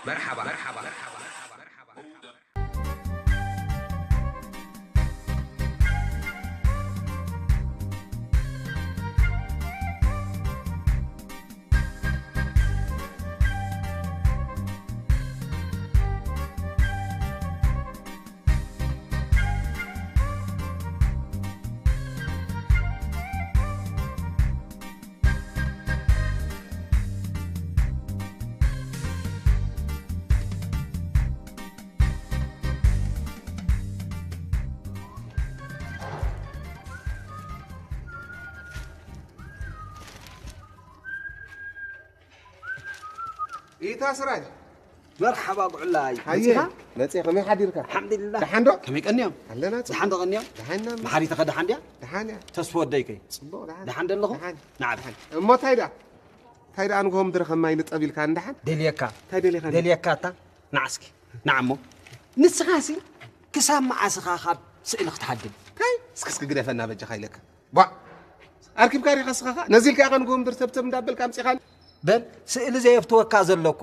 መርሓባ፣ መርሓባ፣ መርሓባ፣ መርሓባ። ኢታ ስራጅ። መርሓባ ጉዕላይ። ሃየ፣ መጺኻ? መጺ፣ ከመይ ሓዲርካ? ኣልሓምዱሊላህ። ደሓን ዶ? ከመይ ቀንዮም? ኣለና፣ ጽቡቕ። ደሓን ዶ ቀንዮም? ደሓን ኢና። መሓሪትኸ ደሓን ድያ? ደሓን እያ። ተስፎ ወደይከይ? ጽቡቕ፣ ደሓን። ደሓን ዶ ኣለኹም? ደሓን። ንዓብ። ደሓን። እሞ እንታይ ደኣ? እንታይ ደኣ ንግሆ ምድሪ ከማይ ንጠብ ኢልካ ንደሓን? ደልየካ። እንታይ ደሊኻ? ደልየካ ኣታ? ንዓ እስኪ። ንዓ እሞ። ንስኻሲ ክሳብ መዓስ ኢኻ ካብ ስእሊ ክትሓድም? እንታይ? እስኪ፣ እስኪ ግደፈና በጃኻ ኢለካ። ቧዕ! ኣርኪብካ ዲኻ እስኻ ኸኣ? ነዚ ኢልካ ኢኻ ንግሆ ምድሪ ተብተብ እንዳበልካ ኣምጺኻኒ። በል፣ ስእሊ ዘየፍትወካ ዘሎ እኮ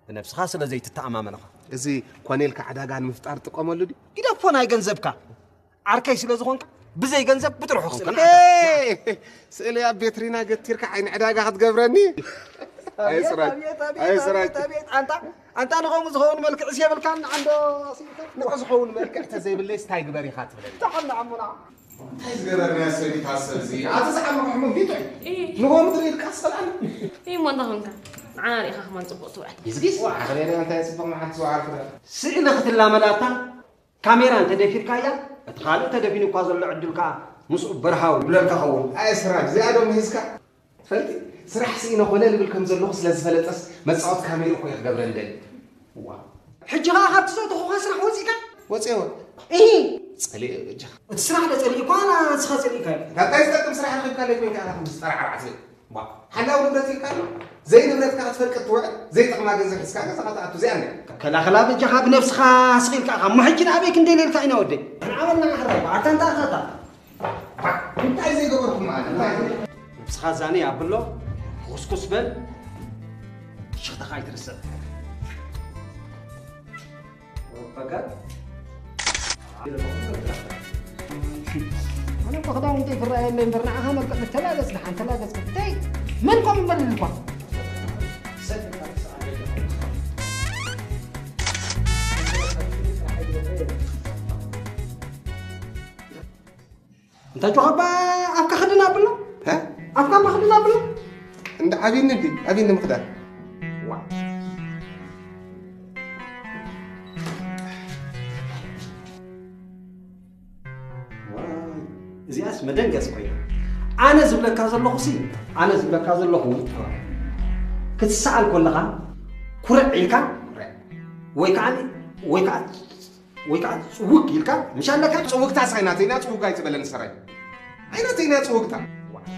ብነብስኻ ስለ ዘይትተኣማመን ኢኻ። እዚ ኮኔልካ ዕዳጋ ንምፍጣር ጥቀመሉ ድዩ? ግደፎ ናይ ገንዘብካ። ዓርከይ ስለ ዝኾንካ፣ ብዘይ ገንዘብ ብጥርሑ ክስእለና። ኤ! ስእሊ ኣብ ቤትሪና ገቲርካ ዓይኒ ዕዳጋ ክትገብረኒ? ኣቤት፣ ኣየስራጅ፣ ኣቤት፣ ኣቤት፣ ኣየስራጅ። ኣቤት፣ ኣቤት። ኣንታ፣ ኣንታ ንኸምኡ ዝኸውን መልክዕስ የብልካን፣ ዓንዶ ሲልካ። ንዑ ዝኸውን መልክዕ ተዘይብለይስ እንታይ ግበር ኢኻ ትብለኒ? ተቐናዕ እሙና። እንታይ ዝገበርናያ ሰብ እዩ፣ እታ ሰብ እዚ? ኣቲ ዝሓመመ ሕሙም ድዩ ጥዑይ? እይ። ንጎ ምድሪ ኢልካ ኣሰላም። እይ፣ እሞ እንታይ ኾንካ? ንዓና ርኢኻ ከማን ጽቡቕ ትውዕል። ይዝጊስ፣ ኣኽሬና እንታይ ጽቡቕ መዓልቲ ዝወዓልኩ ዶ? ስእሊ ክትላመዳታ ካሜራ እንተደፊርካያ፣ እቲ ካልእ ተደፊኑ እኳ ዘሎ ዕድል ከኣ ምስኡ በርሃው ይብለልካ ኸውን። ኣየ ስራጅ፣ እዚኣ ዶ ምሂዝካ? ትፈልጢ፣ ስራሕ ስኢነ ኮለል እብል ከም ዘለኹ ስለ ዝፈለጠስ፣ መጻወቲ ካሜራ እኮ እየ ክገብረን ደሊ። ዋ። ሕጂ ኸኣ ካብቲ ዘእተኹኻ ስራሕ ወጺእካ? ወጺኤ ወ-፣ እሂ። ጸሊኤ በጃኻ። እቲ ስራሕ ዶ ጸሊእኳ፣ ዋላ ንስኻ ጸሊእካዮ? እንታይ ዝጠቅም ስራሕ ረኺብካለይ ኮይንካ፣ ኣነ ከም ዝጠራዕራዕ ትብል? ዋ። ሓላው ንብረት ኢልካ ኣሎ? ዘይንብረትካ ክትፈልጥ ትውዕል፣ ዘይጠቕማ ገንዘብ ሒዝካ ገዛኻ ትኣቱ፣ እዚኣ እንድያ። ከላኸላ በጃኻ ብነብስኻ ስቕ ኢልካ ኢኻ። እሞ ሕጂ ንኣበይ ክንደልየልካ ኢና ወደይ? ንዓበልና ማሕራይ፣ ኣታ እንታይ ኢኻ እታ? እንታይ ዘይገበርኩም ማለት? እንታይ? ነብስኻ ዛኒ ኣብሎ፣ ኩስኩስ በል፣ ሽኽታኻ ኣይትርስዕ። ወፈቀድ። ኣነ እኮ ክዳውንተይ ክረኣየለይ እምበር፣ ንዓኻ መልክዕ ተላገጽ፣ ደሓን ተላገጽ። እንታይ? መን ኮም በል እኳ? እንታ ጆኻ፣ ኣፍካ ክድን ኣብሎ? ሀ? ኣፍካ እባ ክድን ኣብሎ? እንዳ ዓቢኒ እንዲ፣ ዓቢኒ ምኽዳን። ዋ። ዋይ፣ እዚኣስ መደንገጽ ኮይና። ኣነ ዝብለካ ዘለኹ ሲ፣ ኣነ ዝብለካ ዘለኹ፣ ክትሰኣል ከለኻ ኩርዕ ኢልካ፣ ወይ ከዓ፣ ወይ ከዓ ወይ ከዓ ጽውግ ኢልካ፣ ምሽ ኣለካ? ጽውግታ ሳይ ናተይና ጽውግ ኣይትበለኒ ሰራይ። ኣይ ናተይና ጽውግታ።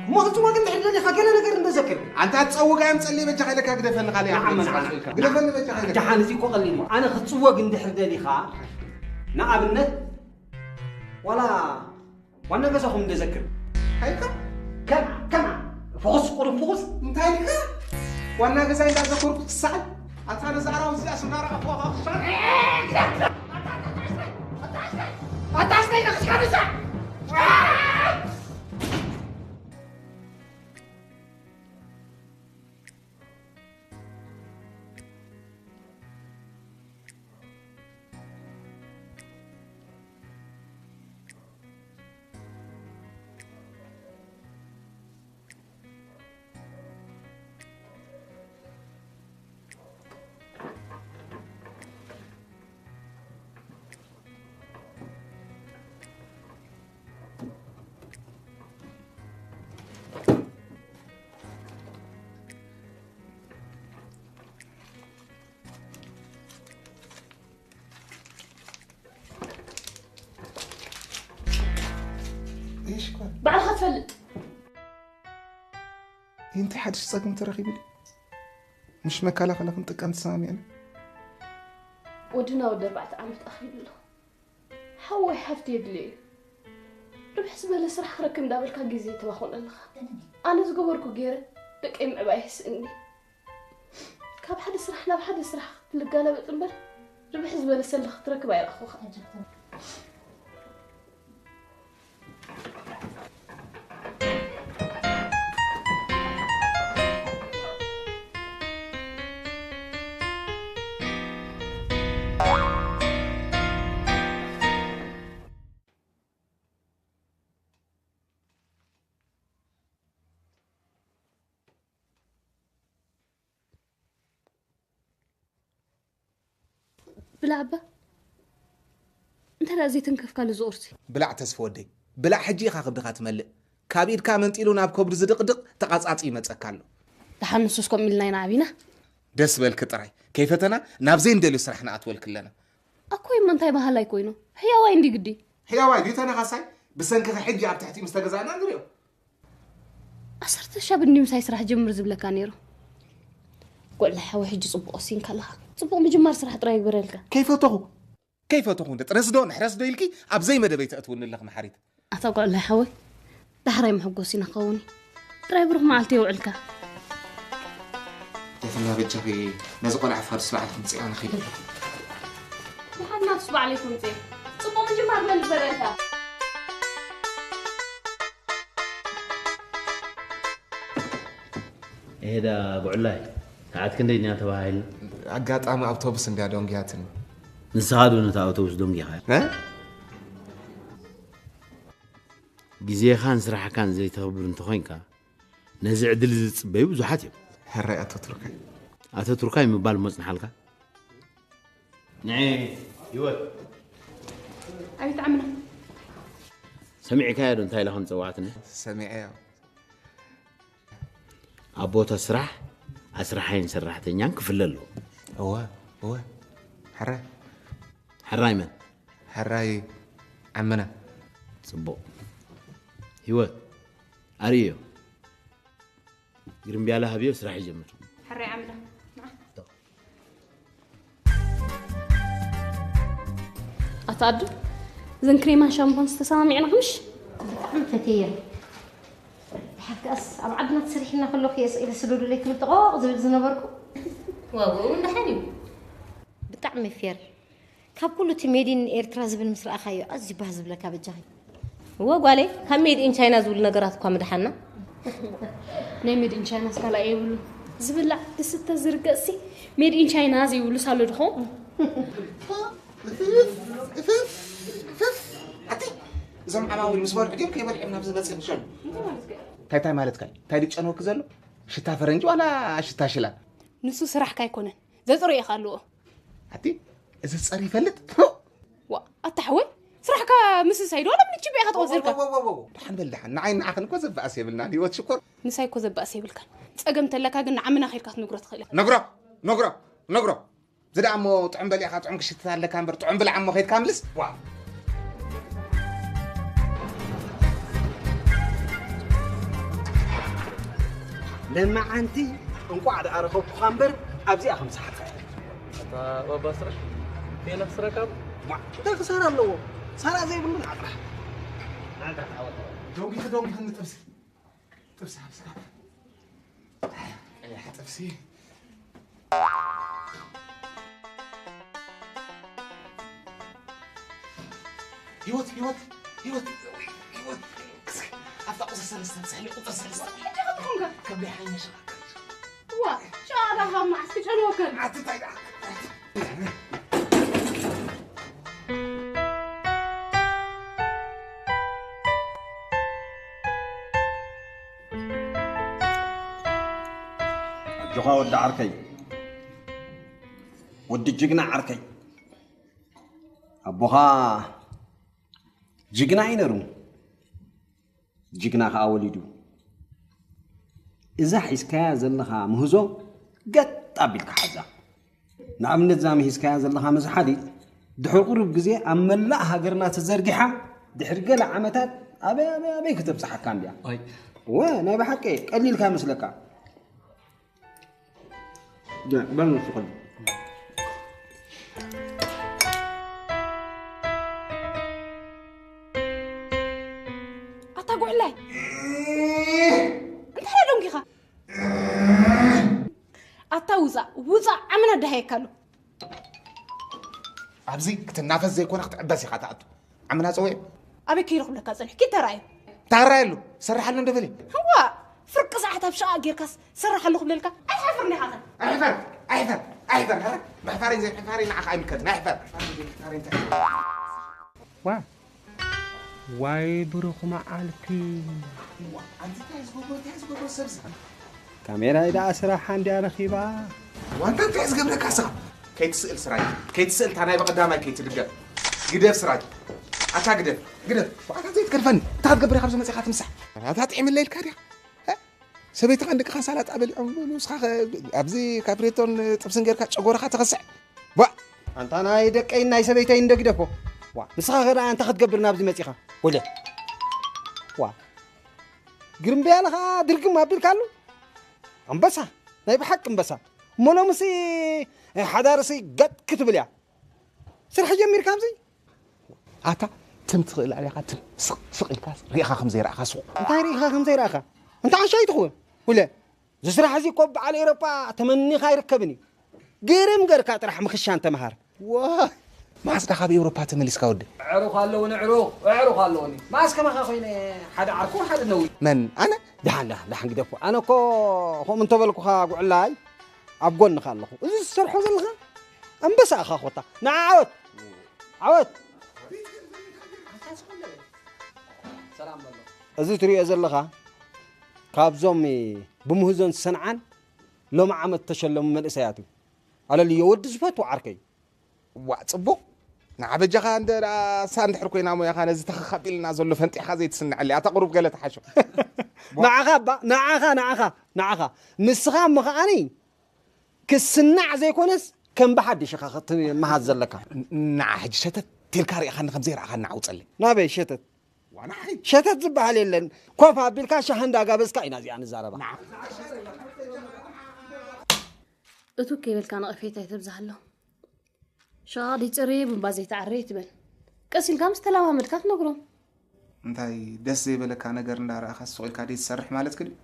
እሞ ክትጽወግ እንድሕር ደሊኻ ገለ ነገር እንተዘክር። ኣንታ ትጸውግ ኣዮም ጸሊ በጃኻ ኢለካ ግደፈኒ ካልእ ንዓመ፣ ኣሕመድ ንዓመ። ዝሓዝኡ ኢልካ። ግደፈኒ በጃኻ ኢለካ። ደሓን እዚ እኮ ቀሊል እዩ። ኣነ ክትጽወግ እንድሕር ደሊኻ፣ ንኣብነት፣ ዋላ ዋና ገዛኹም እንደ ዘክር። ሃይካ? ከምዓ፣ ከምዓ። ፍኹስ፣ ቁሩብ ፍኹስ። እንታይ ኢልካ? ዋና ገዛይ እንዳዘከርኩ ትሰዓል? ኣታ ነዛ ኣራዊት እዚኣ ስናራ ኣፎኻ ክሻል። ኣታ ኣስተይ ነኽስካ ንሳ። እሺ፣ እኮ። ባዕልኻ ትፈልጥ። እንታይ ሓድሽ ጸገም ተረኺቡ ድዩ? ምሽ መከላኸሊ ክንጥቀም ተሰማሚዕና? ወድና ወዲ ኣርባዕተ ዓመት ኣኺሉ ኣሎ። ሓወይ ሓፍቲ የድልዮ እዩ። ርብሕ ዝበለ ስራሕ ክረክብ እንዳበልካ ግዜ ተባኹን ኣለኻ። ኣነ ዝገበርኩ ገይረ ደቀይ ምዕባይ ይስእኒ። ካብ ሓደ ስራሕ ናብ ሓደ ስራሕ ክትልጋለበጥ እምበር ርብሕ ዝበለ ሰልዲ ክትረክብ ኣይረኣኹኻ። ብላዕ እባ። እንታይ ደኣ ዘይተንከፍካሉ እዚ ቁርሲ? ብላዕ ተስፋ ወደይ፣ ብላዕ። ሕጂ ኢኻ ከብድኻ ትመልእ። ካብ ኢድካ መንጢሉ ናብ ከብዱ ዝድቕድቕ ተቓጻጺ ይመጸካ ኣሎ። ደሓን ንሱስ ከምኡ ኢልና ኢና ዓቢና። ደስ በልኪ ጥራይ። ከይፈተና ናብ ዘይንደልዮ ስራሕ ንኣትወልኪ ኣለና። ኣኮይ እሞ እንታይ በሃላይ ኮይኑ? ሕያዋይ እንዲ ግዲ። ሕያዋይ ድዩ ተነኻሳይ? ብሰንክኺ ሕጂ ኣብ ትሕቲ ምስ ተገዛእና ንሪኦ። ዓሰርተ ሻብ እንዲ ምሳይ ስራሕ ጀምር ዝብለካ ነይሩ። ጎዕላ ሓወይ ሕጂ ጽቡቕ ወሲንካ ኣለኻ። ጽቡቕ ምጅማር ስራሕ ጥራይ ይግበረልካ። ከይፈተኹ፣ ከይፈተኹ እንደ ጥረስዶ ንሕረስዶ ኢልኪ ኣብ ዘይመደበይ ተእትውኒ ኣለኺ መሓሪት። ኣታ ጎዕላ ሓወይ ዳሕራይ መሐጎሲና ክኸውን እዩ። ጥራይ ብሩኽ መዓልቲ የውዕልካ። ደፍና በጃኺ ነዚ ቆልዓ ፋዱስ በዓል ክምጽእ ኣነ ኸይደ ኣለኹ። ደሓን ናትስ ባዕለይ ክምጽእ። ጽቡቕ ምጅማር መን ዝበረልካ? ኤዳ ጉዕላይ፣ ሰዓት ክንደይ ድያ ተባሂልና? ኣጋጣሚ ኣውቶቡስ እንድያ ዶንጊያትኒ። ንስኻ ዶ ነታ ኣውቶቡስ ዶንጊኻ? እ? ግዜኻን ስራሕካን ዘይተኽብር እንተኾይንካ፣ ነዚ ዕድል ዝጽበዩ ብዙሓት እዮም። ሕራይ ኣቶ ቱርካይ። ኣቶ ቱርካይ ምባል እሞ ጽንሓልካ። ንዒ፣ ህይወት። ኣቤት ዓምና። ሰሚዕካዮ ዶ እንታይ ኢላ ከም ጸዋዕትኒ? ሰሚዐዮ። ኣብ ቦታ ስራሕ ኣስራሓይን ሰራሕተኛን ክፍለ ኣለዎ። እወ፣ እወ። ሕራይ። ሕራይ መን? ሕራይ ዓምና። ጽቡቕ። ህይወት፣ ኣርእዮ። ግርምብያለ ሃብዮ ስራሕ ይጀምር። ሕራይ ዓምና። ንዓ። ኣታ ኣዱ፣ እዘን ክሬማን ሻምፖን ዝተሰማሚዕና ምሽ? ብጣዕሚ ፈትየን። ብሓካስ ኣብ ዓድና ተሰሪሕና ከለኹ እየ ስኢለ ስደዱለይ ክብል ጠቖቕ ዝብል ዝነበርኩ። ዋግኡ እውን ደሓን እዩ። ብጣዕሚ ፌር። ካብ ኩሉ እቲ ሜድ ኢን ኤርትራ ዝብል ምስ ረኣኻዮ ኣዝዩ ባህ ዝብለካ በጃኺ። እወ ጓለይ፣ ካብ ሜድ ኢን ቻይና ዝብሉ ነገራት እኳ ምድሓና። ናይ ሜድ ኢን ቻይናስ ካልኣይ የብሉ። ዝብላዕ፣ ዝስተ፣ ዝርገጽሲ ሜድ ኢን ቻይና ዘይብሉስ ኣሎ ድኾ? ኣቲ፣ እዞም ዓማዊል ምስ በልዑ ድዮም ከይበልዑ ናብዚ መጽኦም ዝሸኑ? እንታይ ማለት ከ? እንታይ እንታይ ማለትካ እዩ? እንታይ ድጨንወኪ ዘሎ? ሽታ ፈረንጂ ዋላ ሽታ ሽላ? ንሱ ስራሕካ ኣይኮነን፣ ዘጽርዮ ኢኻ ኣለዎ። ኣቲ፣ እዚ ጸር ይፈልጥ? ዋ፣ ኣታ ሓወይ፣ ስራሕካ ምስሳይ ዶ ዋላ ብንቺ ቢኻ ተወዘድካ? ወ፣ ወ፣ ወ፣ ወ፣ ደሓን በል ደሓን። ንዓይ ንዓኽን እኮ ዘበኣስ የብልናን፣ ህይወት ሽኮር። ምሳይ እኮ ዘበኣስ የብልካን። ጸገም ተለካ ግን ንዓምና ኸይድካ ክትነግሮ ትኽእል ኢኻ። ነግሮ፣ ነግሮ፣ ነግሮ። እዚ ደኣ እሞ ጥዑም በሊዕኻ ጥዑም ክሽትት ኣለካ እምበር፣ ጥዑም ብላዕ እሞ ከይድካ ምልስ። ዋ። ለማዓንቲ፣ እንቋዕ ደኣ ረኸብኩኻ እምበር፣ ኣብዚኣ ከም ዝሓካ እያ። ኣታ ባባ ስራሕ፣ ከየነ ክስረካ? ማ፣ እንታይ ክሳራ ኣለዎ? ሳራ ዘይብሉ ንዓ ጥራሕ። ደንጊኺ፣ ደንጊኺ ንጥብሲ። ጥብሲ፣ ጥብሲ። ቀያሕ ጥብሲ። ህይወት፣ ህይወት፣ ህይወት፣ ህይወት። እስኪ ኣብታ ቁፅሪ ሰለስተ ንስሕሊ፣ ቁፅሪ ሰለስተ። ሕጂ ክትኾንካ? ከብለይ ሓይነ ሸኻካ። ዋ፣ ጨዋታ ካብ መዓስ ክጨንወካ? ኣቲ እንታይ ደኣ? ኣጆኻ ወዲ ዓርከይ፣ ወዲ ጅግና ዓርከይ። ኣቦኻ ጅግና እዩ ነሩ፣ ጅግና ኸኣ ወሊዱ። እዛ ሒዝካያ ዘለኻ ምህዞ ገጥ ኣቢልካ ሓዛ። ንኣብነት፣ እዛ ምሂዝካያ ዘለኻ መዝሓሊት ድሕሪ ቁሩብ ግዜ ኣብ መላእ ሃገርና ተዘርጊሓ፣ ድሕሪ ገለ ዓመታት ኣበይ፣ ኣበይ፣ ኣበይ ክተብጽሓካ እንድያ። ኣይ። እወ፣ ናይ ብሓቂ ቀሊልካ ይመስለካ። ደ-፣ በል ንሱ ቀልድ። ኣታ ጉዕላይ! እንታይ ደኣ ደንጊኻ? ኣታ ውጻእ፣ ውጻእ! ደሃየካ ኣሎ። ኣብዚ ክትናፈስ ዘይኮነ ክትዕበስ ኢኻ ትኣቱ። ዓምና ፀዊዑ። ኣበይ ከይረኽብለካ ፀኒሑ ኪድ ተራእዩ። ታራየሉ ሰራሓሉ እንደ በለ። እዋ ፍርቂ ሰዓት ኣብ ሸቓ ጌርካስ ሰራሓሉ ክብለልካ ኣይሓፍርን ኢኻ ኸ። ኣይሕፈር ኣይሕፈር ኣይሕፈር። ሕፈር ምሕፋረይ ዘይምሕፋረይ ንዓኻ ኣይምልከትን። ኣይሕፈር። ዋ ዋይ ብሩኽ መዓልቲ። ኣንቲ እንታይ ዝገብሮ እንታይ ዝገብሮ ሰብዚ። ካሜራይ ደኣ ስራሓ እንድያ ረኺባ። ዋንታ እንታይ ዝገብረካ ስኻ? ከይትስእል ስራጅ፣ ከይትስእል እታ ናይ በቐዳማይ ከይትድገም። ግደፍ ስራጅ፣ ኣታ ግደፍ፣ ግደፍ። ዋንታ ዘይትገድፈኒ እንታይ ክትገብር ኢኻ ኣብዚ መጺኻ ትምሳሕ? ኣታ ጥዒምለይ ኢልካ ድያ? እ? ሰበይትኻን ደቅኻን ሳላጣ በሊዖም ንስኻ ኸ ኣብዚ ካፕሬቶን ጥብስን ጌርካ ጨጎራኻ ተኸስዕ። ዋ! ኣንታ ናይ ደቀይን ናይ ሰበይተይን እንዶ ግደፎ። ዋ ንስኻ ኸ ደኣ እንታይ ክትገብር ናብዚ መጺኻ? ወለ ዋ ግርምብያለ ኸዓ ድርግም ኣቢልካሉ። ኣንበሳ ናይ ብሓቂ ኣንበሳ። እሞ ሎምሲ ሓዳርሲ ገጥ ክትብል እያ። ስራሕ ጀሚርካ ኣብዚ? ኣታ ትም ትኽእል ኣሊኻ ትም ስቕ ስቕ ኢልካ ሪኢኻ ከም ዘይረኣኻ ሱቕ። እንታይ ሪኢኻ ከም ዘይረኣኻ? እንታይ ዓሻይ ትኽውን? ውለ እዚ ስራሕ እዚ እኮ በዓል ኤውሮጳ ተመኒኻ ኣይርከብን እዩ። ግርም ገርካ ጥራሕ ምኽሻን ተምሃር። ዋይ መዓስ ዳ ካብ ኤውሮፓ ተመሊስካ ወዲ? ኣዕሩኽ ኣለውኒ ኣዕሩኽ ኣዕሩኽ ኣለውኒ። መዓስ ከማኻ ኮይነ ሓደ ዓርኩ ሓደ ነዊ። መን ኣነ? ደሓን ደሓን ደሓን ግደፎ። ኣነ እኮ ከምኡ እንተበልኩኻ ጉዕላይ ኣብ ጎንኻ ኣለኹ። እዚ ዝሰርሖ ዘለኻ ኣንበሳ ኢኻ ኮታ። ንዓ ዓወት ዓወት። ሰላም በሎ። እዚ ትሪኦ ዘለኻ ካብዞም ብምህዞን ዝሰንዓን ሎሚ ዓመት ዝተሸለሙ መንእሰያት እዩ። ኣለልዮ ወዲ ዝፈትዎ ዓርከይ። ዋእ ፅቡቕ ንዓ በጃኻ እንደ ደኣ እሳ እንድሕር ኮይና ሞያኻ ነዚ ተኸኻቢልና ዘሎ ፈንጢኻ ዘይትስንዐለይ ኣታ ቁሩብ ገለ ተሓሾ ንዓኻ እባ ንዓኻ ንዓኻ ንዓኻ ንስኻ እሞ ከዓኒ ክስናዕ ዘይኮነስ ከም ብሓድሽ ኢኻ ክትመሃዝ ዘለካ ንዓ ሕጂ ሸተት ቴልካ ርኢኻኒ ከም ዘይረኣኻኒ ንዓ ውፀለይ ናበይ ሸተት ዋና ሓይ ሸተት ዝበሃል የለን ኮፍ ኣቢልካ ሻሂ እንዳጋበዝካ ኢና እዚኣ ንዛረባ እቱ ከይበልካ ነቐፌታ ይተብዝሃሎ ሸቓቕ ድዩ ጽሩይ ቡምባ ዘይተዓረየ ትበል። ቀስ ኢልካ ምስ ተለማመድካ ትነግሮም። እንታይ ደስ ዘይበለካ ነገር እንዳረኣኻ ስቕ ኢልካ ድዩ ትሰርሕ ማለትኪ ድዩ?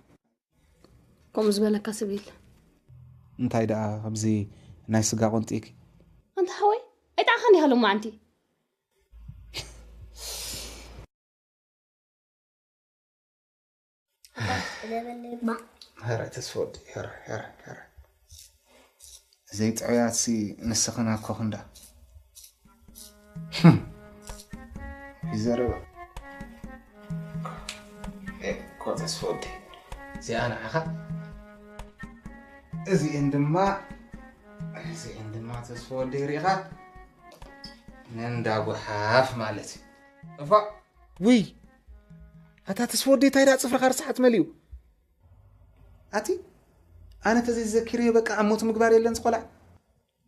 ከምኡ ዝበለካ ሰብ የለ። እንታይ ደኣ ከምዚ ናይ ስጋ ቆንጢእኪ? ኣንታ ሓወይ ኣይጠዓኻን ዲኻ ሎማዓንቲ? ኧረ ተስፋ ወዲ ኧረ ኧረ ኧረ ዘይጥዑያትሲ ንስኽን ኣኮኽን ዳ ይዘረባ እኮ ተስፋ ወዲ እዚኣ ንዓኻ እዚኤን ድማ እዚኤን ድማ ተስፋ ወዲ ርኢኻ ነንዳ ጓሓፍ ማለት እዩ እፋ ውይ ኣታ ተስፋ ወደይ ታይ ደኣ ፅፍርኻ ርስሓት መሊኡ ኣቲ ኣነ ተዘይዘኪረዮ በቃ ኣብ ሞት ምግባር የለን ዝቆልዓ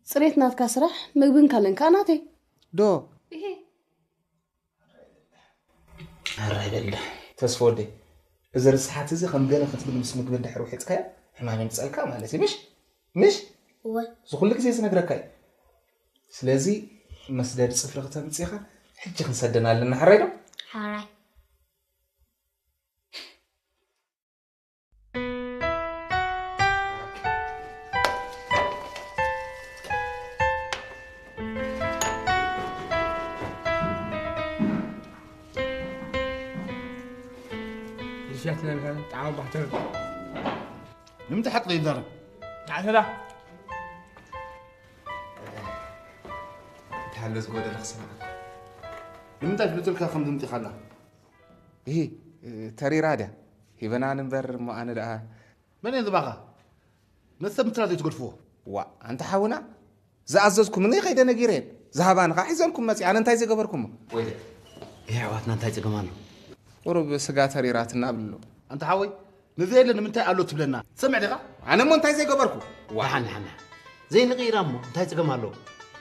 ፅሬት ናትካ ስራሕ ምግብን ካልእን ከዓ ናተይ ዶ እሄ ኣራይ በለ ተስፋ ወደይ እዚ ርስሓት እዚ ከም ገለ ክትብል ምስ ምግቢ እንድሕር ውሒጥካዮ ሕማም የምፀልካ ማለት እዩ ምሽ ምሽ እወ እዚ ኩሉ ግዜ ዝነግረካ እዩ ስለዚ መስደድ ፅፍሪ ክተምፅእ ኢኻ ሕጂ ክንሰደን ኣለና ሕራይ ዶ ሓራይ ርሻት ነብካ ጣዕማ ባሕተር ንምንታይ ሓቂ ዘይዛረብ ታዕሰላ እንተሃለ ዝጎደለ ክሰማዓካ ንምንታይ ፍልጥልካ ከም ዝምጢኻላ እሂ ተሪራ ድያ ሂበና ንንበር እሞ ኣነ ደኣ መን እየ ዝባኻ ነቲ ሰብ ምትላል ዘይትገድፍዎ ዋእ ኣንታ ሓውና ዝኣዘዝኩምኒ ከይደ ነጊረየን ዝሃባኒ ኸዓ ሒዘልኩም መፅየ ኣነ እንታይ ዘይገበርኩሞ ወይለ የሕዋትና እንታይ ፅገም ኣሎ ቁሩብ ስጋ ተሪራትና ብልሎ ኣንታ ሓወይ ንዘየለ ንምንታይ ኣሎ ትብለና ትሰምዕ ዲኻ ኣነ እሞ እንታይ ዘይገበርኩ ደሓን ደሓን ደሓን ዘይንቕይራ እሞ እንታይ ፅገም ኣለዎ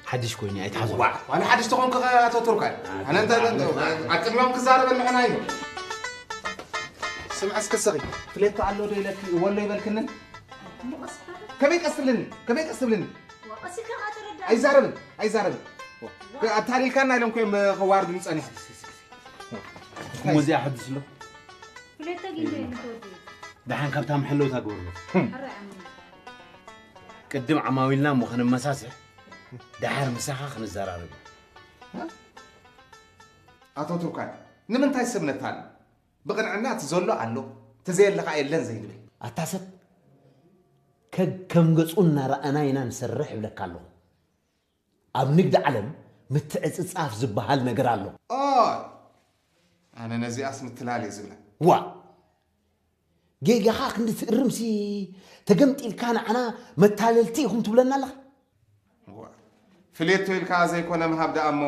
ሓድሽ ኮይኑ ኣይትሓዞ ዋዕ ዋላ ሓድሽ ተኾንኩ ኣተወተርኳ ኣነ እንታይ ኣብ ቅድሚኦም ክዛረብ ኣለኹ ናይ ስምዐ እስከ ሰኺ ፍሌቶ ኣሎ ዶ ኢለኪ እወ ኣሎ ይበልክንን ከመይ ቀስ ትብልኒ ከመይ ቀስ ትብልኒ ኣይዛረብን ኣይዛረብን ኣታሊልካና ኢሎም ኮይም ከዋርድኒ ፀኒሖም እሞ እዚኣ ሓድሽ ኣሎ ፍሌቶ ግን ዶ ይምትወዲ ደሓን ካብታ መሐለውታ ግበርሎ ቅድም ዓማዊልና እሞ ክንመሳስሕ፣ ደሓር ምሳኻ ክንዘራረብ። ኣቶ ቱርካን፣ ንምንታይ ሰብ ነታሊ? ብቕንዕና እቲ ዘሎ ኣሎ፣ እቲ ዘየለ ኸኣ የለን ዘይንብል። ኣታ ሰብ፣ ከ-፣ ከም ገጹ እናረኣና ኢና ንሰርሕ እብለካ ኣለኹ። ኣብ ንግዲ ዓለም ምትዕጽጻፍ ዝበሃል ነገር ኣሎ። ኦይ፣ ኣነ ነዚኣስ ምትላል እየ ዝብላ። ዋ፣ ጌጋኻ ክንዲ ትእርምሲ ተገምጢልካ ንዓና መታለልቲ ኢኹም ትብለና ኣለኻ? ዋ፣ ፍልየቶ ኢልካ ዘይኮነ ምሃብ ደኣ እሞ።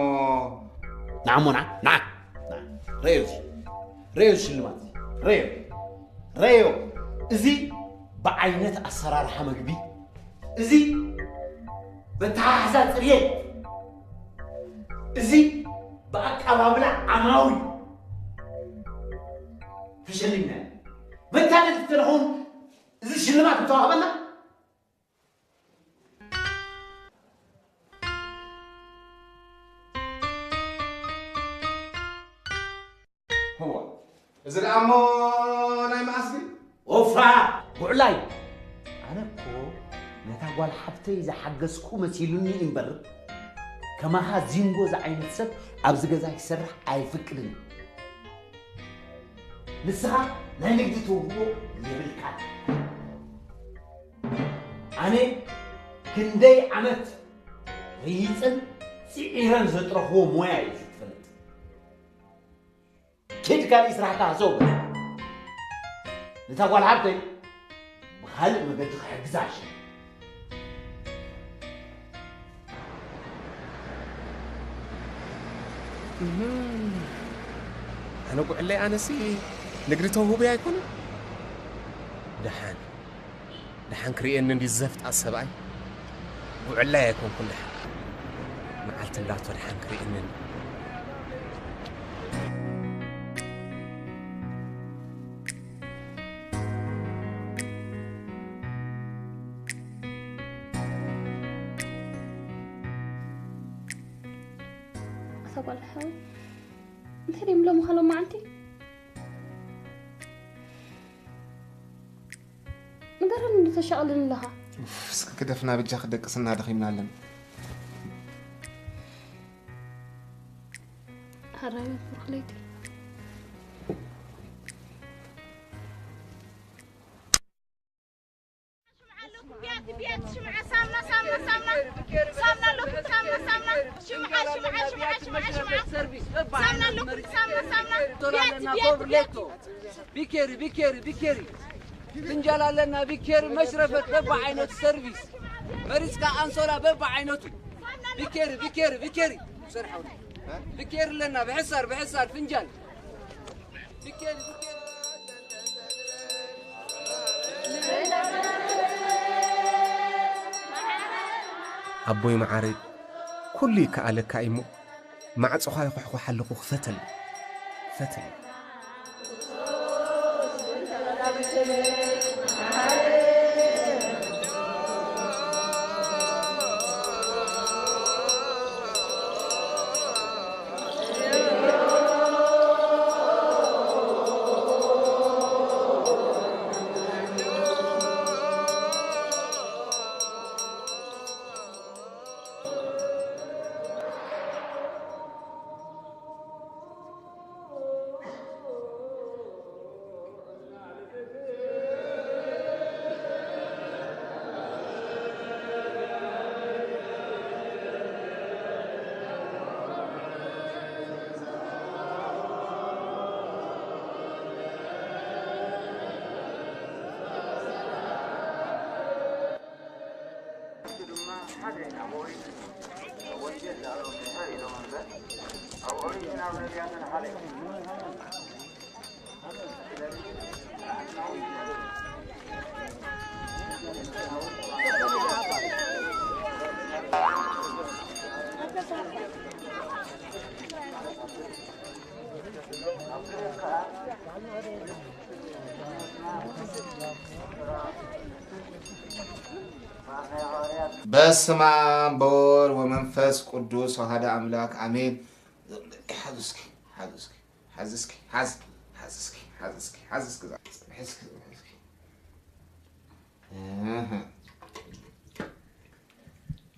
ንዓ እሞ ንዓ፣ ንዓ፣ ንዓ። ረዮ እዚ፣ ረዮ እዚ ሽልማት እዚ፣ ረዮ፣ ረዮ። እዚ ብዓይነት ኣሰራርሓ መግቢ፣ እዚ በተሓሕዛ ጽርየት፣ እዚ ብኣቀባብላ ዓማዊ ተሸሊምና። መታለልቲ ተለኹም እዚ ሽልማት ምተዋህበና። እዋ፣ እዚ ደኣ እሞ ናይ መዓስ ድዩ? ኦፋ! ጉዕላይ! ኣነ እኮ ነታ ጓል ሓብተይ ዝሓገዝኩ መሲሉኒ እምበር፣ ከማኻ ዚንጎ ዝዓይነት ሰብ ኣብዚ ገዛ ክሰርሕ ኣይፍቅድን። ንስኻ ናይ ንግዲ ተውህቦ የብልካን። ኣነ ክንደይ ዓመት ረይጽን ጽዒረን ዘጥረኽዎ ሞያ እዩ ዝፈልጥ። ኪድ ካልእ ስራሕካ ሃሰው በል። ነታ ጓል ሓብተይ ብኻልእ መገዲ ክሕግዛ እሺ። እህም። ኣነ ጉዕለይ ኣነሲ ንግዲ ተውህቦ ኣይኮነን። ደሓን ደሓን ክርእየኒ እንዲ ዘፍጣ ሰብኣይ። ጉዕላይ ኣይኮንኩን ደሓን። መዓልቲ እንዳቶ ደሓን ክርእየኒ እንዲ። ኣታ ጓል ሓወይ፣ እንታይ ድዮም ሎሚ ካልኦ መዓልቲ? ንገረኒ፣ እንዶ ተሻቕለኒ ኣለኻ። ኡፍ፣ እስኪ ክደፍና ብጃ ክደቅስና ደኺምና ኣለና። ኣራይ ብሩኽ ለይቲ። ሽምዓ ኣለኩም፣ ቢያቲ፣ ቢያቲ፣ ሽምዓ፣ ሳምና፣ ሳምና፣ ሳምና፣ ሳምና ኣለኩም፣ ሳምና፣ ሳምና፣ ሽምዓ፣ ሽምዓ፣ ሽምዓ፣ ሽምዓ፣ ሽምዓ፣ ሰርቪስ፣ ሳምና ኣለኩም፣ ሳምና፣ ሳምና፣ ቢያቲ፣ ቢያቲ፣ ቢያቲ። ቢኬሪ፣ ቢኬሪ፣ ቢኬሪ። ፍንጃል ኣለና፣ ቢኬሪ፣ መሽረፈት፣ በብዓይነቱ ሰርቪስ። መሪጽካ ኣንሶላ በብዓይነቱ። ቢኬሪ፣ ቢኬሪ፣ ቢኬሪ። ቢኬሪ ኣለና፣ ብሕሳር፣ ብሕሳር፣ ፍንጃል። ኣቦይ መዓረይ፣ ኩሉ ይከኣለካ እዩሞ፣ ማዕጾኻ ይኹሕኩሕ ኣለኹ፣ ክፈተለይ፣ ክፈተለይ። በስመ አብ በወልድ ወመንፈስ ቅዱስ አሐደ አምላክ አሜን። ሓዝ እስኪ፣ ሓዝ እስኪ፣ ሓዝ እስኪ፣ ሓዝ፣ ሓዝ እስኪ፣ ሓዝ እስኪ፣ ሓዝ እስኪ፣ ሓዝ እስኪ፣ ሓዝ እስኪ። እህ።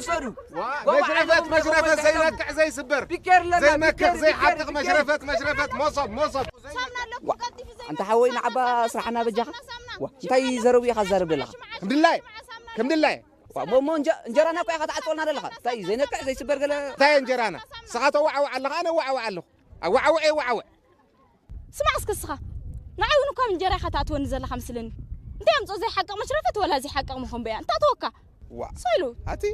ውሰዱ። መሽረፈት መሽረፈት ዘይነቅዕ ዘይስበር ዘይነክዕ ዘይሓጥቕ መሽረፈት መሽረፈት ሞሶብ ሞሶብ ኣንታ ሓወይ ንዓባ ስራሕና በጃኻ እንታይ ዘረቡ ኢኻ ዛረብ ዘለኻ ከምድላይ ከምድላይ እሞ እንጀራና እኮ ኢኻ ትዓፅወልና ዘለኻ እንታይ ዘይነቅዕ ዘይስበር ገለ እንታይ እንጀራና ስኻ ተዋዕዋዕ ኣለኻ ኣነ ዋዕዋዕ ኣለኹ ኣዋዕውዐ ዋዕውዕ ስማዕ እስከ እስኻ ንዓይ እውን እኳ እንጀራ ኢኻ ትኣትወኒ ዘለኻ መስለኒ እንታይ ኣምፅኦ ዘይሓቅቕ መሽረፈት ወላ ዘይሓቅቕ መኾንበያ እንታይ ተወካ ዋ ሰሉ ኣቲ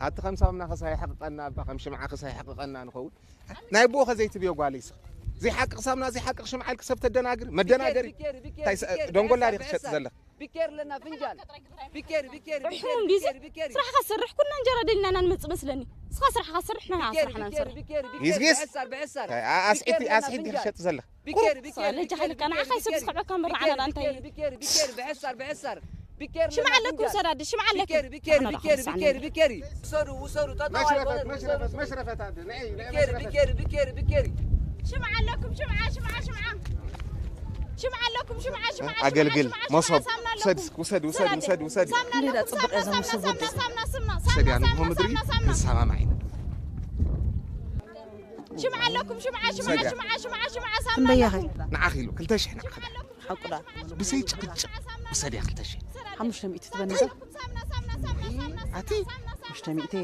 ኣቲ ከም ሳምና ከሳይ ሕቕቐና እባ ከም ሽምዓ ከሳይ ሕቕቐና ንኸውን ናይ ብኡ ከዘይትብዮ ጓል ይስኽ ዘይሓቅቕ ሳምና ዘይሓቅቕ ሽምዓ ኢልክ ሰብ ተደናግር መደናገሪ እንታይ ደንጎላ ዲክ ትሸጥ ዘለኽ ቢኬር ለና ፍንጃል። ቢኬር፣ ቢኬር፣ ቢኬር፣ ርሑም ዲዚ ቢኬር፣ ቢኬር። ስራሕኻ ሰርሕ፣ ኩልና እንጀራ ደሊና ኢና ንመጽእ መስለኒ። እስኻ ስራሕኻ ሰርሕ፣ ንሕና ቢኬር፣ ስራሕና ቢኬር፣ ንሰርሕ። ቢኬር፣ ቢኬር። ይዝጊስ? ብሕሳር፣ ብሕሳር። ኣይ፣ ኣ-፣ ኣስዒቲ፣ ቢኬር ለና ኣስዒቲ ፍንጃል። ክሸጥ ዘለኽ። ቢኬር፣ ቢኬር፣ ለጃ ቢኬር፣ ሓልቃ ቢኬር፣ ንዓኻ ቢኬር። ይስብስኻ ዕካ ምራዓና ቢኬር፣ ኣንታይ? ቢኬር፣ ቢኬር፣ ብሕሳር፣ ብሕሳር። ቢኬር ሽምዓ ለና ኣለኩም ፍንጃል። ሰዳዲ፣ ሽምዓ ኣለኩም። ቢኬር፣ ቢኬር፣ ኣና ቢኬር፣ ዳኹም ቢኬር፣ ሳዕና። ቢኬር። ውሰዱ፣ ውሰዱ፣ ጠጠው መሽረፈት፣ ኣይኮነን፣ መሽረፈት፣ ውሰዱ። መሽረፈት ኣደ፣ ንዒ፣ ንዒ ቢኬር፣ መሽረፈት። ቢኬር፣ ቢኬር፣ ቢኬር። ሽምዓ ኣለኩም፣ ሽምዓ፣ ሽምዓ፣ ሽምዓ። ሽምዓ ኣለኩም፣ ሽምዓ፣ ሽምዓ፣ ሽምዓ፣ ኣገልግል፣ ሽምዓ፣ መሶብ፣ ሽምዓ፣ ሳምና ውሰድ፣ ኣለኩም። ውሰድ፣ ውሰድ፣ ሰዳደ። ውሰድ፣ ውሰድ። ሳምና እንዴት ኣለኩም፣ ጽቡቅ ሳምና፣ ያዘ ሳምና፣ መሶብ ሳምና፣ ግን። ሳምና፣ ሳምና፣ ሰድያ ሳምና፣ ንሆ ምድሪ ሳምና፣ ሳምና። ክሰማማዕ ኢና። ሽምዓ ኣለኩም፣ ሽምዓ፣ ሽምዓ፣ ሰድያ። ሽምዓ፣ ሽምዓ፣ ሽምዓ፣ ሳምና ክንደይ ኣለኩም። ንዓኺ ኢሉ፣ ክልተ ሽሕ ንዓኺ። ሓቁዳ። ብዘይ ጭቅጭቅ ውሰድያ ክልተ ሽሕ። ሓሙሽተ ሚእቲ ትበኒ ዶ? ኣቲ? ሓሙሽተ ሚእቲ።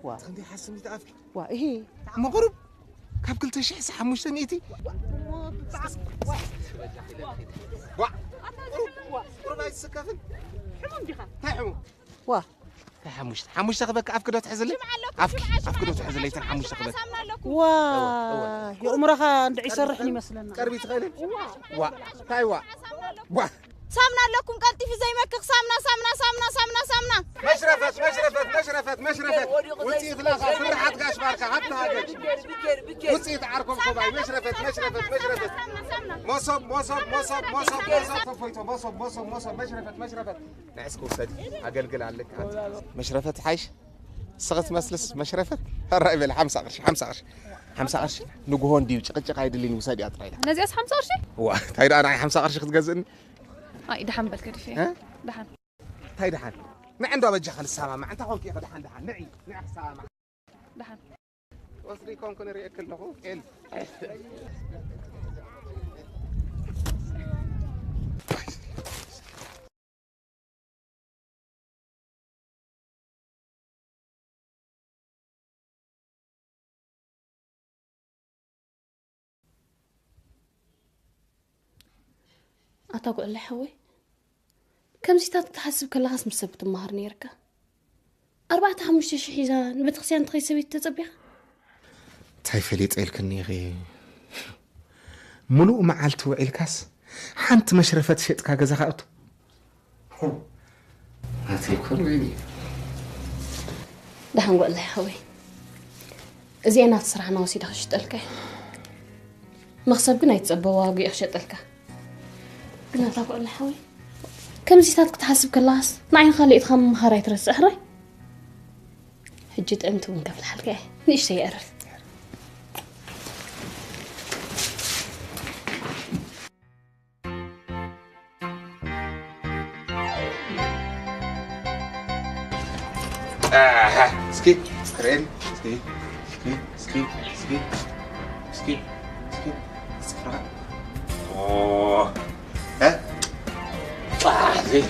ዋ። ክንደይ ሓስም ይተኣፍኪ? ዋ፣ እሂ። መቕሩብ ካብ ክልተ ሽሕ ሳ ሓሙሽተ ሚእቲ? ዋ። ቁሩብ ኣይትስከፍን? ሕሙም ዲኻ? እንታይ ሕሙም? ዋ። እንታይ ሓሙሽተ? ሓሙሽተ ክበካ ኣፍኪ ዶ ትሕዝለይ? ኣፍኪ፣ ኣፍኪ ዶ ትሕዝለይ? እተን ሓሙሽተ ክበካ። ዋ፣ እወ፣ እወ። የእምሮኻ እንድዒ ይሰርሕን ይመስለና። ቀርቢ ትኽእልን? ዋ። እንታይ ዋ? ዋ። ሳምና ኣለኩም ቀልጢፉ ዘይመክኽ ሳምና፣ ሳምና፣ ሳምና፣ ሳምና፣ ሳምና። መሽረፈት፣ መሽረፈት፣ መሽረፈት፣ መሽረፈት። ውፅኢት ላኻ፣ ፍርሓት ጋሽ ባርካ፣ ሃብቲ ሃገር። ውፅኢት ዓርኮም ኮባይ፣ መሽረፈት፣ መሽረፈት፣ መሽረፈት። መሶብ፣ መሶብ፣ መሶብ፣ መሶብ፣ መሶብ፣ ተፎይቶ፣ መሶብ፣ መሶብ፣ መሶብ፣ መሽረፈት፣ መሽረፈት። ንዕስኪ ውሰዲ፣ ኣገልግል ኣለኪ። መሽረፈት ሓይሽ፣ ንስኺ ትመስልስ መሽረፈት። ሕራይ በሊ፣ ሓምሳ ቅርሺ፣ ሓምሳ ቅርሺ፣ ሓምሳ ቅርሺ። ንግሆ እንድዩ፣ ጭቕጭቕ ኣይድልን፣ ውሰድያ ጥራይ ኢላ። ነዚኣስ ሓምሳ ቅርሺ? ዋ፣ እንታይ ደኣ ንዓይ ሓምሳ ቅርሺ ክትገዝእኒ? ኣይ፣ ደሓን በል ገዲፈ። እ? ደሓን። እንታይ ደሓን? ንዒ እንዶ በጃኺ ንሰማማዕ። እንታይ ኮንኪ ኢኺ ደሓን፣ ደሓን? ንዒ፣ ንዒ ክሰማማዕ። ደሓን። ወስዲ ኮንኩ ንርእየኪ ኣለኹ። ቄል። ኣታ ጉዕለ ሓወይ፣ ከምዚታት ክትሓስብ ከለኻስ ምስ ሰብ ክትመሃር ነይርካ። ኣርባዕተ ሓሙሽተ ሽሕ ሒዛ ንቤተክርስትያን ትኸይድ ሰበይቲ ተጸቢኻ? እንታይ ፈሊጠ ኢልክኒ ኢኺ? ምሉእ መዓልቲ ውዒልካስ ሓንቲ መሽረፈት ሸጥካ ገዛኻ እቶ። ናተይ እኮ ንበይነይ። ደሓን ጓል ሓወይ፣ እዚኤን ናቲ ስራሕና ወሲደ ክሽጠልካ እየ። መኽሰብ ግን ኣይትጸበ፣ ዋግኡ ክሸጠልካ። ግን ኣታ ጓል ሓወይ፣ ከምዚታት ክትሓስብ ከለኻስ ንዓይ ንኻልኢትኻ ምምኻር ኣይትረስዕ ሕራይ። ሕጂ ጥዕምቲ እውን ከፍልሓልካ እየ። ንእሽተይ የዕርፍ። ኣሃ፣ እስኪ፣ እስክሪን፣ እስኪ፣ እስኪ፣ እስኪ፣ እስኪ፣ እስኪ፣ እስኪ፣ እስኪ፣ ኦ፣ እ? ኣህ፣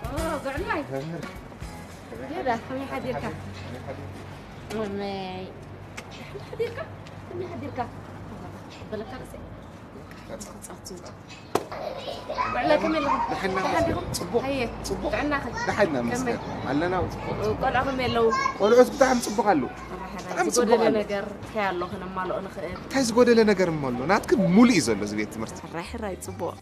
ኦ፣ ጉዕላይ። መምህር። ጌዳ፣ ከመይ ሓዲርካ? ከመይ ሓዲርካ? ከመይ? ከመይ ሓዲርካ? ከመይ ሓዲርካ? በለካ ርእሰይ። ጻፍ፣ ጻፍ፣ ጻፍ። ውዕላ ከመይ ኣለኹም? ደሓን ኢና ደሓን ዲኹም? ጽቡቕ፣ ሃየ፣ ጽቡቕ። ጥዕናኸ? ደሓን ኢና ከመይ? መስገን። ኣለና፣ ጽቡቕ። ቆልዑ ከመይ ኣለዉ? ቆልዑት ብጣዕሚ ጽቡቕ ኣለዉ። ሕራይ፣ ሕራይ። ብጣዕሚ ጽቡቕ ዝጎደለ ኣለዉ። ነገር እንታይ ኣሎ ከነማልኦ ንኽእል? እንታይ ዝጎደለ ነገር እሞ ኣሎ? ናትክን ሙሉእ እዩ ዘሎ እዚ ቤት ትምህርቲ። ሕራይ፣ ሕራይ፣ ጽቡቕ።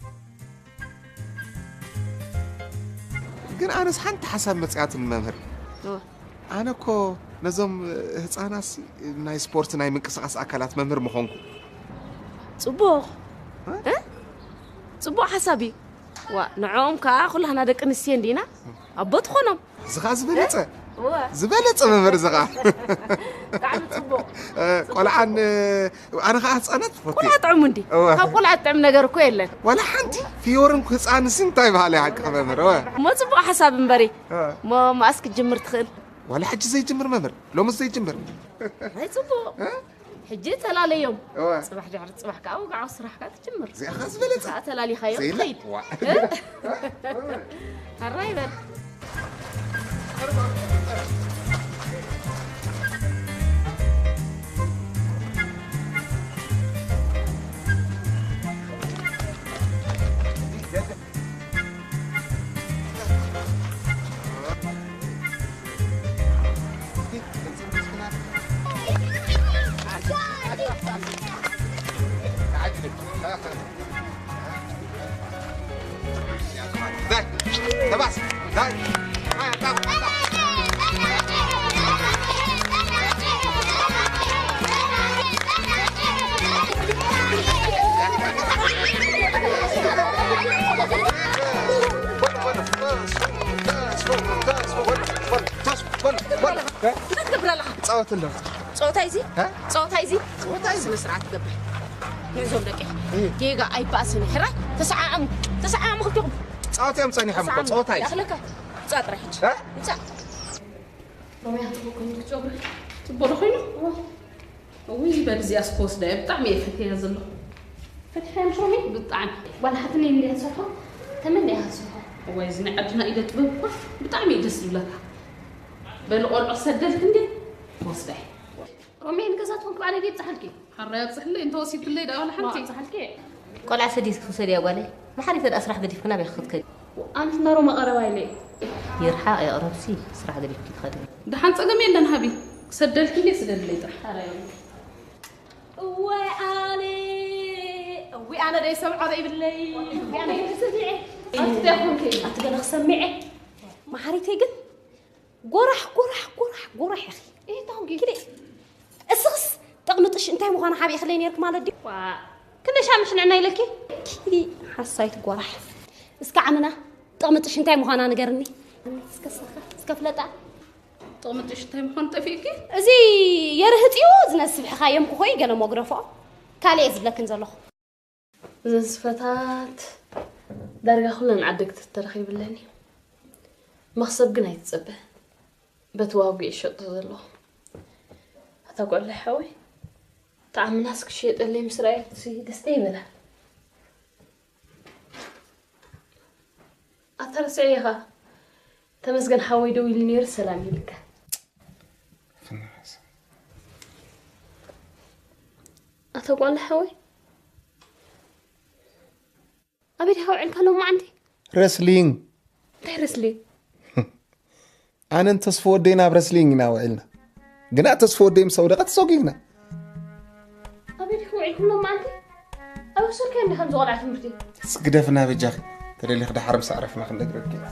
ግን ኣነስ ሓንቲ ሓሳብ መጺኣትኒ መምህር። እወ። ኣነ እኮ ነዞም ህፃናትሲ ናይ ስፖርት ናይ ምንቅስቓስ ኣካላት መምህር ምኾንኩ። ጽቡቕ። እ? እ? ጽቡቕ ሓሳብ እዩ። ዋ፣ ንዕኦም ከኣ ኩላህና ደቂ ኣንስትዮ እንዲና ኣቦ ትኾኖም። እዚ ኸኣ ዝበለጸ፣ እወ። ዝበለጸ መምህር እዚ ኸኣ። ብጣዕሚ ጽቡቕ። እ፣ ቆልዓን፣ እ፣ ኣነ ኸኣ ህፃናት ፈትየ። ቆልዓ ጥዑም እንዲ። እወ። ካብ ቆልዓ ጥዑም ነገር እኮ የለን። ዋላ ሓንቲ ፊዮርን ህፃንሲ እንታይ በሃለ ሓቂ መምህር፣ እወ። እሞ ጽቡቕ ሓሳብ እምበሪ። እወ። እሞ መኣስ ክትጅምር ትኽእል? ዋላ ሕጂ ዘይጅምር መምህር፣ ሎምስ ዘይጅምር። ኣይ ጽቡቕ። እ? ሕጂ ተላለዮም። እወ። ጽባሕ ድሕሪ ጽባሕ ከኣ ወግዓዊ ስራሕካ ትጅምር። እዚኣ ኸኣ ዝበለጸ። ከኣ ተላሊኻዮም ዘይለ-፣ ትኸይድ። ዋ። እ? ኣራይ በል። ዳይ፣ ተባስ፣ ዳይ። እንታይ ትገብር ኣለኻ? ፃወት ኣለኹ። ፀወታ እዚ? እ? ፀወታ እዚ? ፀወታ እዚ? ስነ ስርዓት ትገብር። ነዞም ደቂ እይ። ጌጋ ኣይበኣስን እዩ። ሕራይ፣ ተሰዓዓሙ። ተሰዓዓሙ ክልቴኹም። ፃወታ እዮም ፀኒሖም እኮ። ተሰዓዓሙ። ፀወታ እዩ። ይኣኽለካ። ውፃእ ጥራይ ሕጂ። እ? ውፃእ። ሮሚያ፣ ትኽክል ክትጨጉሪ ጽቡቕ ዶ ኮይኑ? እዋ። እውይ፣ በል እዚኣስ ክወስዳ እየ። ብጣዕሚ እየ ፈትየያ ዘለኹ። ፈቲሕያ ምሽ ሮሚ? ብጣዕሚ። ጓል ሓትነይ እንድያ ትሰርሖ፣ ተመን እያ ትሰርሖ። እዋይ፣ እዚ ናይ ዓድና ኢደ ጥበብ እኳ ብጣዕሚ እዩ ደስ ዝብለካ። በሊ ቆልዑ ክሰደልክ እንድየ ክወስዳ እየ። ሮሚ፣ ንገዛ ትኾንክ ባዕለይ ድየ ብጽሓልኪ? ሓራይ ኣብጽሕለይ፣ እንተወሲድክለይ ደኣ ዋላ ሓንቲ። ኣብጽሓልኪ? ቆልዓ ሰዲድኪ ክውሰድያ ጓለይ? መሓሪተ ደኣ ስራሕ ገዲፍኪ ናበይ ክትከዲ? ኣነስ እንዳ ሮማ ቀረባ ኢለ እየ። ይርሓቕ የቕረብሲ፣ ስራሕ ገዲፍኪ ትኸዲ። ደሓን ጸገም የለን ሃቢ፣ ክሰደልኪ እንድየ ስደድለይ ጥራሕ። ኣረ እወ ኣነ፣ እዊ ኣነ ደይ ሰምዖ ደይ ብለይ። ኣንቲ ደኹም ከ ኣንቲ ገለ ክሰምዐ። መሓሪተይ ግን ጎራሕ፣ ጎራሕ፣ ጎራሕ፣ ጎራሕ ኢኺ። እየ ታውን ጌ- ኪዲ። እስኽስ ጠቕሚ ጥሽ እንታይ ምዃኑ ሓቢእኽለይ ነይርክ ማለት ድዩ? ዋ፣ ክንደይ ሻምሽ ንዕና ኢለኪ? ኪዲ ሓሳይት ጎራሕ። እስከ ዓምና ጠቕሚ ጥሽ እንታይ ምዃና ንገርኒ። እስከ እስኻ፣ እስከ ፍለጣ። ጥቕሚ ጥሽ እንታይ ምዃኑ ጠፊእኪ? እዚ የርህጥ እዩ፣ ዝነስብ ሕኻ የምኩኾይ ገለ መጉረፎ። ካልእ እየ ዝብለክን ዘለኹ። እዘን ስፈታት ዳርጋ ኩለን ዓደግቲ ተረኺብለን እዩ። መኽሰብ ግን ኣይትጸበ። በቲ ዋጉ ይሸጦ ዘለኹ። ኣታ ጓለይ ሓወይ፣ ጣዕምናስ ክሽየጠለይ ምስ ረኣየትሲ ደስታ ይበላ። ኣታ ርስዐ ኢኻ። ተመስገን ሓወይ ደው ኢሉ ነይሩ ሰላም ይብልካ። ኣታ ጓለይ ሓወይ፣ ኣበይ ዲኻ ውዒልካ ሎማዓንቲ? ረስሊንግ። እንታይ ረስሊንግ? ኣነን ተስፎ ወደይ ናብ ረስሊንግ ኢና ውዒልና። ግና ተስፎ ወደይ ምስ ኣውደቐ ተሰጒግና። ኣበይ ዲኻ ውዒልኩም ሎማዓንቲ? ኣብ ኣሰርካዮም ዲኻ ከምዚ ቆልዓ ትምህርቲ? እስኪ ግደፍና በጃኺ። ተደሊኺ ደሓር ምስ ኣዕረፍና ክንነግረኪ ኢና።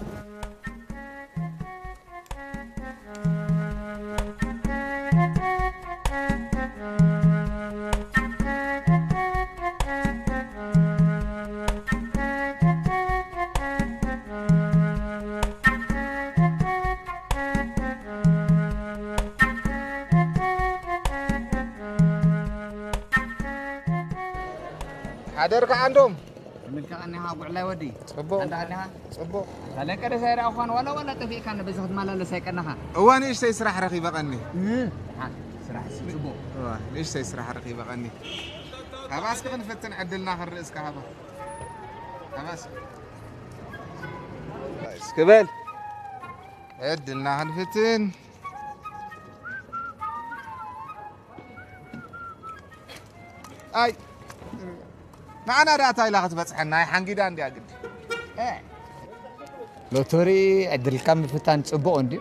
ሓደርካ ዓንዶም። ከመይ ኢልካ ቀኒኻ ጉዕላይ ወዲ? ጽቡቕ። ኣንዳ ቀኒኻ? ጽቡቕ። ታለቀ ደስ ኣይረኣኹኻን ዋላ ዋላ ጠፊእካኒ በዚ ክትመላለስ ኣይቀነኻ። እዋ ንእሽተይ ስራሕ ረኺበ ቀኒ። እ፣ ደሓን ስራሕ ሲ ጽቡቕ። እዋ ንእሽተይ ስራሕ ረኺበ ቀኒ። ሃባ እስኪ ክንፍትን ዕድልና ክንርኢ እስከ ሃባ። ሃባ እስኪ። እስኪ በል። ዕድልና ክንፍትን። ኣይ፣ ንዓና ደኣ እንታይ ኢላ ክትበጽሐና? ኣይ ሓንጊዳ እንድያ ግዲ። እ። ሎቶሪ ዕድልካ ምፍታን ጽቡቕ እንድዩ።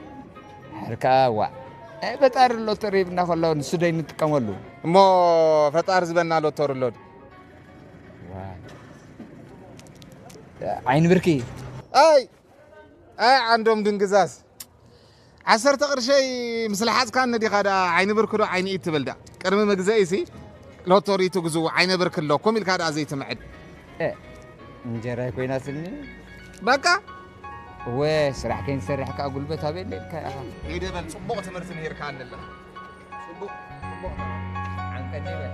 ሕርካ ዋእ። እ፣ ፈጣሪ ሎቶሪ ሂብና ከሎ ንሱ ዶ ኣይንጥቀመሉ? እሞ ፈጣሪ ዝበና ሎቶሪ ኣሎ ድዩ? ዋእ። ዓይኒ ብርኪ። ኣይ፣ ኣይ ዓንዶም ድንግዛዝ። ዓሰርተ ቅርሸይ ምስ ለሓጽካኒ ዲኻ ደኣ ዓይኒ ብርኪ ዶ ዓይኒ ኢድ ትብል ደኣ? ቅድሚ ምግዘኢሲ ሎቶሪ ትግዝኡ ዓይኒ ብርኪ ኣለኩም ኢልካ ደኣ ዘይትምዕድ። እ፣ እንጀራ ኣይኮይናትኒ። በቃ። እወ፣ ስራሕ ከይንሰርሕ ከኣ ጉልበት ኣበይ ኣለካ ኢኻ? ከይደ በል፣ ጽቡቕ ትምህርቲ ምሂርካኒ ኣለኻ። ጽቡቕ፣ ጽቡቕ። ዓንቀት ይበል።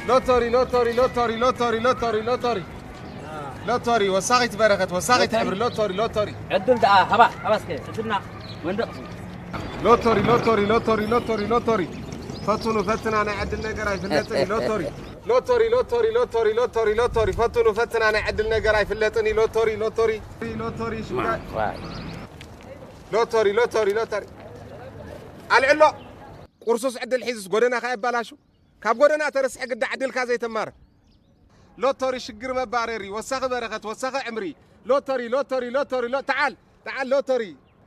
ሎቶሪ፣ ሎቶሪ፣ ሎቶሪ፣ ሎቶሪ፣ ሎቶሪ፣ ሎቶሪ። ሎቶሪ፣ ወሳኺት በረኸት፣ ወሳኺት ሎቶሪ። ሕብሪ፣ ሎቶሪ፣ ሎቶሪ። ዕድል ደኣ፣ ሃባ፣ ሃባ እስከ፣ ዕድልና መንደቕ። ሎቶሪ፣ ሎቶሪ፣ ሎቶሪ፣ ሎቶሪ፣ ሎቶሪ። ፈትኑ፣ ፈትና፣ ናይ ዕድል ነገር ኣይፍለጥን እዩ። ሎቶሪ። ሎቶሪ፣ ሎቶሪ፣ ሎቶሪ፣ ሎቶሪ፣ ሎቶሪ። ፈትኑ፣ ፈትና፣ ናይ ዕድል ነገር ኣይፍለጥን እዩ። ሎቶሪ፣ ሎቶሪ፣ ሎቶሪ፣ ሽጋ-፣ ዋይ። ሎቶሪ፣ ሎቶሪ፣ ሎቶሪ። ኣልዕሎ። ቁርሱስ ዕድል ሒዙስ ጎደና ከየባላሹ። ካብ ጎደና ተረስሐ ግዳ ዕድልካ ዘይተማር። ሎቶሪ ሽግር መባረሪ፣ ወሳኺ በረኸት፣ ወሳኺ ዕምሪ። ሎተሪ ሎተሪ ሎተሪ ሎ- ተዓል ተዓል ሎተሪ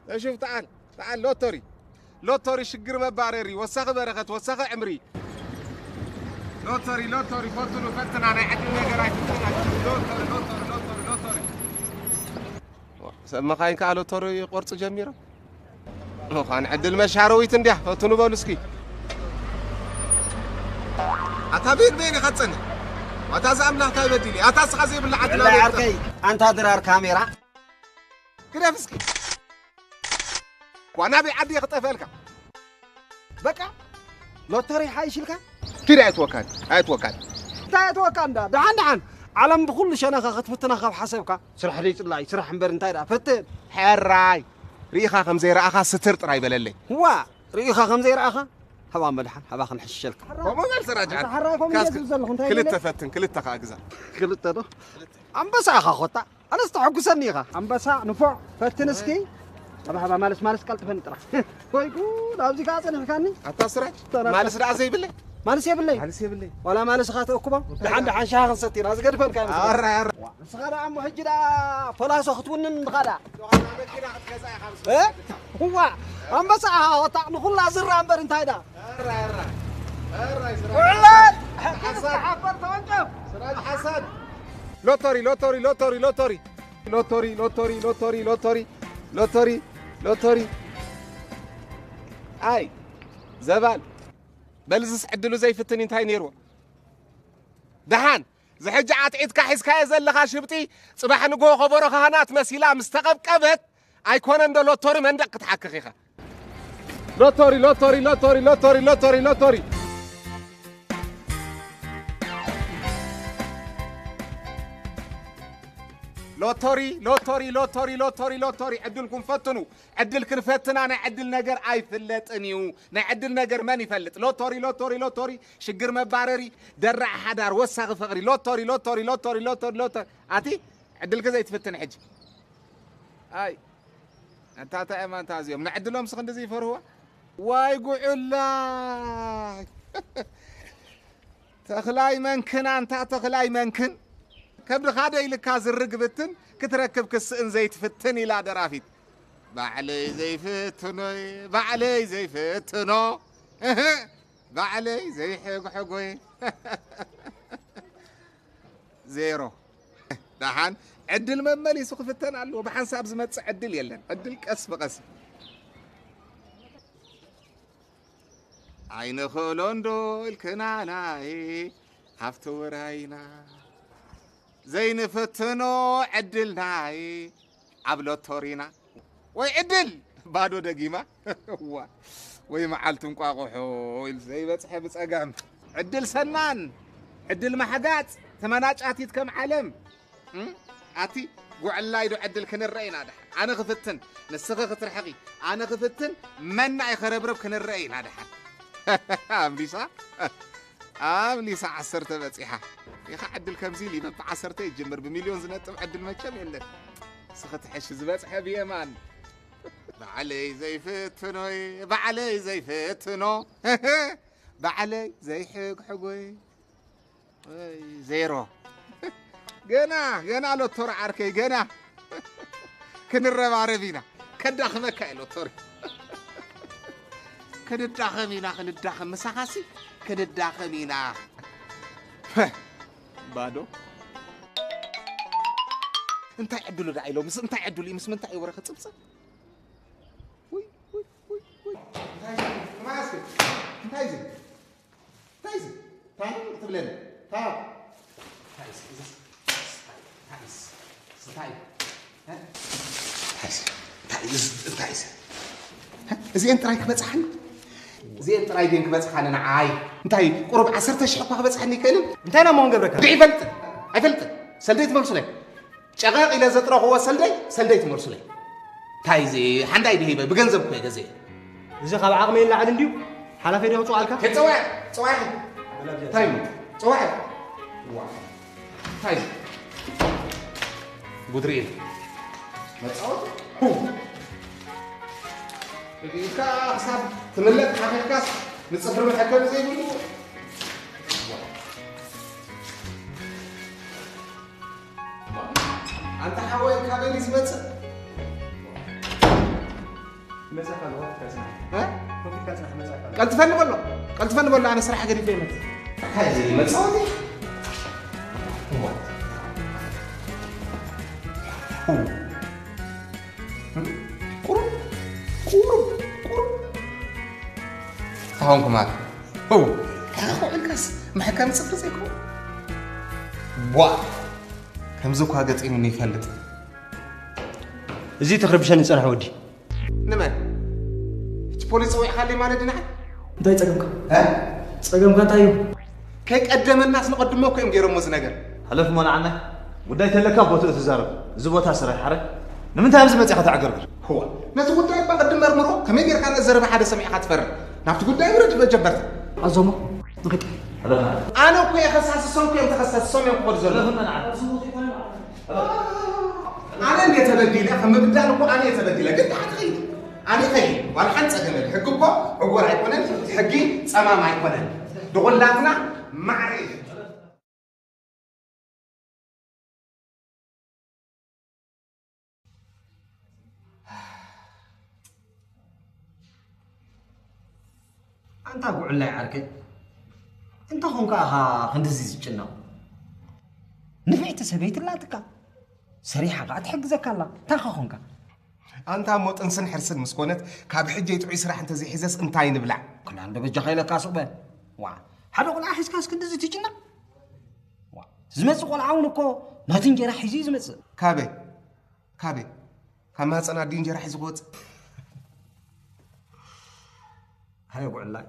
እሽፍ ተዓል ተዓል ሎተሪ ሎተሪ ሽግር መባረሪ ወሳኺ በረኸት ወሳኺ ዕምሪ ሎተሪ ሎተሪ ፈትኑ ፈትና ናይ ዕድል ነገር ኣይትፈትና ሎተሪ ሎተሪ ሎተሪ ሎተሪ ሰብ መኻይን ከዓ ሎተሪ ይቆርፁ ጀሚሮም ምዃን ዕድል መሻረዊት እንድያ ፈትኑ በሉ እስኪ ኣታ ቤት በይን ኢኻ ትጸንሕ ዋታ እዚ ኣምላኽ እንታይ በዲል እዩ ኣታ ስኻ ዘይብላ ዓድና ብላይ ቤት ዓርከይ ኣንታ ድራር ካሜራ ግደፍ እስኪ ዋናበይ ዓዲ እየ ክጠፍአልካ በቃ ሎተሪ ሓይሽ ኢልካ ኪድ ኣይትወካን ኣይትወካን እንታይ ኣትወካ እንዳ ደሓን ደሓን ዓለም ብኩሉ ሸነኻ ክትፍትና ካብ ሓሰብካ ስራሕ ደይፅላኢ ስራሕ እምበር እንታይ ደኣ ፈትን ሕራይ ርኢኻ ከም ዘይረኣኻ ስትር ጥራይ በለለይ ዋ ርኢኻ ከም ዘይረኣኻ ሃባ መድሓን ሃባ ክንሕሽሸልካ ከምኡ በል ስራጅ ሓራይ ከምኡ ካስ- ዝብል ዘለኹ እንታይ ክልተ በለ? ፈትን ክልተ ከዓ ግዛ ክልተ ዶ ኣንበሳ ኢኻ ኮታ ኣነስ ተሐጉሰኒ ኢኻ ኣንበሳ ንፎዕ ፈትን እስኪ ሃባ ሃባ ማለስ ማለስ ቀልጥፈኒ ጥራሕ ወይ ጉድ ኣብዚ ከዓ ፀኒሕካኒ ኣታ ስራጅ ተረፈ። ማለስ ደኣ ዘይብለይ ማለስ የብለይ ማለስ የብለይ ዋላ ማለስ ኻ ተእኩቦ ደሓን ደሓን ሻሃ ክንሰቲና ዝገድፈልካ ይመስለኒ ኣረ ኣረ ንስኻ ደኣ እሞ ሕጂ ደኣ ፈላሶ ክትውንን ንኻ ደኣ እ? እዋ ኣንበሳ ወጣቕ ንኹላ ዝራ እምበር እንታይ ደኣ ውዕለት ሓፈር ተወንጨፍ ስራጅ ሓሳድ ሎተሪ ሎተሪ ሎተሪ ሎተሪ ሎተሪ ሎተሪ ሎተሪ ሎተሪ ሎተሪ ሎተሪ ኣይ ዘባል በልዝስ ዕድሉ ዘይፍትን እንታይ ነይርዎ ደሓን ዝሕጂ ኣትዒትካ ሒዝካዮ ዘለኻ ሽብጢ ጽባሕ ንግሆ ከበሮ ካህናት መሲላ ምስ ተቐብቀበት ኣይኮነን ዶ ሎቶሪ መንደቕ ክትሓክኽ ኢኻ ሎቶሪ ሎቶሪ ሎቶሪ ሎቶሪ ሎቶሪ ሎቶሪ ሎቶሪ ሎቶሪ ሎቶሪ ሎቶሪ ሎቶሪ ዕድልኩም ፈትኑ ዕድል ክንፈትና ናይ ዕድል ነገር ኣይፍለጥን እዩ ናይ ዕድል ነገር መን ይፈልጥ ሎቶሪ ሎቶሪ ሎቶሪ ሽግር መባረሪ ደራዕ ሓዳር ወሳኺ ፍቕሪ ሎቶሪ ሎቶሪ ሎቶሪ ሎቶሪ ሎቶሪ ኣቲ ዕድልኪ ዘይትፍትን ሕጂ ኣይ ኣንታ እንታይ እማ እንታ እዚኦም ንዕድሎም ስኽ እንደዚ ይፈርህዋ ዋይ ጉዕላይ ተኽላይ መንክን ኣንታ ተኽላይ መንክን ከብድኻ ደይልካ ዝርግብትን ክትረክብ ክስእን ዘይትፍትን ኢላ ደራፊት ባዕለይ ዘይፍትኖ ባዕለይ ዘይፍትኖ እህ፣ ባዕለይ ዘይሕግሕጎ ዜሮ ደሓን ዕድል መመሊሱ ክፍተን ኣለዎ ብሓንሳብ ዝመፅእ ዕድል የለን ዕድል ቀስ ብቐስ ኣይንኽእሎን ዶ ኢልክናናይ ኣብቲ ውራይና ዘይንፍትኖ ዕድልናይ ኣብ ሎቶሪና ወይ ዕድል ባዶ ደጊማ ዋ ወይ መዓልቲ እንቋቑሖ ኢሉ ዘይበፅሐ ብፀጋም ዕድል ሰናን ዕድል ማሕጋፅ ተመናጫቲት ከም ዓለም ኣቲ ጉዕላይ ዶ ዕድል ክንረአ ኢና ደሓን ኣነ ክፍትን ንስኺ ክትርሕቂ ኣነ ክፍትን መና ይኸረብረብ ክንረአ ኢና ደሓን ኣምሊሳ ኣምሊሳ ዓሰርተ በፂሓ ኢኻ ዕድል ከምዚ ኢሉ በብ ዓሰርተ ይጅምር ብሚልዮን ዝነጥብ ዕድል መቸም የለን ስኺ ትሕሽ ዝበፅሐ ብየማን ባዕለይ ዘይፍትኖ ባዕለይ ዘይፍትኖ ባዕለይ ዘይሕግሕጎይ ዜሮ ገና ገና ሎቶሪ ዓርከይ ገና ክንረባረብ ኢና ከዳኽመካ እየ ሎቶሪ ክንዳኸም ኢና ክንዳኸም ምሳኻሲ ክንዳኸም ኢና ባዶ እንታይ ዕድሉ ደኣ ኢሎ ምስ እንታይ ዕድሉ እዩ ምስ ምንታይ እዩ ወረ ክፅብፅብ እንታይ እዚ እንታይ እዚ እንታይ እዚ እንታይ ትብለኒ እንታይ እንታይ እዚ እንታይ እንታይ እዚ እንታይ እዚ እንታይ እዚ እዚአን ጥራይ ክበፅሓኒ እዚአን ጥራይ ድን ክበፅሓኒ ንዓይ እንታይ ቁሩብ ዓሰርተ ሽሕ እኳ ክበፅሓኒ ይክእልን እንታይ ናብ መሆን ገብረካ ይፈልጥ ኣይፈልጥ ሰልደይ ትመልሱለይ ጨቐቕ ኢለ ዘጥረኽዎ ሰልደይ ሰልደይ ትመልሱለይ እንታይ እዚ ሓንዳይ ድሂበ ብገንዘብ እኮ ገዘ እዚ ካብ ዓቕመይ ይላዕል እንድዩ ሓላፈይ ዶ ክፅዋልካ ከፀዋዕ ፀዋዕ እንታይ እዩ ፀዋዕ እንታይ እዩ ጉድሪ መፃወት ኢድካ ክሳብ ትምለጥ ሓኺልካስ ንፅፍሪ መሐከቢ ዘይብሉ ኣንታ ሓወይ እ? ቀልጥፈኒ በሎ፣ ቀልጥፈኒ በሎ፣ ኣነ ስራሕ ገዲፈ ይመጽእ። እንታይ እዚ መጻወቲ? ቁሩብ፣ ቁሩብ፣ ቁሩብ። እንታይ ኾንኩ ማለት? ው፣ እንታይ ኾንካስ? መሐከሚ ጽፍሪ ዘይኮነ? ዋ፣ ከምዚ እኳ ገጢሙኒ ይፈልጥ። እዚ ተኽርብሸኒ ጽንሕ ወዲ። ንመን? እቲ ፖሊስ ጸዊዕካለይ ማለት ድንሓን? እንታይ ጸገምካ? እ? ጸገምካ እንታይ እዩ? ከይቀደመናስ ንቐድሞ እኮ እዮም ገይሮሞ እዚ ነገር። ሕለፍ እሞ ንዓና። ጉዳይ ተለካ ቦትኡ ትዛረብ። እዚ ቦታ ስራሕ ሓረ። ንምንታይ ኣብዚ መጺኻ ተዕገርግር? ህዋ፣ ነቲ ጉዳይ እባ ቅድም መርምሮ። ከመይ ጌርካ ነዚ ዘረባ ሓደ ሰሚዕካ ትፈርድ? ናብቲ ጉዳይ ውረድ መጀመርታ። ኣዞሞ፣ ንኺድ። ሕለፍ ንዓና። ኣነ እኮ እየ ከሳሲ፣ እሶም እኮ እዮም ተኸሰስቲ፣ እሶም እዮም ክኸዱ ዘለዎም። ሕለፍ ንዓና። ኣነ እንድየ ተበዲለ፣ ከም ምብዳል እኮ ኣነ እየ ተበዲለ። ግን ንዓኺ ኸይድ። ኣነ ኸይድ። ዋላ ሓንቲ ጸገም የለን። ሕጊ እኮ ዕጎር ኣይኮነን። ሕጊ ጸማም ኣይኮነን። ንኹላትና ማዕረ እዩ። ኣንታ ጉዕላይ ዓርከይ፣ እንታይ ኾንካ ኢኻ ክንድዚ ዝጭነቕ? ንፍዕቲ ሰበይቲ ኣላትካ፣ ሰሪሓ ኸኣ ትሕግዘካ ኣላ። እንታይ ኾንካ? ኣንታ እሞ ጥንስን ሕርስን ምስ ኮነት፣ ካብ ሕጂ ጥዑይ ስራሕ እንተዘይሒዘስ እንታይ ንብላዕ? ክላ እንዶ በጃኻ ኢለካ ሱቕ በል። ዋ፣ ሓደ ቆልዓ ሒዝካስ ክንድዚ ትጭነቕ? ዋ፣ ዝመጽእ ቆልዓ እውን እኮ ናቱ እንጀራ ሒዙ እዩ ዝመጽእ። ካበይ? ካበይ? ካብ ማህጸን ኣዲ እንጀራ ሒዙ ክወጽእ? ሃየ ጉዕላይ፣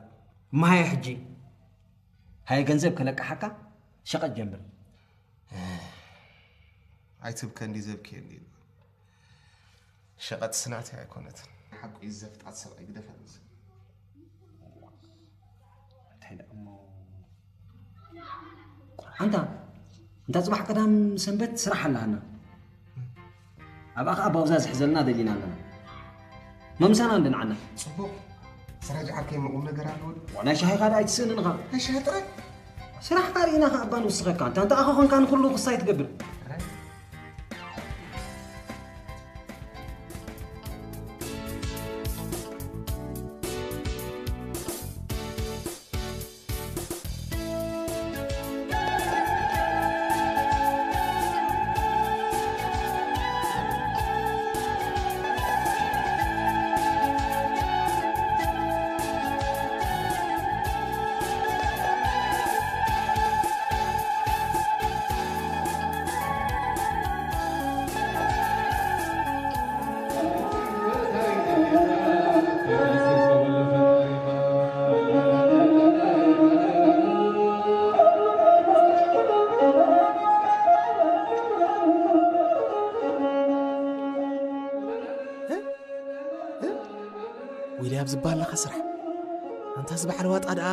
እማ ሃየ ሕጂ። ሃየ ገንዘብ ከለቅሓካ፣ ሸቐጥ ጀምር። ኣይትብከ እንዲ ዘብክየ እንዲ። ሸቐጥ ስናተይ ኣይኮነትን። ሓቁ እዩ ዘፍጣት ሰብኣይ ግደፈኒ። እንታይ ደኣ እሞ? ኣንታ፣ እንታ ጽባሕ ቀዳም ሰንበት ስራሕ ኣላና። ኣብኣ ኸኣ ባውዛ ዝሕዘልና ደሊና ኣለና። መምሳና እንድንዓና። ጽቡቕ። ስራሕ ጀዓርከይ እሞ ቁም ነገር ኣለዎ። ዋላ ሻሂ ኻዳ ኣይትስእንን ኢኻ። ናይ ሻሂ ጥራይ? ስራሕ ካርኢና ኸኣ እባ ንውስኸካ። እንታ፣ እንታ ኣኻ ኾንካ ንኹሉ ክሳይ ትገብር። ጥራይ? ዊልያም ዝበሃል ለኻ ስራሕ። ኣንታ እዚ በዓል ዋጣ ደኣ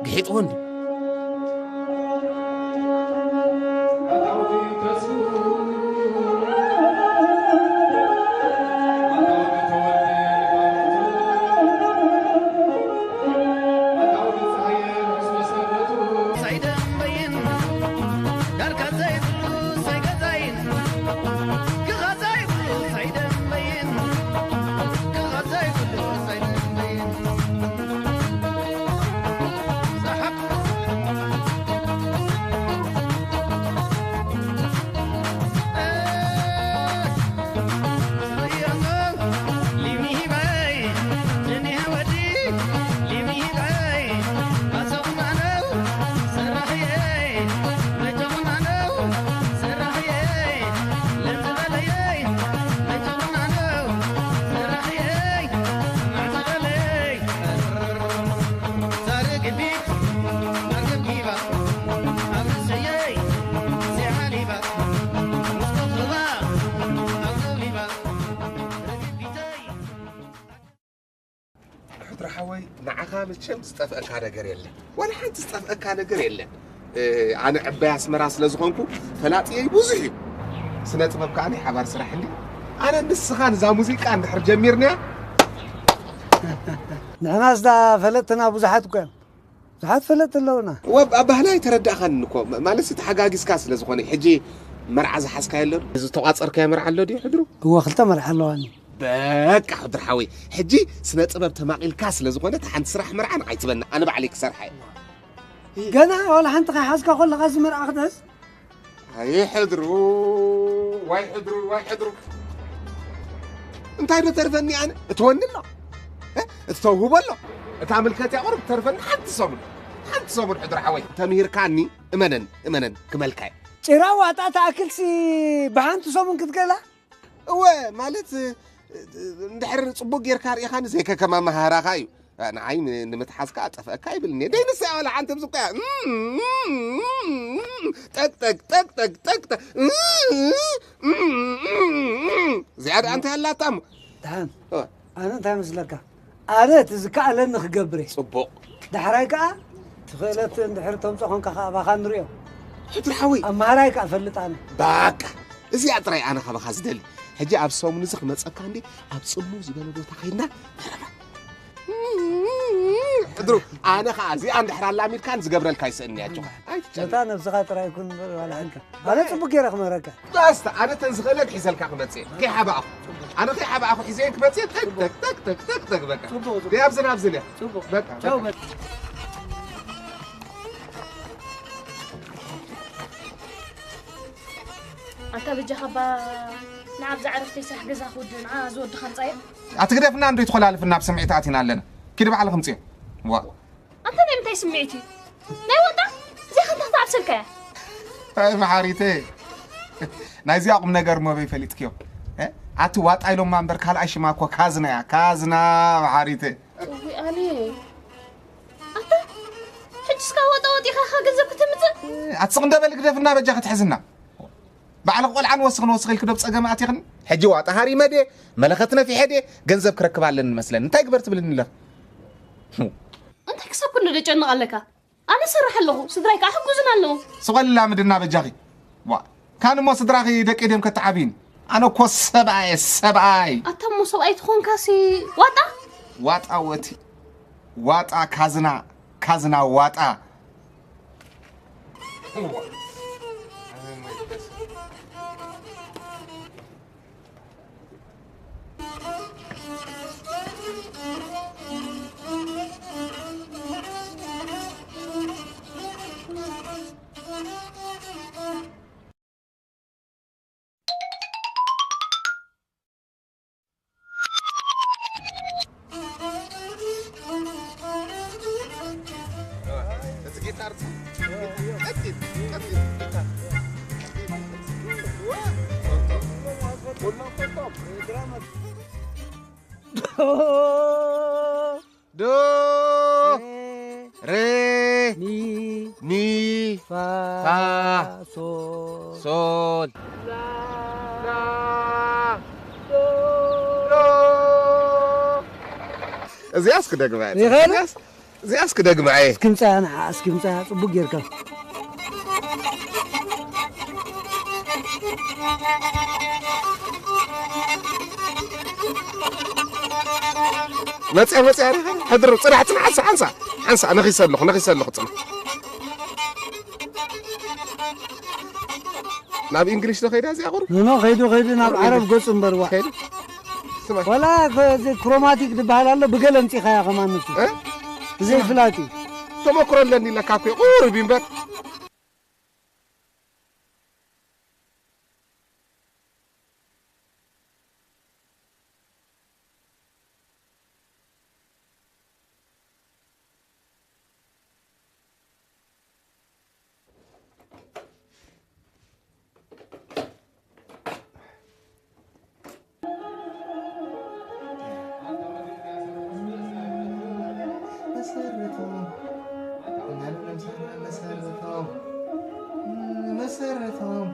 ግሒጥዎ እንድዩ። ሕድሪ ሓወይ፣ ንዓኻ መቸም ዝጠፍአካ ነገር የለን። ዋላ ሓንቲ ዝጠፍአካ ነገር የለን። እ፣ ኣነ ዕባይ ኣስመራ ስለ ዝኾንኩ፣ ፈላጥየይ ብዙሕ እዩ። ስነ ጥበብ ከኣ ናይ ሓባር ስራሕ እንድዩ። ኣነ ንስኻ ንዛ ሙዚቃ እንድሕር ጀሚርናያ፣ ንሕናስ ደኣ ፈለጥትና ብዙሓት እኮ እዮም። ብዙሓት ፈለጥቲ ኣለዉና። ወብ-፣ ኣብ ባህሊ ኣይተረዳእኻንን እኮ። ማ-፣ ማለት ተሓጋጊዝካ ስለ ዝኾነ፣ ሕጂ መርዓ ዝሓዝካዮ ኣሎ ዶ? ዝተቋጸርካዮ መርዓ ኣሎ ድዩ ሕድሩ? እወ፣ ክልተ መርዓ ኣለዋኒ። በቃ ሕድር ሓወይ፣ ሕጂ ስነ ጥበብ ተማቒልካ ስለ ዝኾነ፣ እታ ሓንቲ ስራሕ መርዓ ንዓይ ትበና፣ ኣነ ባዕለይ ክሰርሓ እየ። ገና ዋላ ሓንቲ ከይሓዝካ ከለኻ እዚ መርዓ ክትሕዝ? ኣይ ሕድሩ፣ ዋይ ሕድሩ፣ ዋይ ሕድሩ። እንታይ ዶ ተርፈኒ ኣነ? እትወኒ ኣሎ፣ እ? እትተውህቦ ኣሎ። እታ ምልከት እያ ቁሩብ ተርፈኒ ሓንቲ ሰሙን፣ ሓንቲ ሰሙን ሕድር ሓወይ። ተምሂርካኒ፣ እመነን፣ እመነን፣ ክመልካ እየ። ጭራ ዋጣ ትኣክልሲ ብሓንቲ ሰሙን ክትገላ? እወ፣ ማለት፣ እንድሕር ጽቡቅ ጌርካ ርኢኻኒ፣ ዘይከከም ኣመሃህራኻ እዩ። ንዓይ ን-፣ ንምትሓዝ ከኣ ጠፍአካ ይብልኒ። ደይ ንሳ ዋላ ሓንቲ ኣብዚ እኮ እያ። ጠቅ፣ ጠቅ፣ ጠቅ፣ ጠቅ፣ ጠቅ፣ ጠቅ። እዚኣ ደኣ እንታይ ኣላታ እሞ? ደሓን። እወ። ኣነ እንታይ መስለካ? ኣነ እቲ ዝከኣለኒ ክገብር እየ። ጽቡቕ። ዳሕራይ ከኣ እቲ ክእለት እንድሕር ተምጾ ኾንካ ከኣ ባኻ ንርእዮ። ሕድሪ ሓወይ። ኣመሃራይ ከኣ ፈልጥ ኣነ። ባቃ። እዚኣ ጥራይ ኣነ ካባኻ ዝደሊ። ሕጂ ኣብ ሰሙን እዚ ክመጸካ እንዲ ኣብ ጽምው ዝበለ ቦታ ኸይድና መረባ። ሕድሩ፣ ኣነ ኸኣ እዚኣ እንድሕር ኣላሚድካን ዝገብረልካ ይስእኒ እያ፣ ኣጆኻ። ኣይትጨነቕ። ነታ ነብስኻ ጥራይ ኩን እምበር ዋላ ሓንካ። ኣነ ጽቡቅ ገይረ ክመረካ። ባስታ፣ ኣነ ተን ዝኽእለን ሒዘልካ ክመጽእ እየ። ከይሓባእኹ። ኣነ ከይሓባእኹ ሒዘ ክመጽእ እየ። ተክ፣ ተክ፣ ተክ፣ ተክ፣ ተክ፣ ተክ፣ በቃ። ጽቡቅ፣ ጽቡቅ። ደይ ኣብዚ ናብዚ እለ። ጽቡቅ። በቃ፣ ቻው፣ በቃ። በቃ። ኣንታ በጃኻ እባ ንዓብዛ ዕረፍተይ ስራሕ ገዛ ክውድእ ንዓ ዝወድኻ ኣምጻዮ። ኣትግደፍና እንዶ ይትኾላልፍና ኣብ ስምዒት ኣቲና ኣለና። ኪዲ ባዕልኺ ምጽዮ። ዋ። ኣንታ ናይ ምንታይ ስምዒት እዩ? ናይ ዋጣ? እዚኣ ኸ እንታይ ክትዓብሰልካ እያ? ኣይ መሓሪተ። ናይዚኣ ቁም ነገር እሞ በይ ፈሊጥክዮ። እ? ኣቲ ዋጣ ኢሎማ እምበር ካልኣይ ሽማ እኮ ካዝና እያ። ካዝና መሓሪተ። እውይ ኣነ። ኣታ፣ ሕጂ እስካ ዋጣ ወጢኻ ኢኻ ገንዘብ ክተምጽእ? ኣቲ ስቕ እንደ በል ግደፍና በጃ ክትሕዝና። ባዕልኺ ቆልዓ ንወስኽ ንወስኽ ኢልኪ ዶ ብጸገም ኣቲኽኒ? ሕጂ ዋጣ ሃሪመ ድየ? መለኸት ነፊሐ ድየ? ገንዘብ ክረክብ ኣለኒ መስለኒ። እንታይ ግበር ትብልኒ ኣለኺ? እንታይ ክሳብ ክንዲ ደጨንቕ ኣለካ? ኣነ እሰርሕ ኣለኹ፣ ስድራይ ከኣ ሕጉዝን ኣለዉ። ስቕ በሊ ላምድና በጃኺ። ዋ፣ ካን እሞ ስድራኺ ደቂ ድዮም ከተዓብይኒ? ኣነ እኮ ሰብኣይ እየ፣ ሰብኣይ። ኣታ እሞ ሰብኣይ ትኾንካሲ ዋጣ? ዋጣ ወቲ፣ ዋጣ ካዝና፣ ካዝና ዋጣ። ዶ፣ ሬ፣ ሬ፣ ሚ፣ ሚ፣ ፋ፣ ፋ፣ ሶ፣ ሶል፣ ላ፣ ላ፣ ዶ። እዚኣስ ክደግማ እየ። ይኸእል? እዚኣስ፣ እዚኣስ ክደግማ እየ። እስኪ ምጻያ ንዓ፣ እስኪ ምጻያ ጽቡቅ ጌርካ። መጽያ፣ መጽያ፣ ሕድር፣ ጽናሕ፣ ጽናሕ፣ ሓንሳ፣ ሓንሳ፣ ሓንሳ፣ ነኺሰ ኣለኹ፣ ነኺሰ ኣለኹ፣ ጽናሕ። ናብ እንግሊሽ ዶ ኸይዳ እዚኣ ቁሩብ? ኖ፣ ኖ፣ ኸይዱ፣ ኸይዱ፣ ናብ ዓረብ ገጹ እምበር፣ ዋ። ኸይዱ? ስማ። ዋላ ከ-፣ እዚ ክሮማቲክ ዝበሃል ኣሎ፣ ብገለ ኣምጺኻያ ከማን ንሱ። እ? ብዘይ ፍላጥ እዩ። ተመክሮ ኣለኒ ኢለካ እኮ፣ ቁሩብ እዩ እምበር። መሰርቶም፣ መሰርቶም፣ መሰርቶም፣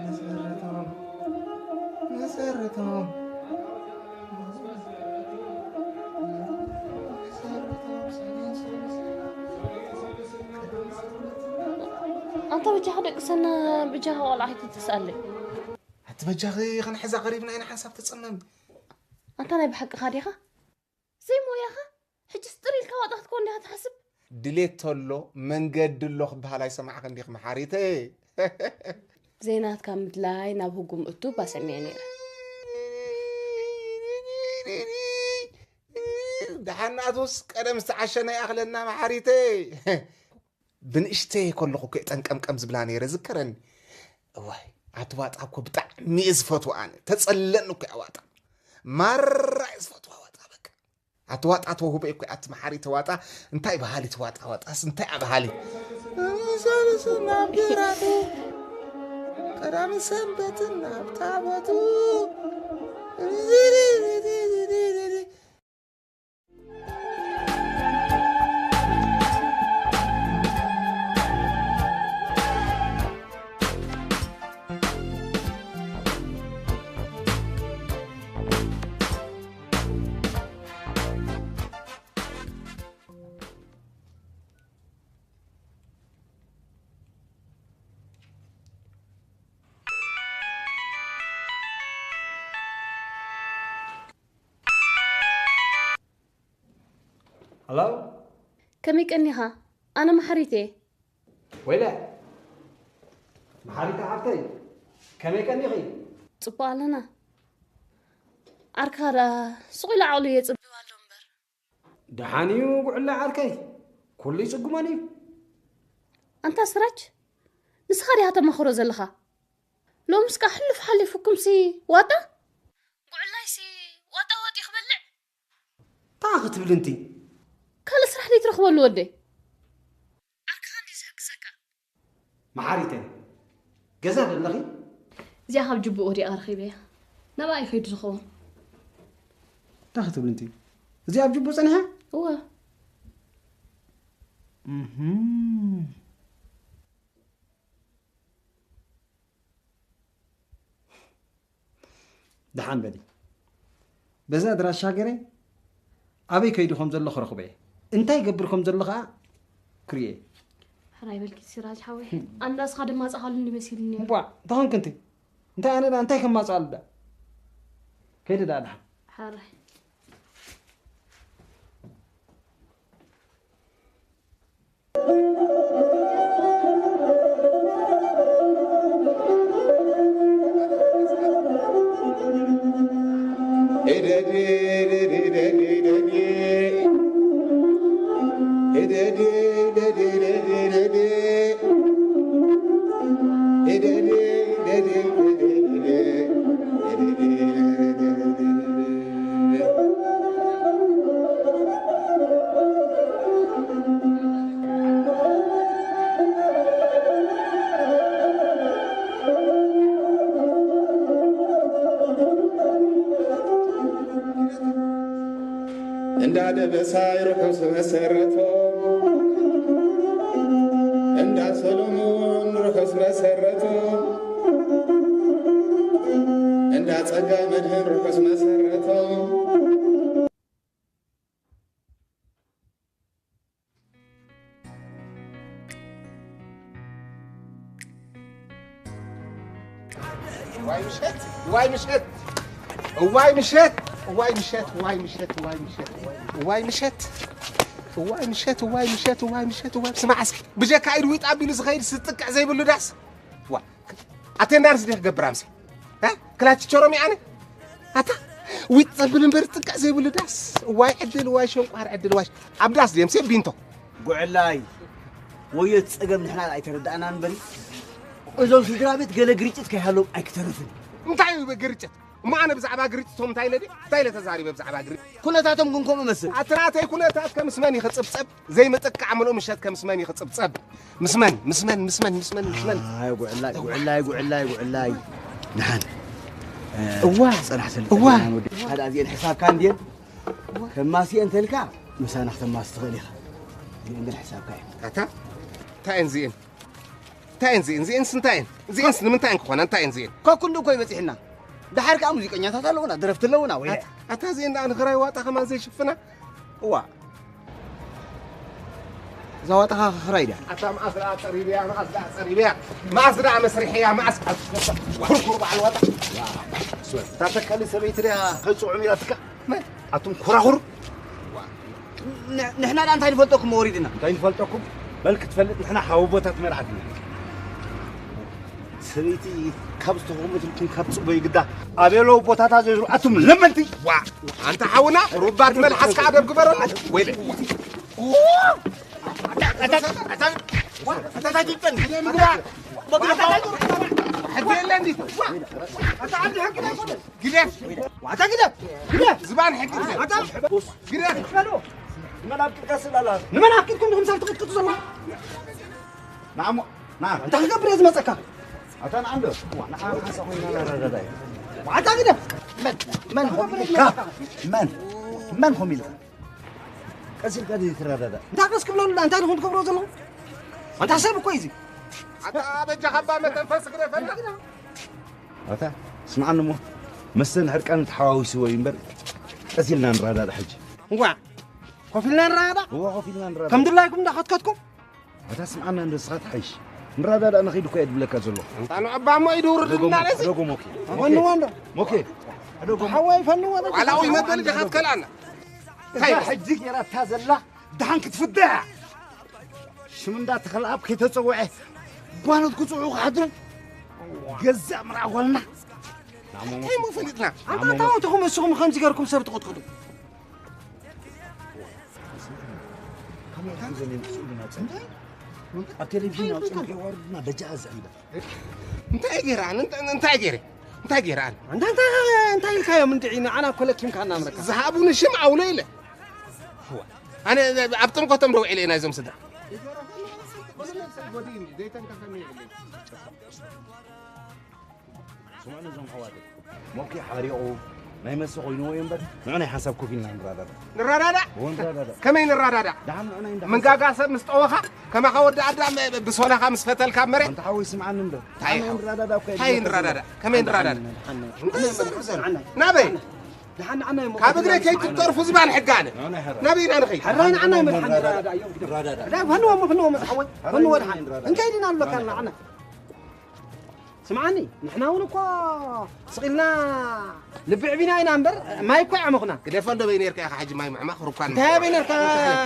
መሰርቶም፣ መሰርቶም። ኣንታ በጃኻ ደቅሰና፣ በጃኻ ቆልዓ ኣይትተስኣለይ። ኣቲ በጃኺ ክንሕዛ ቀሪብና ኢና ሓንሳብ ተጸመሚ። ኣንታ ናይ ብሓቅኻ ዲኻ? ዘይሞያኻ? ሕጅስ ጥር ኢልካ ዋጣ ክትኮን ዲኻ ትሓስብ? ድሌት ተሎ መንገዲ ኣሎ ክበሃል ኣይሰማዕኽን ዲኺ መሓሪተይ? ዘይናትካ ምድላይ ናብ ህጉም እቱ እባ ሰሚዐ ነይረ። ደሓናቱስ ቀደም ዝተዓሸነ ይኣኽለና መሓሪተይ። ብንእሽተይ ከለኹ እኮ ጠንቀምቀም ዝብላ ነይረ ዝከረኒ። እዋይ ኣቲ ዋጣ እኮ ብጣዕሚ እየ ዝፈትዋ ኣነ። ተጸለኒ እኮ እያ ዋጣ። ማራ እየ ዝፈትዋ ዋጣ በቃ። ኣቲ ዋጣ ተውህቦ እኮ ኣቲ መሓሪ ተዋጣ። እንታይ በሃሊ ተዋጣ ዋጣስ እንታይ ኣበሃሊ። ሰሉስ ናብ ግራቱ ቀዳሚ ሰንበትን ናብ ታቦቱ። ሃሎ። ከመይ ቀኒኻ? ኣነ መሓሪት እየ። ወይለ። መሓሪት ሓፍተይ፣ ከመይ ቀኒኺ? ጽቡቕ ኣለና። ዓርካ ደኣ ስቕ ኢሉ ዓቕሉ የጽብብ ኣሎ እምበር። ደሓን እዩ ጉዕላ ዓርከይ፣ ኩሉ ይጽግሞን እዩ። ኣንታ ስራጅ፣ ንስኻ ዲኻ ተማኽሮ ዘለኻ? ሎምስ ከኣ ሕሉፍ ሓሊፉኩምሲ ዋጣ? ጉዕላይሲ ዋጣ ዋጢ ክበልዕ? ታ ክትብል እንቲ? ካልእ ስራሕ ደይትረኽበሉ ወደይ? ዓርክኻ እንድዩ ዝሕግዘካ። መሓሪተይ፣ ገዛ ዶ ኣለኺ? እዚኣ ካብ ጅቡእ ወዲኣ ረኺበያ። ናብኣ እዩ ከይዱ ዝኸውን። እንታይ ክትብል እንቲ? እዚኣ ኣብ ጅቡእ ጸኒሓ? እወ። እህም። ደሓን በሊ። በዚ ኣድራሻ ገይረ ኣበይ ከይዱ ከም ዘሎ ክረኽቦ እየ። እንታይ ይገብር ከም ዘሎ ኸኣ ክርእየ። ሕራይ በልኪ ሲራጅ ሓወይ። ኣንዳስኻ ድማ ጻኻሉኒ መሲሉኒ ነይሩ። እምቧ፣ እንታይ ኾንክ እንቲ? እንታይ ኣነ ደኣ እንታይ ከማጽኣሉ ደኣ? ከይደ ደኣ ደሓን። ሕራይ። እንዳ ደበሳይ ርሑስ መሰረቶም፣ እንዳ ሰሎሞን ርሑስ መሰረቶም፣ እንዳ ጸጋ መድህን ርሑስ መሰረቶም። ዋይ ምሸት፣ ዋይ ምሸት፣ ዋይ ምሸት፣ ዋይ ምሸት፣ ዋይ ምሸት፣ ዋይ ምሸት፣ ዋይ ምሸት፣ ዋይ ምሸት፣ ዋይ ምሸት፣ ዋይ ምሸት፣ ዋይ ምሸት፣ ዋይ ምሸት፣ ዋይ ስማዕ እስኪ፣ ብጀካ ኢድ ዊጥ ኣቢሉ ዝኸይድ ስጥቅዕ ዘይብሉ ዳስ። ዋ፣ ኣቴንዳንስ ዲኺ ክገብር ኣምሲ? እ? ክላች ቸሮሚ ኣነ? ኣታ፣ ዊጥ ዘብል እምበር ጥቅዕ ዘይብሉ ዳስ። ዋይ ዕድል፣ ዋይ ሸንቋር ዕድል፣ ዋይ ሸ-፣ ኣብ ዳስ ድየምሲ ቢንቶ። ጉዕላይ፣ ወዮ እቲ ጸገም ንሕና ኣይተረዳእናን እምበሪ፣ እዞም ስድራ ቤት ገለ ግርጭት ከይሃሎም ኣይክተርፍን። እንታይ እዩ ግርጭት? እሞ ኣነ ብዛዕባ ግርጭቶም እንታይ ኢለ ድየ? እንታይ ኢለ ተዛሪበ ብዛዕባ ግርጭት? ኩነታቶም ግን ከምኡ መስል። ኣቲ ናተይ ኩነታት ከምስ መን እዩ ክጽብጸብ? ዘይምጥቃዕ ምሉእ ምሸት ከምስ መን እዩ ክጽብጸብ? ምስ መን? ምስ መን? ምስ መን? ምስ መን? ምስ መን? ኣይ፣ ጉዕላይ፣ ጉዕላይ፣ ጉዕላይ፣ ጉዕላይ። ደሓን። እ፣ እዋ። ጸናሕ ሰልጠ እዋ። ደሓን ወዲ። ሓደ ኣዚኤን ሕሳብካ እንድየን? ከማስየ እንተልካ፣ ምሳና ክተማስ ትኽእል ኢኻ። እዚኤን ግን ሕሳብካ እዩ። ኣታ? እንታይ እየን እዚኤን? እንታይ እየን እዚኤን? እዚኤንስ እንታይ እየን? እዚኤንስ ንምንታይ እየን ክኾና? እንታይ እየን እዚኤን? ከኩንዱ እኮ ይበጺሕና። ደሓር ከኣ ሙዚቀኛታት ኣለዉና፣ ደረፍቲ ኣለዉና፣ ወይለ። ኣታ፣ ኣታ እዚኤን ደኣ ንኽራይ ዋጣ ከማን ዘይሽፍና? እዋ። እዛ ዋጣኻ ክኽራይ ድያ? ኣታ መኣስ ደኣ ጸሪብያ፣ መኣስ ደኣ ጸሪብያ፣ መኣስ ደኣ መስሪሕያ፣ መኣስ ኩርኩር በዓል ዋጣ። እታ ተካሊ ሰበይቲ ድያ ከጽዑም ኢላትካ? መን? ኣቱም ኩራኹር። ን-፣ ንሕና ደኣ እንታይ ንፈልጠኩም ወሪድና? እንታይ ንፈልጠኩም? በል ክትፈልጥ ንሕና ሓወቦታት መርዓት ኢና። ሰበይቲ ካብ ዝተኾመትልኩም ካብ ጽቦ ይግዳ ኣቤሎ ቦታታ ዘይሩ ኣቱም ለመንቲ። ዋ፣ ኣንታ ሓውና፣ ሩባት መልሓስካ ኣደብ ግበረሉ። ወይለ። ግደፍ። ዋታ ግደፍ። ግደፍ። ዝባን ሕጊ ግደፍ። ግደፍ። በሉ። ንመን ኣፍቂድካ ስላላ? ንመን ኣፍቂድኩም ድኹም ሰብ ትቕጥቅጡ ዘለኹም? ንዓሞ፣ ና። እንታይ ክገብር እየ ዝመጸካ? ኣታ ንዓንዶ? ዋ፣ ንዓ ሓንሳ ኮይና ንረዳዳእ። ዋታ ግደፍ። መን? መን ኮም ኢልካ? መን? መን ኮም ኢልካ? ቀስ ኢልካ ድዩ ትረዳዳእ? እንታይ ቀስ ክብለሉ? እንታይ ድኹም ትገብሮ ዘለኹም? ኣንታ ሰብ እኮ እዩ እዚ። ኣታ በጃኻ እባ መተንፈስ ግደፈና። ኣታ ስምዓኒ እሞ፣ መስተን ሕርቃን ተሓዋዊስዎ እዩ እምበር፣ ቀስ ኢልና ንረዳዳእ ሕጂ። እዋ፣ ኮፍ ኢልና ንረዳዳእ? እዋ፣ ኮፍ ኢልና ንረዳዳእ። ከም ድላይኩም እንዳኸትከትኩም? ኣታ ስምዓና እንዶ ንስኻ ትሓይሽ። ንረዳዳእ ንኸይድ እኮ እየ ድብለካ ዘለኹ። ኣንታ ንኣባ እሞ ኢዱ ውርድ ደጎ ሞኬ፣ እናለዚ። ደጎ ሞኬ። ፈንዎ እንዶ። ሞኬ። ደጎ ሞኬ። ሓወይ ፈንዎ በቃ። ዋላ ወይ መበል ዲኻ ትከልኣና? እንታይ እዛ ይበል? ሕጂ ጌራታ ዘላ ደሓን ክትፍዳ እያ። ሽም እንዳተኸልኣብ ከይተጸውዐ ጓኖት ክጽውዑ ክሓድሩ። ገዛእ ምርዓ ጓልና። እንታይ እሞ ፈሊጥና? ኣንታ ታወትኹም እስኹም ከምዚ ገርኩም ሰብ ትቕጥቅጡ። ኣብ ቴሌቪዥን ኣውፅኦም ከይወርድና በጃ ዘዒባ። እንታይ ገይረ ኣነ? እንታይ፣ እንታይ ገይረ? እንታይ ገይረ ኣነ? ኣንታ እንታይ፣ እንታይ ኢልካዮም እንድዒ ንዓና እኮ ለኪምካና ምረካ። ዝሃቡኒ ሽም ኣውሎ ኢለ። ኣነ ኣብ ጥምቀቶም ደው ኢለ ናይዞም ስድራ። ስምዑኒ እዞም ኣሕዋተይ፣ ሞኬ ሓሪቑ ናይ መስተ ኮይንዎ እዩ እምበር፣ ንዑ ናይ ሓንሳብ ኮፍ ኢልና ንረዳዳእ። ንረዳዳእ? እወ፣ ንረዳዳእ። ከመይ ንረዳዳእ? ደሓን ንዑ ናይ እንዳ መንጋጋ ሰብ ምስ ጠወኻ፣ ከማኻ ወዲ ኣዳም ብሶላኻ ምስ ፈተልካ ኣብ መሬት? ኣንታ ሓወይ ስምዓኒ እንዶ። እንታይ ደሓን እዩ? ንረዳዳእ እኮ እንታይ እዩ ንረዳዳእ? ከመይ ንረዳዳእ? ደሓን፣ ደሓን፣ ደሓን። እንታይ እዩ ዘርፍ ዘሎ? ደሓን፣ ናበይ? ደሓን፣ ደሓን፣ ካብ እግረይ ከይትጠርፉ ዝባን ሕጋነ። ንዑ ናይ ሕራይ። ናበይ ኢና ንኸይድ? ሕራይ ንዓና እዩ መድሓን ንረዳዳእ እዮም። ንረዳዳእ። ላ፣ ፈንዎ እሞ፣ ፈንዎ መጽሓወይ። ፈንዎ ደሓን። ንረዳዳእ። እንታይ ዲና ንብለካ ንዓና? ስምዓኒ፣ ንሕና እውን እኮ ስቕ ኢልና ልቢ ዕቢና ኢና እምበር፣ ማይ እኮ ይዓመኹና። ግደፈ እንዶ በይ ነርካ ኢኻ ሕጂ ማይ ምዕማኽ ሩኳን እንታይ ኣበይ ነርካ?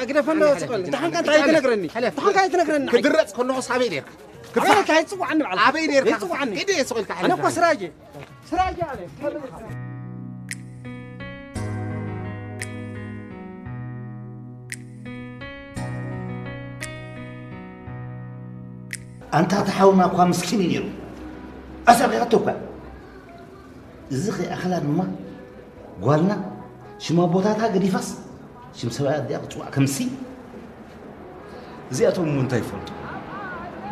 ግደፈ እንዶ ስቕ በል። ደሓንካ እንታይ ትነግረኒ? ደሓንካ ኣይትነግረኒ። ክድረጽ ከለኹስ ኣበይ ነርካ? ኣበይ ነርካ? ኣይትጽዋዕኒ ባዕልኻ። ኣበይ ነርካ? ኣይትጽዋዕኒ። ግደ ስቕ ኢልካ ኣነ እኮ ሕልፍ። ስራይ እየ። ስራይ እየ ኣነ። ኣንታ እቲ ሓውና እኳ ምስኪን እዩ ነይሩ። ኣሳቂቓቶ እኳ። እዚ ከይኣኸላ ድማ ጓልና ሽም ኣቦታታ ገዲፋስ ሽም ሰብኣይ ኣዲኣ ክጽዋዕ ከምሲ። እዚኣቶም እውን እንታይ ይፈልጡ?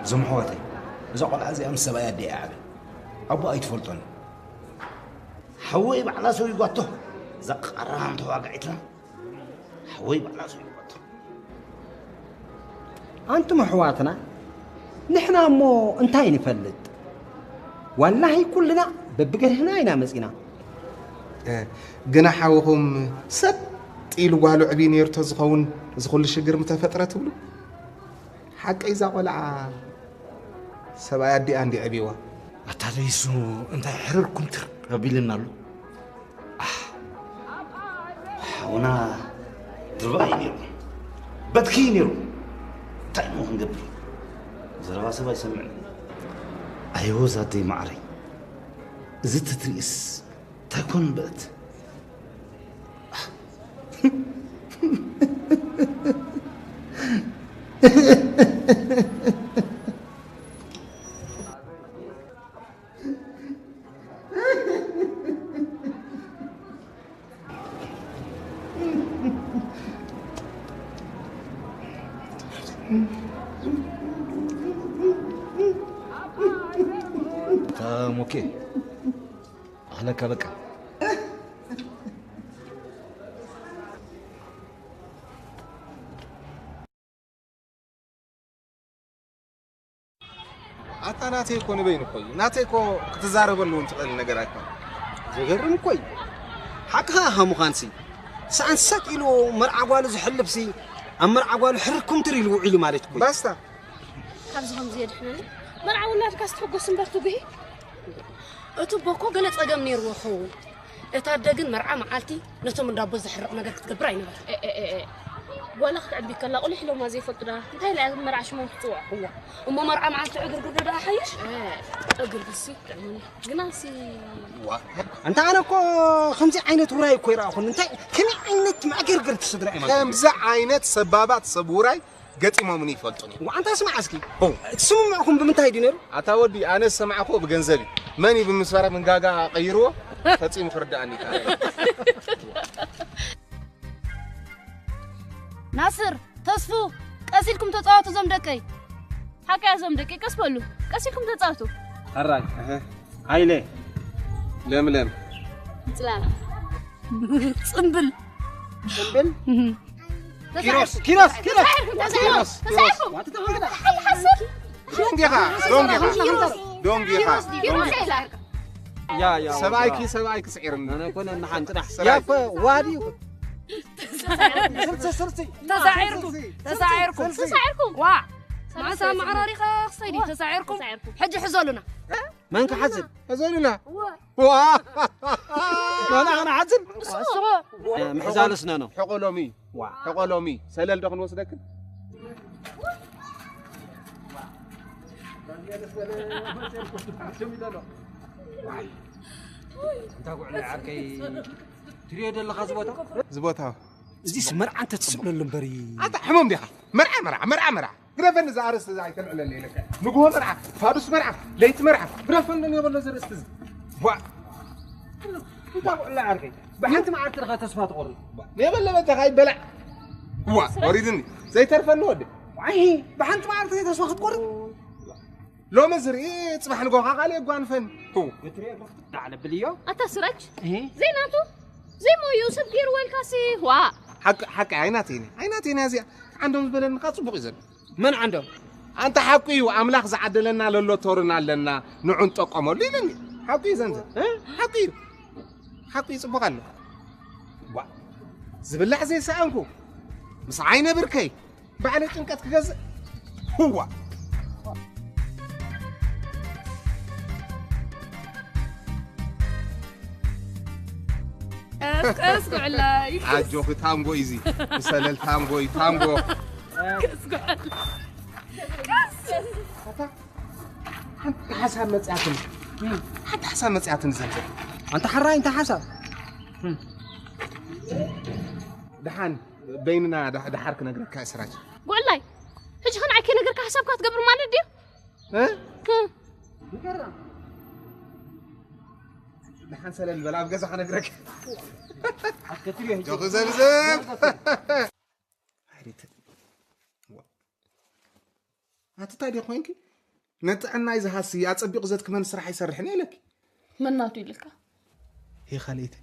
እዞም ኣሕዋተይ፣ እዛ ቆልዓ እዚኣ ምስ ሰብኣይ ኣዲኣ እያ ዓብያ። ኣቦኣ ኣይትፈልጦን። ሓወይ ባዕላ ሰዊጓቶ። እዛ ቃራን ተዋጋዒትና። ሓወይ ባዕላ ሰዊጓቶ። ኣንቱም ኣሕዋትና፣ ንሕና እሞ እንታይ ንፈልጥ? ዋላሂ ኩልና በብገርህና ኢና መጺና። እ፣ ግና ሓውኹም ሰጥ ኢሉ ጓሉ ዕብዩ ነይሩ ተዝኸውን እዚ ኩሉ ሽግር ምተፈጥረ ትብሉ? ሓቀይ እዛ ቆልዓ ሰብኣይ ኣዲኣ እንዲ ዕብይዋ። ኣታ ደይሱ እንታይ ሕርር ኩምትር ኣቢልና ኣሎ። ኣሕ፣ ሓውና ድርባይ ነይሩ፣ በትኪ ነይሩ። እንታይ እሞ ክንገብር? ዘረባ ሰብ ኣይሰምዕን። ኣይወ ዛደይ ማዕረይ፣ እዚ ተትርእስ እንታይ ኮን በእት? እታ ሞኬ፣ ኣኽለካ በቃ። ኣታ ናተይ እኮ ንበይኑ እኮ እዩ። ናተይ እኮ ክትዛረበሉ እውን ትኽእል ነገር ኣይኮነን። ዘገርም እኮ እዩ። ሓቅኻ ኢኻ ምዃንሲ። ሰኣን ሰጥ ኢሉ መርዓ ጓሉ ዝሕልፍሲ፣ ኣብ መርዓ ጓሉ ሕርኩም ትር ኢሉ ውዒሉ ማለት እኮ እዩ። ባስታ። ካብዚ ከምዚ የድሕነኒ። መርዓ ውላድካ ስትሕጎስ እምበር ትጉሂ። እቲ ኣቦ እኮ ገለ ጸገም ነይርዎ ክኸውን። እታ ኣደ ግን መርዓ መዓልቲ ነቶም እንዳቦ ዘሕርቕ ነገር ክትገብር ኣይነበራን። ኤ፣ ኤ፣ ኤ፣ ኤ። ጓላ ክትዕቢ ከላ ቁሊሕ ኢሎማ ዘይፈልጡ ደኣ እንታይ ኢላ እያ መርዓ ሽሞም ትፅውዖ? እዋ። እሞ መርዓ መዓልቲ ዕግርግር ዶ ደኣ ሓይሽ? ዕግርግርሲ ጥዕሙኒ። ግናሲ ዋ። ኣንታ ኣነ እኮ ከምዚ ዓይነት ውራይ እኮ ይረኣኹን። እንታይ ከመይ ዓይነት መዕገርገርቲ ስድራ እዮም? ከምዚ ዓይነት ሰባባት ሰብ ውራይ ገጢሞምኒ ይፈልጡን እዮም። ዋንታ ስማዕ እስኪ። ኦ። ትስምምዕኩም ብምንታይ ድዩ ነይሩ? ኣታ ወዲ ኣነ ዝሰማዕኩዎ ብገንዘብ እዩ። መን እዩ ብምስፈረ መንጋጋ ቀይርዎ? ፈጺሙ ክርዳኣኒ ይከኣል። ናስር፣ ተስፉ፣ ቀስ ኢልኩም ተጻወቱ እዞም ደቀይ። ሓቀይ እዞም ደቀይ ቀስ በሉ። ቀስ ኢልኩም ተጻወቱ። ሕራይ። እህ። ሃይለ። ለምለም። ጽላል። ጽምብል። ጽምብል? እህ። ኪሮስ፣ ኪሮስ፣ ኪሮስ። ተሳዒርኩም፣ ተሳዒርኩም፣ ኪሮስ፣ ተሳዒርኩም። ኪሮስ። ተሓሓስብ። ዶንጌኻ፣ ዶንጌኻ። ኪሮስ፣ ዶንጌኻ፣ ኪሮስ፣ ዶንጌኻ። ኪሮስ ኢላ። ያ፣ ያ፣ ሰብኣይኪ፣ ያ። ሰብኣይኪ ስዒርኒ። ኣነ እኮ ነንሓን ጥራሕ። ሰብኣይ። ያ እኮ ዋዲ። ስልሲ፣ ስልሲ። ተሳዒርኩም፣ ስልሲ። ተሳዒርኩም። ስልሲ። ተሳዒርኩም። ዋ። ማሳ ማዕራሪኻ ክሰይዲ ተሳዒርኩም። ተሳዒርኩም። ሕጂ ሕዘሉና። መን ክሓዝን? ሕዘሉና። ዋ። ዋ። ኣና፣ ኣና ሓዝን? እሱ። ምሕዛልስ ነኖ። ሕቆሎሚ። ዋ። ሕቆሎሚ። ሰለል ዶ ክንወስደክን? ዋይ። እንታ ጉዕለ ዓርከይ፣ ትሪኦ ዘለኻ እዚ ቦታ? እዚ ቦታ። እዚስ መርዓ እንተትጽብለሉ እምበር። ኣታ ሕሞም ዲኻ? መርዓ፣ መርዓ፣ መርዓ፣ መርዓ። ግደፈኒ፣ እዛ ኣርእስቲ እዛ ኣይተልዕለለይ ኢለካ። ንግሆ መርዓ፣ ፋዱስ መርዓ፣ ለይቲ መርዓ፣ ግደፈኒ እኒኦ በሎ እዚ ኣርእስቲ እዚ። ዋ። እንታይ ውዕላ ዓርከይ? ብሓንቲ መዓልቲ ዲኻ ተስፋ ትቖርጽ? የበለ በጃኻ ይበላዕ። ዋ፣ ወሪድኒ። ዘይተርፈኒ ወዲ። ዋይ፣ ብሓንቲ መዓልቲ ተስፋ ክትቆርጽ? ሎሚ ዝርኢ፣ ጽባሕ ንጎኻ ካልእ የጓንፈኒ። ቱ። ክትሪኦ ዶ? ላዕለ ብልዮ። ኣታ ስራጅ፣ እህ። ዘይናቱ፣ ዘይሞዩ ሰብ ገይርዎ ኢልካሲ፣ ዋ። ሓቂ፣ ሓቂ፣ ኣይናተይን፣ ኣይናተይን እያ እዚኣ። ዓንዶም ዝበለኒ ከኣ ጽቡቕ እዩ ዘሎ። መን ዓንዶም? ኣንታ ሓቁ እዩ፣ ኣምላኽ ዝዓደለና ለሎ ቶርና ኣለና፣ ንዑ ንጠቀመሉ ኢለኒ። ሓቁ እዩ ዘንተ፣ እ? ሓቁ እዩ። ሓቁ እዩ፣ ጽቡቕ ኣሎ። ዋ፣ ዝብላዕ ዘይሰኣንኩ፣ ምስ ዓይነ ብርከይ፣ ባዕለይ ጭንቀት ክገዝእ። ህዋ። ቀስ፣ ቀስ፣ ጉዕላይ። ኣጆኺ ታንጎ እዩ እዚ። ብሰለል ታንጎ እዩ፣ ታንጎ። ቀስ፣ ጉዕላይ። ቀስ። ኣታ፣ ሓንቲ ሓሳብ መጽኣትኒ። ሓንቲ ሓሳብ መጽኣትኒ ዘንተ። ኣንታ ሓራይ፣ እንታይ ሓሳብ? ደሓን፣ በይንና ደሕ-፣ ደሓር ክነግረካ እየ፣ ስራጅ። ጉዕላይ፣ ሕጂ ኸ ንዓይ ከይነገርካ ሓሳብካ ትገብር ማለት ድዩ? እ? እ። ደሓን ሰለል በል፣ ኣብ ገዛ ክነግረካ። ጆኹ ዘብዘብ። ኣይሪትን። ኣቲ እንታይ ደኣ ኮይንኪ? ነጥዕናይ ዝሃሲ ኣጸቢቑ ዘትክመን ስራሕ ኣይሰርሕን እየ ኢለኪ። መናቱ ኢልካ? ሄ ካልእቲ፣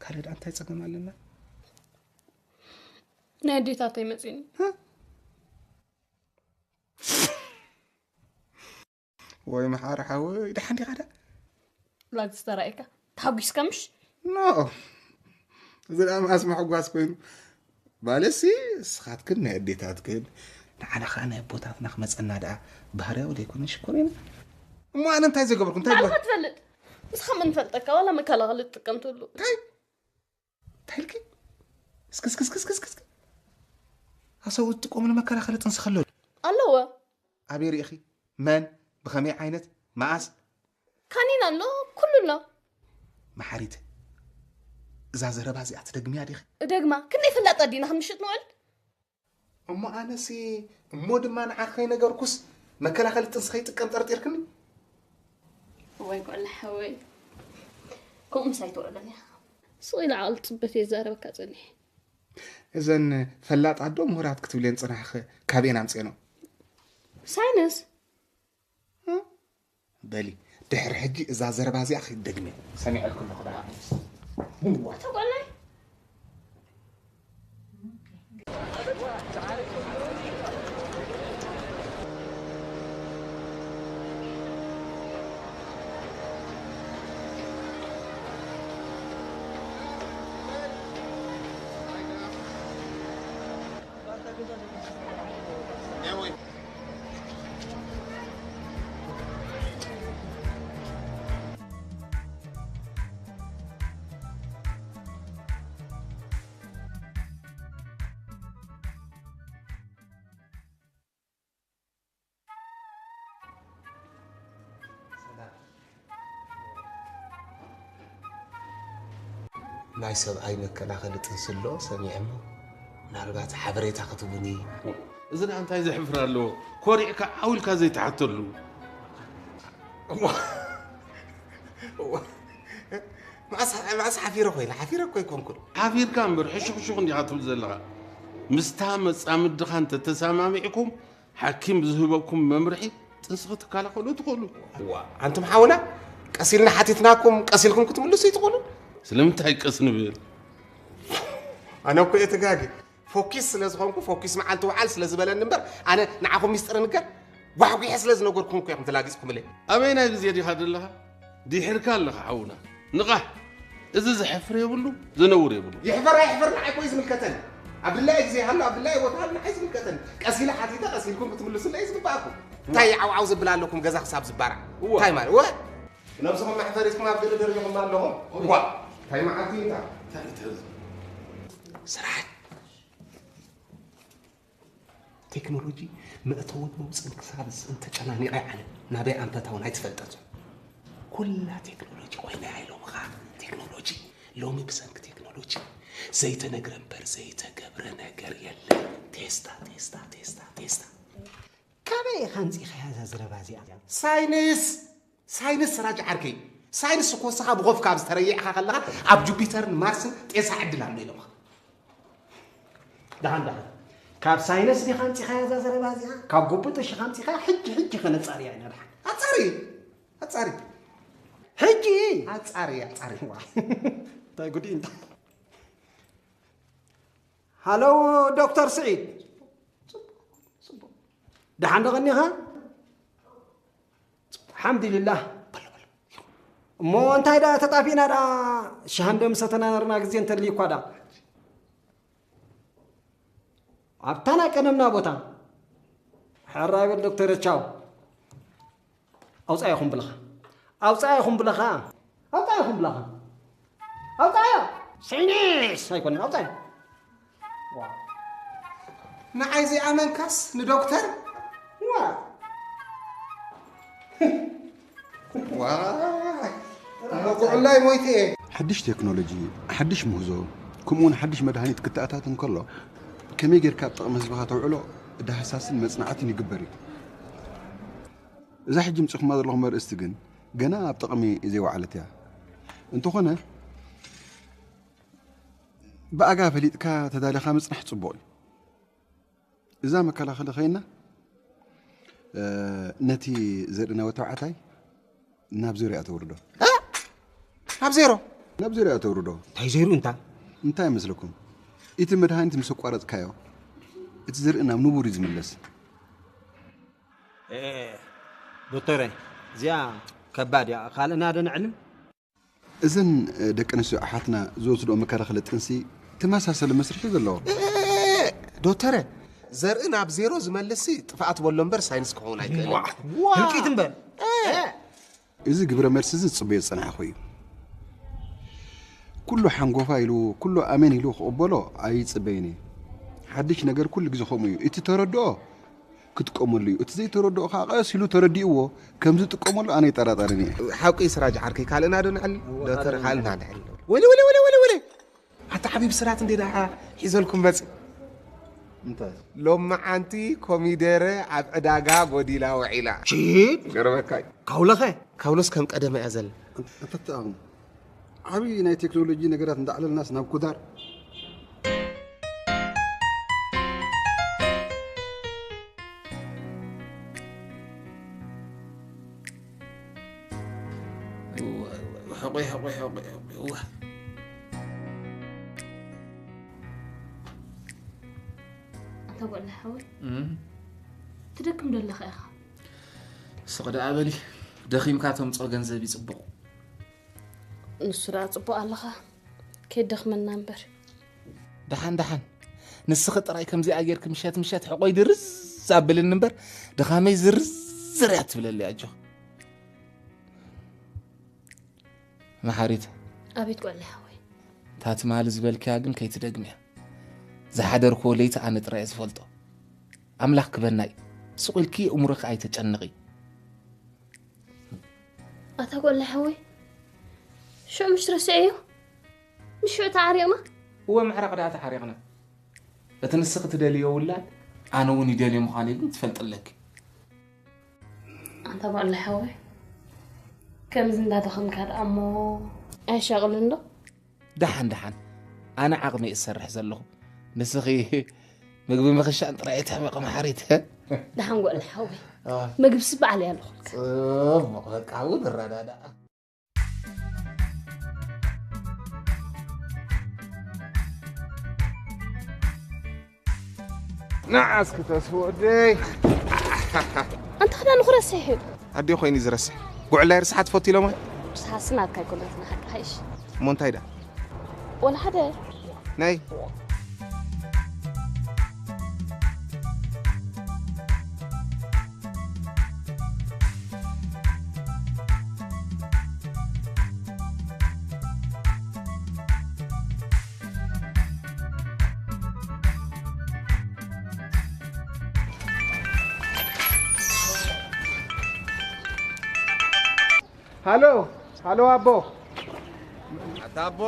ካልእ ደኣ እንታይ ጸገም ኣለና? ናይ ኣዴታተይ መጺኡኒ። ህ? ወይ መሓሪ ሓወይ፣ ደሓን ዲኻ ደኣ? ላግ ዝተራእየካ፣ ተሓጒስካ ምሽ? ኖ። እዚ ደኣ መኣስ ምሕጓስ ኮይኑ? ባለሲ፣ ንስኻትክን ናይ ኣዴታትክን፣ ንዓና ኸኣ ናይ ኣቦታትና ክመጸና ደኣ ባህርያዊ ደይኮነን ሽኮር ኢና። እሞ ኣነ እንታይ ዘይገበርኩ? እንታይ ባዕልኻ ገበርኩ? ትፈልጥ። ንስኻ መን ፈልጠካ? ዋላ መከላኸሊ ትጥቀም ትህሉ። እንታይ? እንታይ ኢልኪ? እስኪ፣ እስኪ፣ እስኪ፣ እስኪ፣ እስኪ፣ እስኪ። ኣሰብኡት ዝጥቀሙሉ መከላኸሊ ጥንሲ ከሎ ኣለዎ። ኣበይ ርኢኺ? መን? ብኸመይ ዓይነት? መኣስ? ካኒን ኣሎ፣ ኩሉ ኣሎ። መሓሪት፣ እዛ ዘረባ እዚኣ ትደግምያ ዲኺ? እደግማ? ክንደይ ፈላጣት ዲና ክንምሽጥ ንውዕል? እሞ ኣነሲ፣ እሞ ድማ ንዓኺ ከይነገርኩስ መከላኸሊ ጥንሲ ከይጥቀም ጠርጢርክኒ? እዋይ ጓል ሓወይ፣ ከምኡ ምሳይ ትውዕልን ኢኻ። ስቕ ኢለ ዓቕሊ ጽበት እየ ዝዛረበካ ጸኒሐ። እዘን ፈላጣት ዶ ምሁራት ክትብለን ጽናሕኺ ካበየን ኣምጺኤንኦ? ሳይንስ። በሊ፣ ድሕሪ ሕጂ እዛ ዘረባ እዚኣ ከይትደግምያ። ሰሚዐልኪ ኣለኹ ደኣ። እዋ፣ ተጓላይ። ናይ ሰብኣይ መከላኸሊ ጥንሲ ኣሎ ሰሚዐ እሞ ምናልባት ሓበሬታ ክትቡኒ። እዚ ደኣ እንታይ ዘሕፍር ኣለዎ? ኮሪዕካ ዓው ኢልካ ዘይትሓተሉ። መኣስ ሓፊረ ኮይነ ሓፊረ እኮ ኣይኮንኩን። ሓፊርካ እምበር ሕሹኽሹኽ እንዲኻ ትብል ዘለኻ። ምስታ መጻምድኻ እንተተሰማሚዕኩም ሓኪም ብዝህበኩም መምርሒ ጥንሲ ክትከላኸሉ ትኽእሉ። እዋ ኣንቱም ሓውና ቀሲልና ሓቲትናኩም ቀሲልኩም ክትምልሱ ይትኽእሉ። ስለምንታይ ቀስ ንብል? ኣነ እኮ እየ ተጋጊ። ፎኪስ ስለ ዝኾንኩ ፎኪስ መዓልቲ ውዓል ስለ ዝበለኒ እምበር ኣነ ንዓኹም ሚስጥር ንገር ጓሕጒሐ ስለ ዝነገርኩም እኮ ኢኹም ተላጊጽኩምለይ። ኣበየናይ ግዜ ዲኻ ዘለኻ? ዲሒርካ ኣለኻ ሓውና። ንቓሕ። እዚ ዘሕፍር የብሉ፣ ዘነውር የብሉ። ይሕፈር ኣይሕፈር ንዓይ እኮ እዩ ዝምልከተኒ። ኣብ ድላየ ግዜ ይሃሉ ኣብ ድላየ ቦታ ይሃሉ ንዓይ ዝምልከተኒ። ቀስ ኢለ ሓቲተ ቀስ ኢልኩም ክትምልሱለይ እዩ ዝግባኣኩም። እንታይ ዓውዓው ዘብል ኣለኩም ገዛ ክሳብ ዝባራዕ? እንታይ ማለት ወ ነብስኹም መሕፈሪትኩም ኣብ ገለ ደረጃኹም ኣለኹም። ዋ እንታይ መዓልቲ እዩ እታ? ስራሕ ቴክኖሎጂ መእተውን መውፅእን ክሳብ ዝስእን ተጨናኒቐ ዓለም ናበይ ኣንፈታውን ኣይትፈልጠትን። ኩላ ቴክኖሎጂ ኮይና እያ ኢሎም ኸዓ ቴክኖሎጂ ሎሚ ብሰንኪ ቴክኖሎጂ ዘይተነግረ እምበር ዘይተገብረ ነገር የለን። ቴስታ ቴስታ ቴስታ ቴስታ። ካበይ ኢኻ ኣምፂእኻያ እዛ ዘረባ እዚኣ? ሳይንስ ሳይንስ ስራጅ ዓርከይ ሳይንስ እኮ ንስኻ ብኾፍካ ኣብ ዝተረየዕኻ ከለኻ ኣብ ጁፒተርን ማርስን ጤሳ ዕድል ኣሎ ኢሎምኻ። ደሓን ደሓን ካብ ሳይንስ ዲኻ ኣምፂኻያ እዛ ዘረባ እዚኣ? ካብ ጎቦ ጠሺኻ ኣምፂኻያ? ሕጂ ሕጂ ከነፃርያ ኢና ደሓን። ኣፃሪ ኣፃሪ ሕጂ ኣፃሪ ኣፃሪ እንታይ ጉድ እዩ እንታይ ሃሎ ዶክተር ስዒድ ደሓን ዶ ቀኒኻ? ሓምድልላህ እሞ እንታይ ደኣ ተጣፊእና ደኣ ሸሃንዶ ምሰተናነርና ግዜ እንተልዩ እኳ ደኣ ኣብታ ናይ ቀደምና ቦታ ሕራይ በል ዶክተር ቻው ኣውፃ ኢኹም ብለኻ ኣውፃ ኢኹም ብለኻ ኣውፃ ኢኹም ብለኻ ኣውፃ ሳይንስ ኣይኮነን ኣውፃ ንዓይ ዘይኣመንካስ ንዶክተር ዋ እሞ ኩዕላይ ሞይተ እየ ሓድሽ ቴክኖሎጂ ሓድሽ ምህዞ ከምኡውን ሓድሽ መድሃኒት ክተኣታት እንከሎ ከመይ ጌርካ ኣብ ጥቕሚ ህዝብኻ ተውዕሎ ዳህሳስን መጽናዕትን ይግበር እዩ እዛ ሕጂ ምጽኹማ ዘለኹም ኣርእስቲ ግን ገና ኣብ ጥቕሚ ዘይወዓለት እያ እንተኾነ ብኣጋ ፈሊጥካ ተዳሊኻ ምጽናሕ ጽቡቕ እዩ እዛ መከላኸሊ ኸይና ነቲ ዘርእናዊ ተባዕታይ ናብ ዜሮ እያ ተውርዶ ናብ ዜሮ ናብ ዜሮ እያ ተውርዶ እንታይ ዘይሩ እንታ እንታይ ይመስለኩም እቲ መድሃኒት ምስ ኣቋረፅካዮ እቲ ዘርኢ ናብ ንቡር እዩ ዝምለስ ዶክተረ እዚኣ ከባድ እያ ካልእና ዶ ንዕልም እዘን ደቂ ኣንስትዮ ኣሓትና ዝወስድኦ መከላኸሊ ጥንሲ ተመሳሰሊ መስርሒ እዩ ዘለዎ። ዶተረ፣ ዘርኢ ናብ ዜሮ ዝመልስሲ ጥፍኣት በሎ እምበር ሳይንስ ክኸውን ኣይክእልን። ህልቂት እምበር። እዚ ግብረ መልሲ እዚ ዝጽበዮ ዝጸናሕኹ እዩ። ኩሉ ሓንጎፋ ኢሉ ኩሉ ኣሜን ኢሉ ክቕበሎ ኣይጽበይን እየ። ሓድሽ ነገር ኩሉ ግዜ ከምኡ እዩ። እቲ ተረድኦ ክጥቀመሉ እዩ። እቲ ዘይተረድኦ ከዓ ቀስ ኢሉ ተረዲእዎ ከም ዝጥቀመሉ ኣነ ኣይጠራጠርን እየ። ሓቁ እዩ ስራጅ ዓርከይ፣ ካልእና ዶ ንዕል? ዶክተር ካልእና ንዕል። ወለ ወለ ወለ ወለ ወለ ኣታ ሓቢብ ስራት እንዴ ደኣ ሒዘልኩም መጽ እንታይ ሎመዓንቲ ኮሚደረ ኣብ ዕዳጋ ጎዲላ ውዒላ። ቺድ ገረመካይ። ካውለኸ? ካውሎስ ከም ቀደመ እያ ዘላ። ኣንተተኣቕሙ ዓብዪ ናይ ቴክኖሎጂ ነገራት እንዳዕለልናስ ናብ ኩዳር ሕቆይ ሕቆይ ሕቆይ ሕቆይ እዋ ኣታ ጓል ሓወይ ትደክም ዶ ኣለኻ ኢኻ ስቕ ደኣ በሊ ደኺምካ ተምፅኦ ገንዘብ ይፅቡቕ ንሱ ደኣ ጽቡቕ ኣለኻ ከይደኽመና እምበር ደሓን ደሓን ንስኺ ጥራይ ከምዚኣ ጌርኪ ምሸት ምሸት ሕቆይ ድርዝ ኣብልኒ እምበር ድኻመይ ዝርዝር እያ ትብለለይ ኣጆኺ መሓሪት ኣቤት ጓለይ ሓወይ እታ ትማሊ ዝበልክያ ግን ከይትደግምያ ዝሓደርክዎ ለይቲ ኣነ ጥራይ እየ ዝፈልጦ ኣምላኽ ክበና እዩ ስቕ ኢልኪ የእምሮኺ ኣይተጨንቒ ኣታ ጓለይ ሓወይ ሽዑ ምሽ ትረስዐዮ ሽዑ ተዓሪቕና። እወ፣ ምሕራቕ ደኣ ተዓሪቕና። እቲ ንስኺ ትደልዮ ውላድ ኣነ እውን ይደልዮ ምዃነይ ግን ትፈልጢ ኣለኪ። ኣንታ ጓል ሓወይ፣ ከምዚ እንዳደኸምካ ደኣ እሞ ኣይሻቕልን ዶ? ደሓን ደሓን፣ ኣነ ዓቕመይ እሰርሕ ዘለኹ። ንስኺ ምግቢ ምኽሻን ጥራይ እትሕመቒ መሓሪት። ደሓን ጓል ሓወይ፣ አ። ምግብሲ ባዕለይ ኣለኹልካ። ጽቡቕ፣ በቃ፣ ኣብኡ ንረዳዳእ። ንዓ እስኪ ተስፉ ወደይ። ኣንታ ክዳኑ ክረስሕ እዩ። ኣዴ ኮይኑ እዩ ዝረስሕ። ጉዕላይ ርስሓ ትፈቱ ኢሎማ? ርስሓስ ናትካ ኣይኮነትን፣ ሓቂ ሓይሽ። እሞ እንታይ ደኣ? ወላ ሓደ። ናይ ሃሎ፣ ሃሎ ኣቦ። ኣታ ኣቦ፣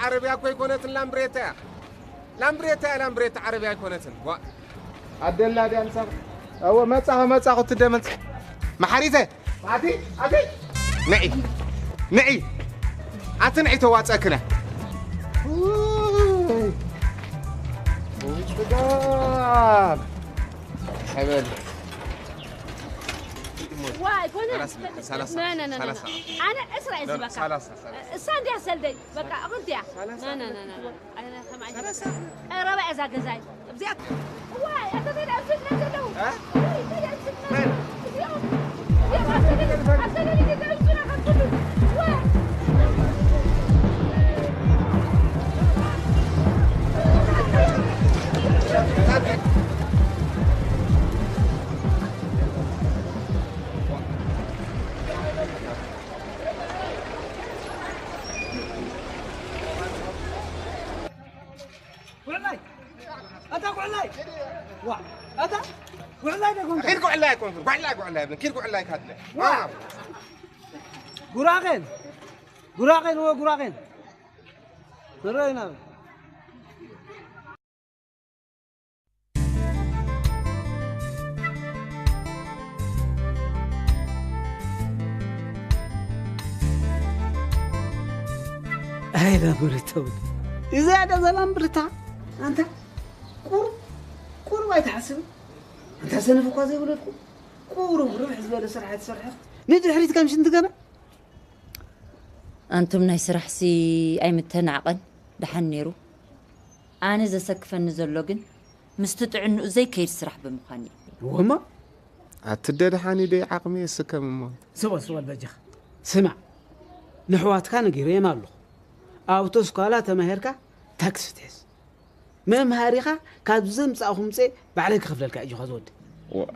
ዓረብያ እኮ ኣይኮነትን፣ ላምብሬታ እያ። ላምብሬታ እያ፣ ላምብሬታ፣ ዓረብያ ኣይኮነትን። ዋ። ኣደላ ድያ ንሳ? እወ፣ መጻኹ፣ መጻኹ፣ ትደመጽ። መሓሪተ፣ ኣቲ፣ ኣቲ። ንዒ፣ ንዒ። ኣቲ ንዒ ተዋጸክነ። ውይ። ውይ፣ ጽጋብ። ሕበል። ዋይ፣ ኮነ። ሰላሳ፣ ሰላሳ፣ ና፣ ና፣ ና፣ ና። ሰላሳ። ኣነ ዕስራ እየ ና፣ ዝህበካ። ሰላሳ፣ ሰላሳ። እሳ እንድያ ሰልደይ፣ በቃ፣ ኣኹ እንድያ። ሰላሳ። ና፣ ና፣ ና፣ ና፣ ና። ኣነ ከማይ ሰላሳ። ቀረባ እያ እዛ ገዛይ። እዚኣ፣ ዋይ፣ ኣታ እንታይ ደኣ ኣብዚ ዝና ዘለዉ? እ? እንታይ ደኣ ኣብዚ ዝና መን? እዚኦም፣ እዚኦም ኣብ ሰገል፣ ኣብ ሰገል ይገዛዩ ዝና ካብ ኩሉ። ዋይ። ጉዕላይ! ኣታ ጉዕላይ! ዋ! ኣታ ጉዕላይ ዶ ኮንካ? ኪድ ጉዕላይ ኣይኮንኩን። ጉዕላይ፣ ጉዕላይ ኣይብልን። ኪድ ጉዕላይ ካድለ። ዋ! ጉራቄን! ጉራቄን፣ ወ ጉራቄን! ንረአይ ናብ። ኣይ ላምብርታ ወዲ። እዛ ዶ ዘላምብርታ? ኣንታ ቁሩብ፣ ቁሩብ ኣይትሓስብን? ኣንታ ሰነፍ እኳ ዘይወለድኩ፣ ቁሩብ ርብሕ ዝበለ ስራሕ ኣይትሰርሕን? ንድሕሪት ከም ሽንቲ ገና? ኣንቱም ናይ ስራሕሲ ኣይምተናዕቐን፣ ደሓን ነይሩ። ኣነ ዘሰክፈኒ ዘሎ ግን ምስቲ ጥዕንኡ ዘይከይድ ስራሕ ብምዃኑ እዩ። እወ እሞ? ኣቲ ኣደ ደሓን እዩ ደይ ዓቕሚ የስከም እሞ። ስቕ በል፣ ስቕ በል በጃኻ። ስማዕ፣ ንኣሕዋትካ ነጊረዮም ኣለኹ። ኣብቶ ስኳላ ተማሂርካ ታክሲ ትሕዝ። መምሃሪኻ ካብ ዘምጻእኹ ምጽኤ ባዕለይ ክኸፍለልካ እየ፣ ኣጆኻ ዝወዲ።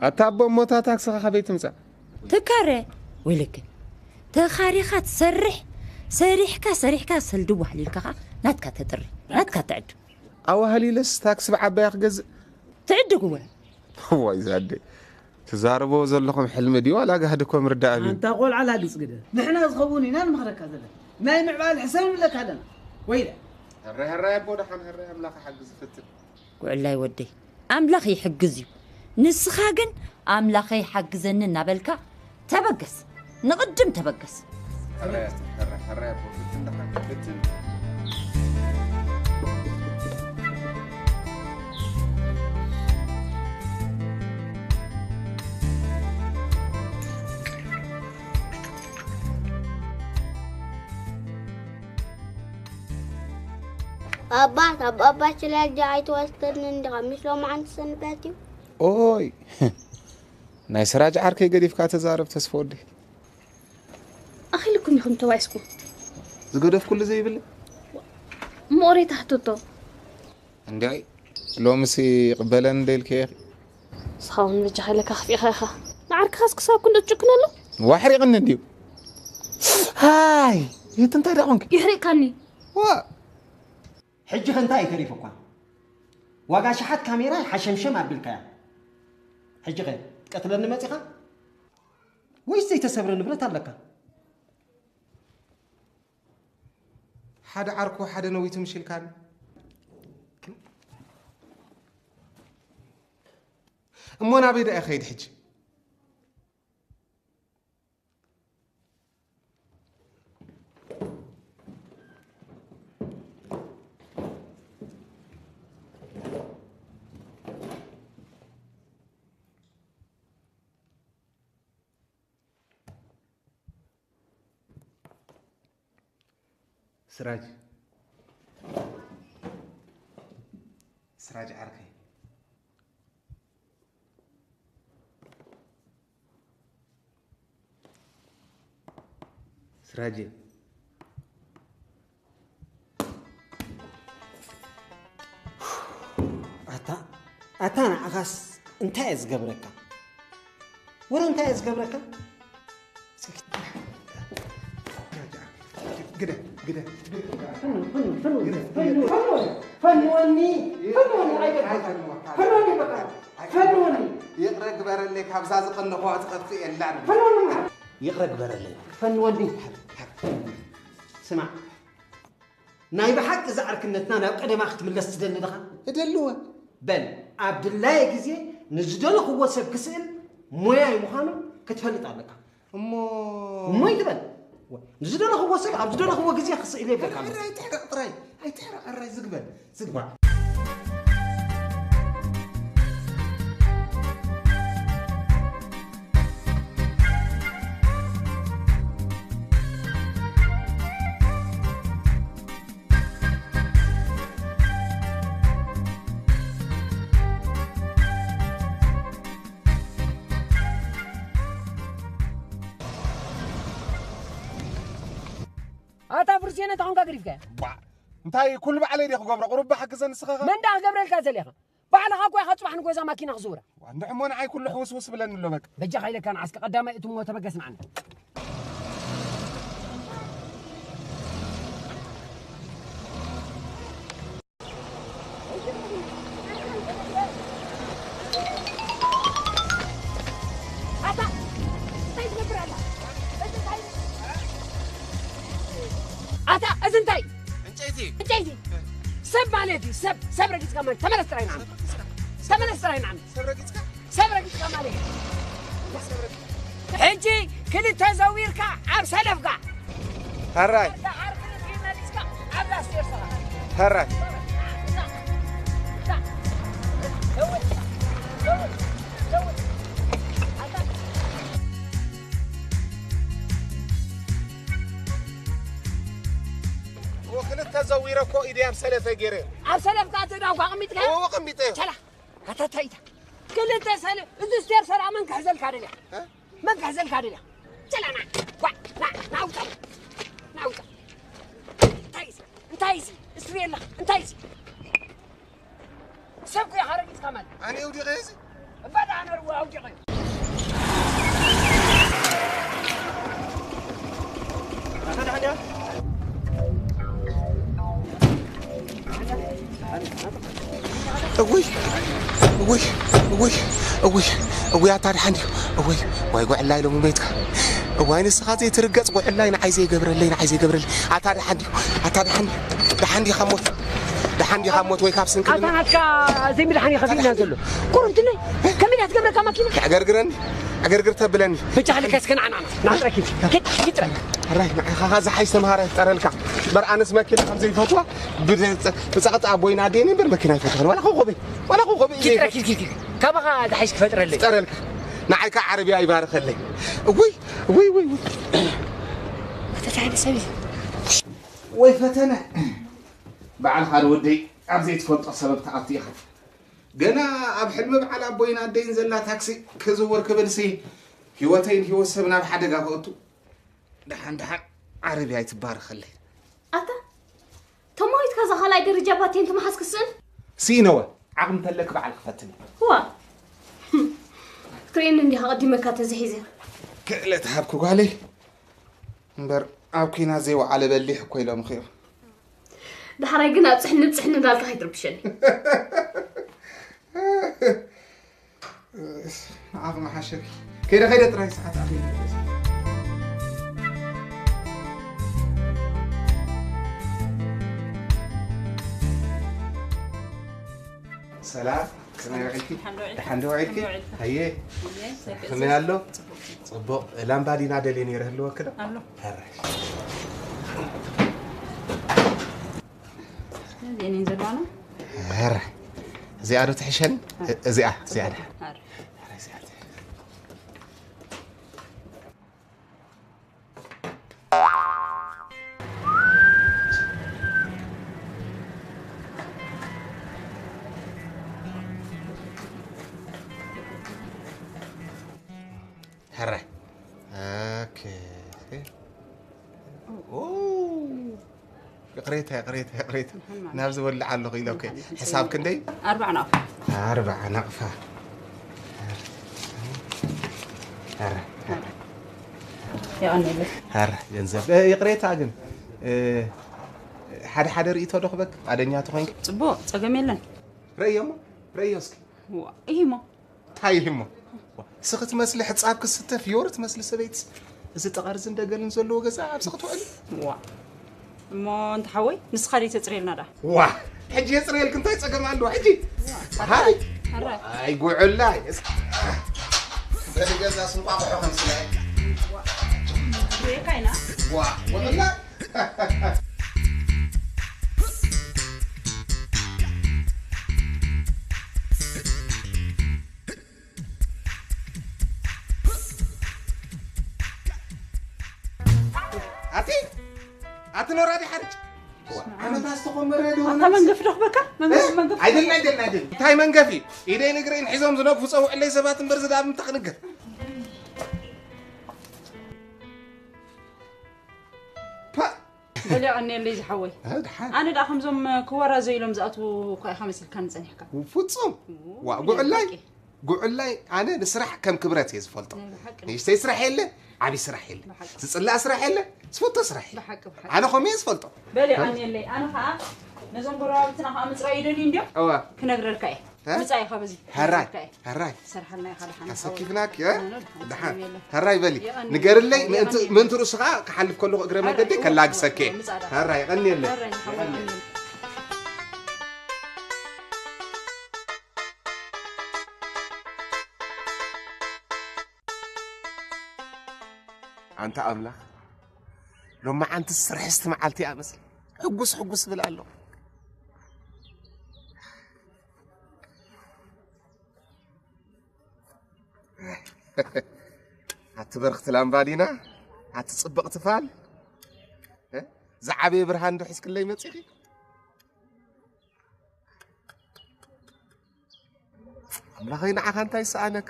ኣታ ኣቦ፣ እሞ እታ ታክስኻ ካበይ ትምጻእ? ትካረ፣ ወይለክን። ተኻሪኻ ትሰርሕ፣ ሰሪሕካ፣ ሰሪሕካ ሰልዲ ዋሕሊልካ ኸኣ ናትካ ተጥሪ፣ ናትካ ትዕዱ። ኣዋህሊለስ ታክሲ ብዓባያ ክገዝእ? ትዕድግ እወ። እዋይ ዛደ፣ ትዛረቦ ዘለኹም ሕልሚ ድዩ ዋላ ጋህዲ እኮ ምርዳእ ኣብዩ? ኣንታ ቆልዓ ላግጽ ግደ። ንሕና ዝኸውን ኢና ንመኽረካ ዘለና። ናይ ምዕባለ ሕሰብ ንብለካ ኣለና። ወይለ። ህራይ ህራይ ኣቦ ደሓን ህራይ ኣምላኽ ይሓግዝ ይፈትን። ጉዕላይ ወደይ፣ ኣምላኽ ይሕግዝ እዩ። ንስኻ ግን ኣምላኸይ ሓግዘኒ እናበልካ ተበገስ፣ ንቕድም ተበገስ። ሕራይ፣ ሕራይ፣ ሕራይ ኣቦ፣ ብትን ደሓን፣ ብትን። ኣባት፣ ኣብ ኣባ ችላጃ ኣይትወስደንን ዲኻ? ምስ ሎማዓንቲ ሰንበት እዩ። ኦይ፣ ናይ ስራጅ ዓርከይ ገዲፍካ ተዛረብ ተስፋ ወዲ። ኣኺልኩም ኢኹም ተባኢስኩም። ዝገደፍኩሉ ዘይብለይ? እሞ ኦሬታ ሕቶቶ። እንዲያይ፣ ሎምሲ ይቕበለን እንደ ኢልከ ኢኺ። ንስኻ እውን በጃኻ ኢለካ ከፊእኻ ኢኻ። ንዓርክኻስ ክሳብ ክንዶ ትጭክነሉ? ዋሕሪቕኒ እንድዩ። ሃይ፣ የት እንታይ ደኣ ኾንኪ? ይሕሪቕካኒ። ዋ! ሕጂ ኸ እንታይ እዩ ተሪፉኳ? ዋጋ ሸሓት ካሜራ ሓሸምሸም ኣቢልካያ። ሕጂ ኸ ትቀትለኒ መጺኻ? ወይስ ዘይተሰብረ ንብረት ኣለካ? ሓደ ዓርኩ ሓደ ነዊቱ ምሽልካን። እሞ ናበይ ደኣ ይኸይድ ሕጂ? ስራጅ፣ ስራጅ ዓርከይ። ስራጅ። ኣታ፣ ኣታ ንዓኻስ እንታይ እየ ዝገብረካ? ወረ እንታይ እየ ዝገብረካ? ግደ፣ ግደ፣ ግደ። ፈኑ፣ ፈኑ፣ ፈኑ፣ ግደ፣ ፈኑ፣ ግደ። ፈኑ፣ ፈንወኒ፣ ፈንወኒ፣ ኣይገባም። ኣይፈንወካ። ፈንወኒ በቃ፣ ፈንወኒ። ይቕረ ግበረለይ፣ ካብዛ ዝቐነኹዋ ትጠፍእ የላን። ፈንወኒ መሓር። ይቕረ ግበረለይ። ፈንወኒ። ስማዕ፣ ናይ ብሓቂ እዛ ዕርክነትና ናብ ቀደማ ክትምለስ ትደሊ ዲኻ? እደልወ። በል፣ ኣብ ድላየ ግዜ ንዝደለኽዎ ሰብ ክስእል ሞያይ ምዃኑ ክትፈልጥ ኣለካ። እሞ እሞ ይትበል። ንዝደለኽዎ ሰብ ኣብ ዝደለኽዎ ግዜ ክስእል የብለካ ኣሎ። ሕራይ፣ ኣይትሕረቕ ጥራይ፣ ኣይትሕረቕ፣ ሕራይ ዝግበል፣ ዝግባእ። ኣታ ፍርሴነ፣ እንታይ ኾንካ ገዲፍካያ? ባ፣ እንታይ ኩሉ ባዕለይ ድየ ክገብሮ? ቁሩብ ብሓግዘ ንስኻ ኸ? መን ደኣ ክገብረልካ ዘሊኻ? ባዕልኻ እኮ ኢኻ ጽባሕ ንጎዛ ማኪና ክዝውራ። ዋ፣ እንድሕሞ ንዓይ ኩሉ ሕውስውስ ብለኒ ኣሎ በቃ። በጃኻ ኢለካ ንዓስከ ቀዳማይ እትሞ ተበገስ ንዓና። ኣታ፣ እንታይ ትገብር ኣላ? እዚ እንታይ? ኣታ፣ እዚ እንታይ? ዕንጨይቲ። ዕንጨይቲ። ሰብ ማለት እዩ፣ ሰብ፣ ሰብ ረጊጽካ ማለት። ተመለስ ጥራይ ንዓና። ሰብ ረጊጽካ? ተመለስ ጥራይ ንዓና። ሰብ ረጊጽካ? ሰብ ረጊጽካ ማለት እዩ። ሕጂ ክልተ ዘዊርካ ኣብ ሰለፍካ። ሕራይ። ኣታ ዓርኪ መሊስካ ኣብዛ ስቴርስ ኢኻ። ሕራይ። ክልተ ዘዊረ እኮ ኢደይ ኣብ ሰለፈ ገይረ። ኣብ ሰለፍካ እቲ ዳውካ ኣቐሚጥካ? እዎ፣ ኣቐሚጠ። ቸላ፣ ኣታ እንታይ ኢታ? ክልተ ሰለ-፣ እዚ ስቴር ሰራ መን ክሕዘልካ ደልያ? እ? መን ክሕዘልካ ደልያ? ቸላ፣ ና፣ ዋ፣ ና፣ ና፣ ውጣ፣ ና፣ ውጣ። እንታይ እዚ? እንታይ እዚ? እስሪ የለ፣ እንታይ እዚ? ሰብ ኩያ ሓረጊት ከማን። ኣነ ውዲቐ እዚ? እባ ደኣ ነርዋ ኣውዲቐ። እውይ፣ እውይ፣ እውይ፣ እውይ፣ እውይ፣ ኣታ ደሓን ድዩ? እውይ፣ ዋይ ጉዕላይ ሎሚ ቤትካ። እዋይ ንስኻ ዘይትርገጽ ጉዕላይ ንዓይ ዘይገብረለይ፣ ንዓይ ዘይገብረለይ። ኣታ ደሓን ድዩ? ኣታ ደሓን ድዩ? ደሓን ዲኻ ሞት? ደሓን ዲኻ ሞት ወይ ካብ ስንክልና? ኣታ ናትካ ዘይምድሓን እዩ ከፊልና ዘሎ። ቁሩብ ትነይ፣ ከመይ እያ ትገብረካ ማኪና? ዕገርግረኒ፣ ዕገርግር ተብለኒ። ብቻ ሃሊካ እስከ ንዓ፣ ንዓ፣ ንዓ፣ ንዓ፣ ጥራይ ኪድ፣ ኪድ፣ ኪድ ጥራይ። ሕራይ፣ ንዓኻ ኸኣ ዝሓይሽ ተምሃራይ ይፍጠረልካ። እምበር ኣነስ መኪና ከም ዘይፈትዋ፣ ብደ-፣ ብጸቕጢ ኣቦይን ኣደይን እምበር መኪና ኣይፈትዋን። ዋላ ኮኾበይ፣ ዋላ ኮኾበይ ኪድ ጥራይ ዘይፈትዋ። ኪድ፣ ኪድ፣ ኪድ። ካባኻ ዝሓይሽ ክፈጥረለይ። ይፍጠረልካ። ንዓይ ከኣ ዓረብያ ይባርኸለይ። እውይ፣ እውይ፣ እውይ፣ እውይ። ፈተነ ሰብ እዩ። ወይ ፈተነ። በዓልኻ ዶ ወደይ ኣብ ዘይትፈልጦ ሰበብ ትኣቱ ኢኻ። ገና ኣብ ሕልሚ በዓል ኣቦይን ኣደይን ዘላ ታክሲ ክዝውር ክብልሲ ህይወተይን ህይወት ሰብ ናብ ሓደጋ ከእቱ። ደሓን ደሓን ዓረብያ ኣይትባረኸለይ። ኣታ፣ ተማዊትካ እዛ ካልኣይ ደረጃ ባቴን ትመሓዝ ክስእን? ስኢነወ፣ ዓቕሚ ተለኪ በዓልኪ ፈትኒ። ዋ፣ ክትርእየኒ እንዲኻ ቀዲመካ ተዘሒዘ። ክእለት ሃብኪ ጓለይ። እምበር ኣብ ኲናት ዘይወዓለ በሊሕ እኮ ኢሎምኺ እዮም። ዳሕራይ ግን ኣብ ጽሕኒ ጽሕኒ እንዳልካ ከይትርብሸኒ። ንዓኺ መሓሸኪ። ከይደ ከይደ ጥራይ ሰዓት ኣትየ። ሰላም፣ ከመይ ውዒልኪ? ደሓን ዶ ውዒልካ? ደሓን ዶ ውዒልኪ? ከመይ ውዒልካ? ሃየ፣ ከመይ ኣሎ? ጽቡቕ። ላምባዲና ደልየ ነይረ፣ ህልወኪ ዶ? ኣሎ። ሕራይ። እዚኤን እየን ዘለዋና። ሕራይ። እዚኣ ዶ ትሕሸኒ? እዚኣ፣ እዚኣ ድሓን። ሕራይ። ሕራይ፣ እዚኣ ትሕሸኒ። ሕራይ። ኦኬ። ኦ፣ ይቕሬታ፣ ይቕሬታ፣ ይቕሬታ። ንሓን ማለት ናብ ዝበልዕ ኣለኹ ኢለ፣ ኦኬ። ንሓን ማለት ሕሳብ ክንደይ? ኣርባዓ ናቕፋ። ኣርባዓ ናቕፋ። ኧረ፣ ኧረ። የቐንየለይ። ኧረ፣ ገንዘብ። እ፣ ይቕሬታ ግን፣ እ፣ ሓደ ሓደ ርእይቶ ዶ ክበክ? ፍቓደኛ ተኾይንኪ? ጽቡቕ፣ ጸገም የለን። ረእዮ እሞ፣ ረእዮ እስኪ። ዋ፣ ይሂ እሞ። እንታይ ይሂ እሞ? ዋ፣ እስኺ ትመስሊ ሕጻብ ክስተ ፍዮሪ ትመስሊ ሰበይትስ፣ እዚ ጠቐርዝን ደገልን ዘለዎ ገዛ ኣብዚ ክትውዕሊ? ዋ። እሞ እንተ ሓወይ፣ ንስኻ ደይ ተጽርየልና ደኣ? ዋ፣ ሕጂ የጽርየልኪ እንታይ ጸገም ኣለዎ? ሕጂ? ዋ፣ ሃይ! ሕራይ። ኣይ፣ ጉዕላይ። በሊ ገዛ ስንቋቑሖ ከምስለ። ዋ። ሪኤካ ኢና። ዋ፣ ጉዕላይ። ኣቲ፣ ኣቲ ኖራዲ ሓርጭ። ዓመታ ዝተኾመረ ዶ ኣታ መንገፊ ዶ ክበካ? መንገፊ፣ እ? መንገፊ። ኣይደልን፣ ኣይደልን፣ ኣይደልን። እንታይ መንገፊ? ኢደይን እግረይን ሒዞም ዝነግፉ ጸውዕለይ ሰባት እምበር ዝዳብ ምታ ክንገፍ። ፓ! በል የቐንየለይ ዝሓወይ። እ፣ ድሓን። ኣነ ደኣ ከምዞም ክወራዘዩ ኢሎም ዝኣትዉ እኳ ኢኻ መሲልካኒ ጸኒሕካ። ፍጹም። ው፣ ዋ፣ ጉዕላይ፣ ብሓቂ። ጉዕላይ ኣነ ንስራሕ ከም ክብረት እየ ዝፈልጦ። ናይ ብሓቂ። ንእሽተይ ስራሕ የለ፣ ዓቢ ስራሕ የለ። ብሓቂ። ዝጽላእ ስራሕ የለ፣ ዝፈቶ ስራሕ የለ። ብሓቂ፣ ብሓቂ። ኣነ ከምኡ እየ ዝፈልጦ። በል የቐንየለይ። ኣነ ኸኣ ነዞም ጎረባብትና ኸኣ ምጽራይ ይደልዩ እንድዮም። እዋ። ክነግረልካ እየ። እ? ምጻእ ኢኻ በዚ። ሕራይ፣ ክነግረልካ እየ። ሕራይ። ሰርሓልና ኢኻ ደሓን ኣሰኪፍናክ፣ ሓወይ። እ? ኣነ ደሓን ደሓን። ጸገም የለን። ሕራይ በሊ። የቐንየለይ። ንገርለይ፣ ምእንቲ፣ የቐንየለይ። ምእንቲ ርእስኻ ክሓልፍ ከለኹ እግረ መገዲ እዋ፣ ከላግሰኪ። እዋ፣ ምጻእ ደኣ። ሕራይ፣ የቐንየለይ። ሕራይ፣ የቐንየለይ። የቐንየለይ። ኣንታ ኣምላኽ፣ ሎማዓንትስ ርሕስቲ መዓልቲ እያ መስል። ሕጉስ ሕጉስ እብል ኣለኹ። ኣቲ በርኽቲ ላምባዲና፣ ኣቲ ጽብቕቲ ፋል፣ እ? ዝዓበየ ብርሃን ዶ ሒዝክለይ መጺኺ? ኣምላኸይ፣ ንዓኻ እንታይ ይሰኣነካ?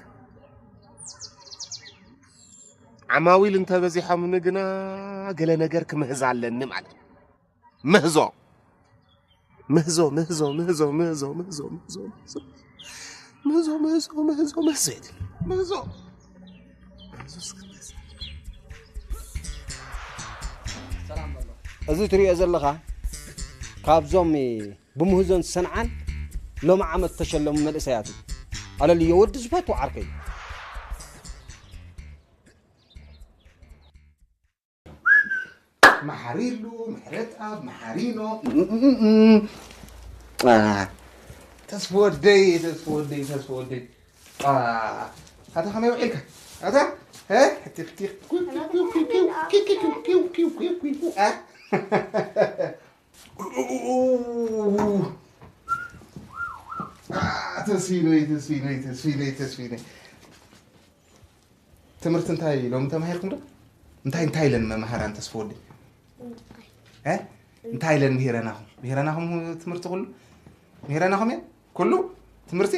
ዓማዊል እንተበዚሖምኒ ግና ገለ ነገር ክምህዝ ኣለኒ ማለት እዩ። ምህዞ። ምህዞ፣ ምህዞ፣ ምህዞ፣ ምህዞ፣ ምህዞ፣ ምህዞ፣ ምህዞ። ምህዞ፣ ምህዞ፣ ምህዞ፣ ምህዞ የድሊ። ምህዞ። ምህዞ እስከ ምህዞ። እዚ ትሪኦ ዘለኻ ካብዞም ብምህዞን ሰንዓን ሎሚ ዓመት ዝተሸለሙ መንእሰያት እዩ። ኣለልዮ ወዲ ዝፈትዎ ዓርከይ። መሓሪሉ፣ ምሕረትኣብ፣ መሓሪኖ። አ፣ ተስፋ ወደይ፣ ተስፋ ወደይ፣ ተስፋ ወደይ። አ፣ ኣታ ከመይ ውዒልካ? ኣታ? እ? ቲኽ፣ ቲኽ፣ ኪው፣ ኪው፣ ኪው፣ አ? አ፣ ተስፊነይ፣ ተስፊነይ፣ ተስፊነይ፣ ተስፊነይ። ትምህርቲ እንታይ ሎሚ ተማሂርኩም ዶ? እንታይ፣ እንታይ ኢለን መምሃራን ተስፋ ወደይ? እ? እንታይ ኢለን ምሂረናኹም? ምሂረናኹም ትምህርቲ ኩሉ? ምሂረናኹም እየን? ኩሉ ትምህርቲ?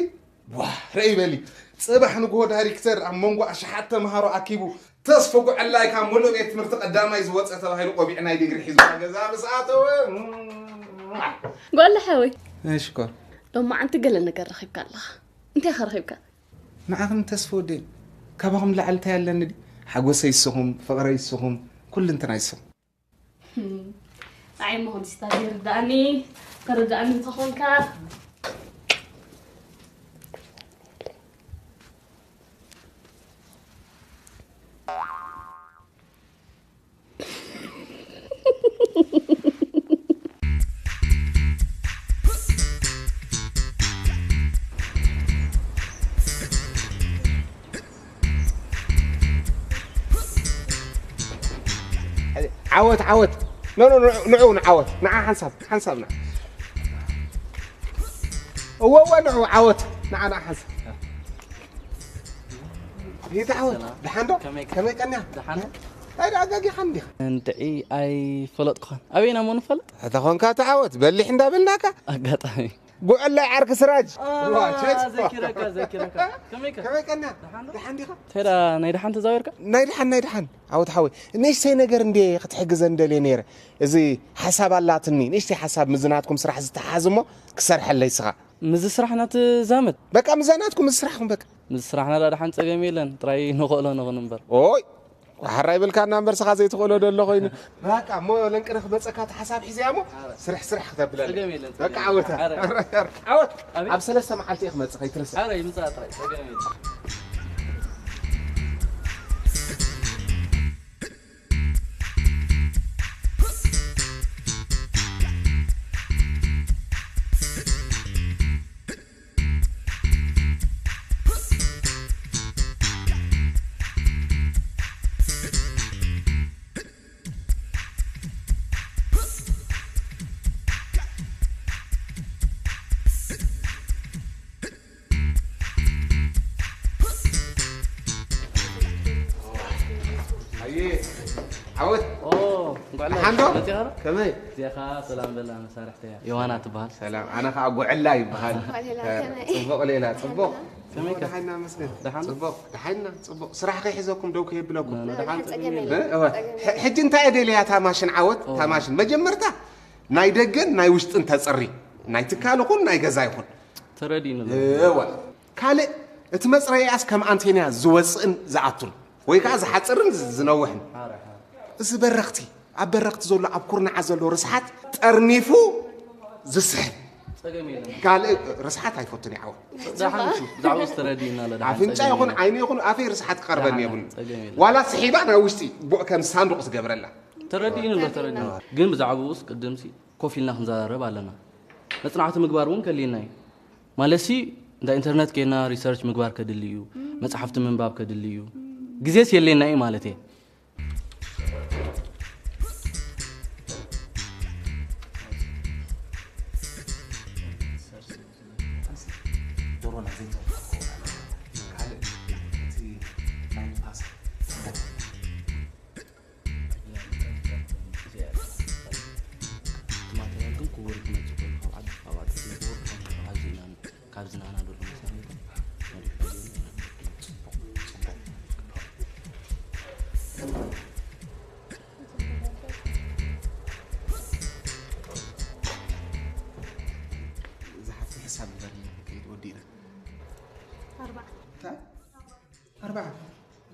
ዋ፣ ርእይ በሊ። ጽባሕ ንግሆ ዳይሬክተር ኣብ መንጎ ኣሽሓት ተምሃሮ ኣኪቡ፣ ተስፉ ጉዕላይ ካብ ምሉእ ቤት ትምህርቲ ቀዳማይ ዝወጸ ተባሂሉ ቆቢዕ ናይ ዲግሪ ሒዙ ናብ ገዛ ምስ ኣተወ፣ ጓል ሓወይ፣ እሺ፣ ጓል። ሎማዓንቲ ገለ ነገር ረኺብካ ኣለኻ። እንታይ ኢኻ ረኺብካ? ንዓኽን ተስፉ ወደይ፣ ካባኹም ላዕሊ እንታይ ኣለኒ ድዩ? ሓጎሰይ እስኹም፣ ፍቕረይ እስኹም፣ ኩልንትናይ እስኹም። ኣይ እሞ ከምዚ ስታፍ ይርዳእኒ፣ ተረዳእኒ እንተኾንካ። ዓወት ዓወት። ኖ ኖ ኖ፣ ንዑ ንዓወት። ንዓ ሓንሳብ ሓንሳብ ንዓ። እወ እወ፣ ንዑ ዓወት። ንዓ ንዓ ሓንሳብ። ይትዓወት። ሰላም። ደሓን ዶ? ከመይ ከ? ከመይ ቀንያ? ደሓን። እንታይ ደኣ ኣጋጊኻ እንዲኻ? እንድዒ ኣይፈለጥኩኻን። ኣበይና እሞ ንፋለጥ? ተኾንካ ተዓወት፣ በሊሕ እንዳበልናካ። ኣጋጣሚ። ጉዕላይ ዓርኪ ስራጅ። ዋ፣ ቸክ። ዘኪረካ፣ ዘኪረካ። ከመይ ከ? ከመይ ቀንያ? ደሓን ዶ? ደሓን ዲኻ? እንታይ ደኣ ናይ ደሓን ተዛዊርካ? ናይ ደሓን፣ ናይ ደሓን። ዓወት ሓወይ፣ ንእሽተይ ነገር እንዴ ክትሕግዘን ደልየ ነይረ። እዚ ሓሳብ ኣላትኒ፣ ንእሽተይ ሓሳብ፣ ምዝናትኩም ስራሕ ዝተሓዝ እሞ ክሰርሐለይ ስኻ። ምዝ ስራሕና ትዛመድ? በቃ ምዛናትኩም፣ ምዝ ስራሕኩም በቃ። ምዝ ስራሕና ደኣ ደሓን ጸገም የለን፣ ጥራይ ንኽእሎ ንኹን እምበር። ኦይ፣ ዋሕራ ይብልካና እምበር፣ ስኻ ዘይትኽእሎ ደሎ ኮይኑ። በቃ እሞ ለንቅረ ክመጸካ እቲ ሓሳብ ሒዘያ እሞ፣ ስራሕ ስራሕ ክተብለኒ። ጸገም የለን፣ ጸገም በቃ የለን። ዓወት፣ ኣረ። ኣረ፣ ኣረ፣ ዓወት። ኣቤት። ኣብ ሰለስተ መዓልቲ እየ ክመጽእ፣ ከይትረስዕ። ኣረ፣ ይምጻእ ጥራይ፣ ጸገም የለን። ኣየ፣ ዓወት። ኦ፣ እንኳዕ ደሓን ዶ? መጺኻ ዶ? ከመይ? እዚኣ ኸኣ ሰላም በላ መሳርሕተያ። ዮሃና ትበሃል። ሰላም፣ ኣነ ኸኣ ጉዕላ ይበሃል። እንኳዕ ሌላ፣ እ፣ ከመይ? ጽቡቕ ሌላ፣ ጽቡቕ። ከመይ ከ? ደሓን ኢና መስገን። ደሓን? ጽቡቕ፣ ደሓን ኢና፣ ጽቡቕ። ስራሕ ከይሕዘኩም ደው ከየብለኩም። ኖ፣ ኖ፣ ደሓን ጸገም ጸገም የለን። የለን። እ፣ እወ። ጸገም ሕ-፣ የለን። ሕጂ እንታይ እየ ደልያ እታ ማሽን ዓወት? ኦ። እታ ማሽን መጀመርታ ናይ ደገን ናይ ውሽጥን ተጽሪ። ናይ ትካል ይኹን ናይ ገዛ ይኹን። ተረዲእኒ ኣሎ። እወ። ካልእ፣ እቲ መጽረይኣስ ከም ኣንቴና ዝወጽእን ዝኣቱን፣ ወይ ከኣ ዝሓጽርን ዝ-፣ ዝነውሕን። ሓረ፣ ሓረ። እዚ በረኽቲ፣ ኣብ በረኽቲ ዘሎ፣ ኣብ ኩርናዓት ዘሎ ርስሓት ጠርኒፉ ዝስሕል። ጸገም የለን። ካልእ ርስሓት ኣይፈቱን ይዓወት። ደሓን እሱ፣ ብዛዕባኡ ዝተረዲእና ኣሎ፣ ደሓን ኣፍንጫ ጸገም ይኹን የለን። ዓይኒ ይኹን ኣፈይ ርስሓት ክቐርበኒ ደሓን፣ የብሉን። ጸገም የለን። ዋላ ስሒባ ናይ ውሽጢ ቡዕ ከም ሳንዱቕ ትገብረላ። ተረዲእኒ ኣሎ፣ ተረዲእኒ። ግን ብዛዕባኡስ ቅድምሲ ኮፍ ኢልና ክንዘራረብ ኣለና። መጽናዕቲ ምግባር እውን ከድልየና እዩ። ማለትሲ፣ እንዳ ኢንተርነት ኬድና ሪሰርች ምግባር ከድሊ እዩ፣ መጽሓፍቲ ምንባብ ከድሊ እዩ። ግዜስ የድልየና እዩ ማለት እየ። ዶሮና ዘይተረፈ ካልእ እቲ ናይ ንፋስ ጽቡቕ። እቲ ማተርያል ግን ክቡር ክመጽእ ከሎ ካብ ዓዲ፣ ካብ ዓዲ ክመጽእ ከሎ ካብዚ ኢና፣ ካብዚ ናና ዘሎ መሳርሒ ነሪሕና ጽቡቕ፣ ጽቡቕ። ዝሓፍቲ ሕሳብ ንገርኒ፣ ከይድ ወዲእና። ኣርባዕተ። እንታይ? ኣርባዕተ።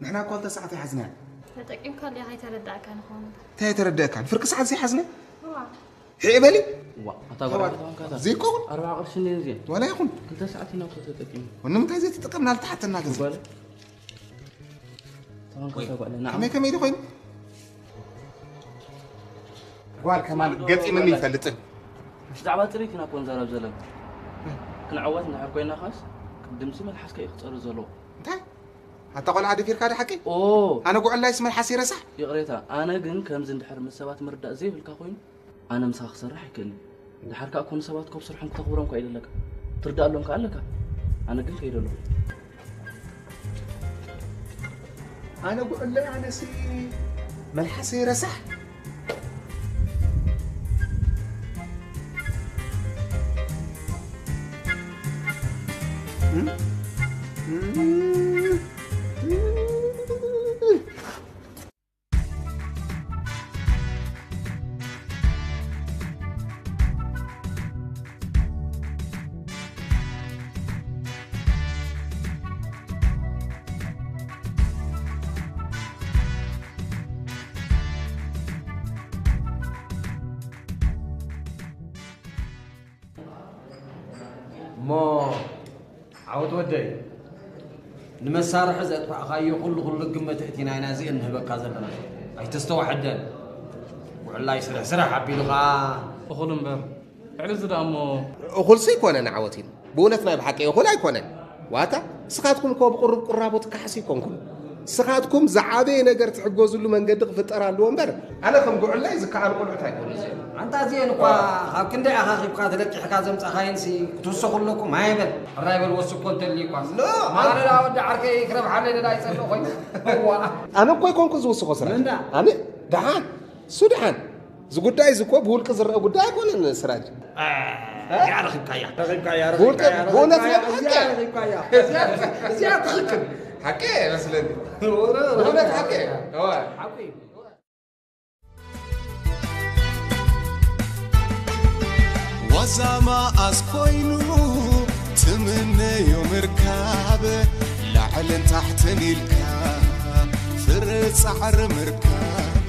ንሕና እኮ ክልተ ሰዓት ኣይሓዝናያ። ተጠቂምካሉ ኢኻ፣ ኣይተረዳእካን ይኸውን። እንታይ ኣይተረዳእካን? ፍርቂ ሰዓት ዘይሓዝና? እዋ። ሄዕ በሊ። ዋ፣ ኣታ ጓል ተባል። ኣታ ጓል። ዘይከውን። ኣርባዓ ቅርሺ እንድየን እዚአን። ዋላ ይኹን። ክልተ ሰዓት ኢና እኮ ተጠቂምና። ንምንታይ ዘይተጠቀምና? ልተሓተና ግዜ። ጓል። ተመልከት ወይ፣ ጓል፣ ንዓ። ከመይ ከመይ ኢሉ ኮይኑ? ጓል ከማን ገጢምኒ ይፈልጥን። ብዛዕባ ጽሬት ኢና እኮ ንዛረብ ዘለና። ክንዕወት እንድሕር ኮይና ኸስ ቅድምሲ መልሓስካ እዩ ክጸሪ ዘለዎ። እንታይ? ኣታ ቆልዓ ደፊርካ ዶ ሓቂ? ኦ። ኣነ ጉዕላይስ መልሓስ ይረሳሕ? ይቕሬታ፣ ኣነ ግን ከምዚ እንድሕር ምስ ሰባት ምርዳእ ዘይብልካ ኮይኑ፣ ኣነ ምሳኻ ክሰርሕ ኣይክእልን። ድሓር ከኣ እኮ ንሰባት ኮብ ስርሖም ክተኽብሮም እኳ ኢደለካ። ትርዳእሎም ከኣ ኣለካ። ኣነ ግን ከይደ ኣለኹ። ኣነ ጉዕለ ኣነሲ መልሓሰይ ረሳሕ። እም? እም? እሞ ዓወት ወደይ፣ ንመሳርሒ ዘጥፋእኻዮ ኩሉ ኩሉ ግምት እቲና ኢና እዚአን ንህበካ ዘለና። ኣይተስተዋሕደን። ውዕላይ ስራሕ ስራሕ ኣቢሉ ኸዓ። እኹል እምበር፣ ልዕሊ እዚ ደኣ እሞ። እኹልሲ ኣይኮነን ዓወት ኢሉ። ብእውነት ናይ ብሓቂ እኹል ኣይኮነን። ዋታ፣ ንስኻትኩም እኮ ብቁሩብ ቁራቦት ካሕሲ ኣይኮንኩም። ንስኻትኩም ዝዓበየ ነገር ትሕገዙሉ መንገዲ ክፍጠር ኣለዎ እምበር፣ ኣነ ከም ጉዕላይ ዝከኣል ቆልዑት ኣይኮኑ እዚኦም። ኣንታ እዚኤን እኳ ካብ ክንደይ ኣኻኺብካ ተለቂሕካ ዘምጻኻየንሲ ክትውሰኹ ኣለኩም። ኣይ በል፣ ሕራይ በል፣ ወስኮ እንተልዩ እኳ። ኖ፣ ማለዳ ወዲ ዓርከይ ክረብሓለይ ደዳ ይጸልእ ኮይኑ። እዋ። ኣነ እኮ ኣይኮንኩ ዝውስኾ ስራሕ። እንዳ። ኣነ ደሓን፣ እሱ ደሓን። እዚ ጉዳይ እዚ እኮ ብውልቂ ዝረአ ጉዳይ ኣይኮነን ስራጅ። እ? እዚኣ ረኺብካያ። ረኺብካያ፣ ብውልቂ፣ ረኺብካያ፣ ብእውነት ረኺብካያ፣ ናይ ብሓቂ። እዚኣ ረኺብካያ። እዚኣ፣ እዚኣ ትኽክል። ሓቂ መስለኒ። ብእውነት ሓቂ። እዋ። ሓቂ። ዋዛ መኣስ ኮይኑ ትምነዮ ምርካብ፣ ላዕልን ታሕትን ኢልካ ፍረ ጻዕሪ ምርካብ።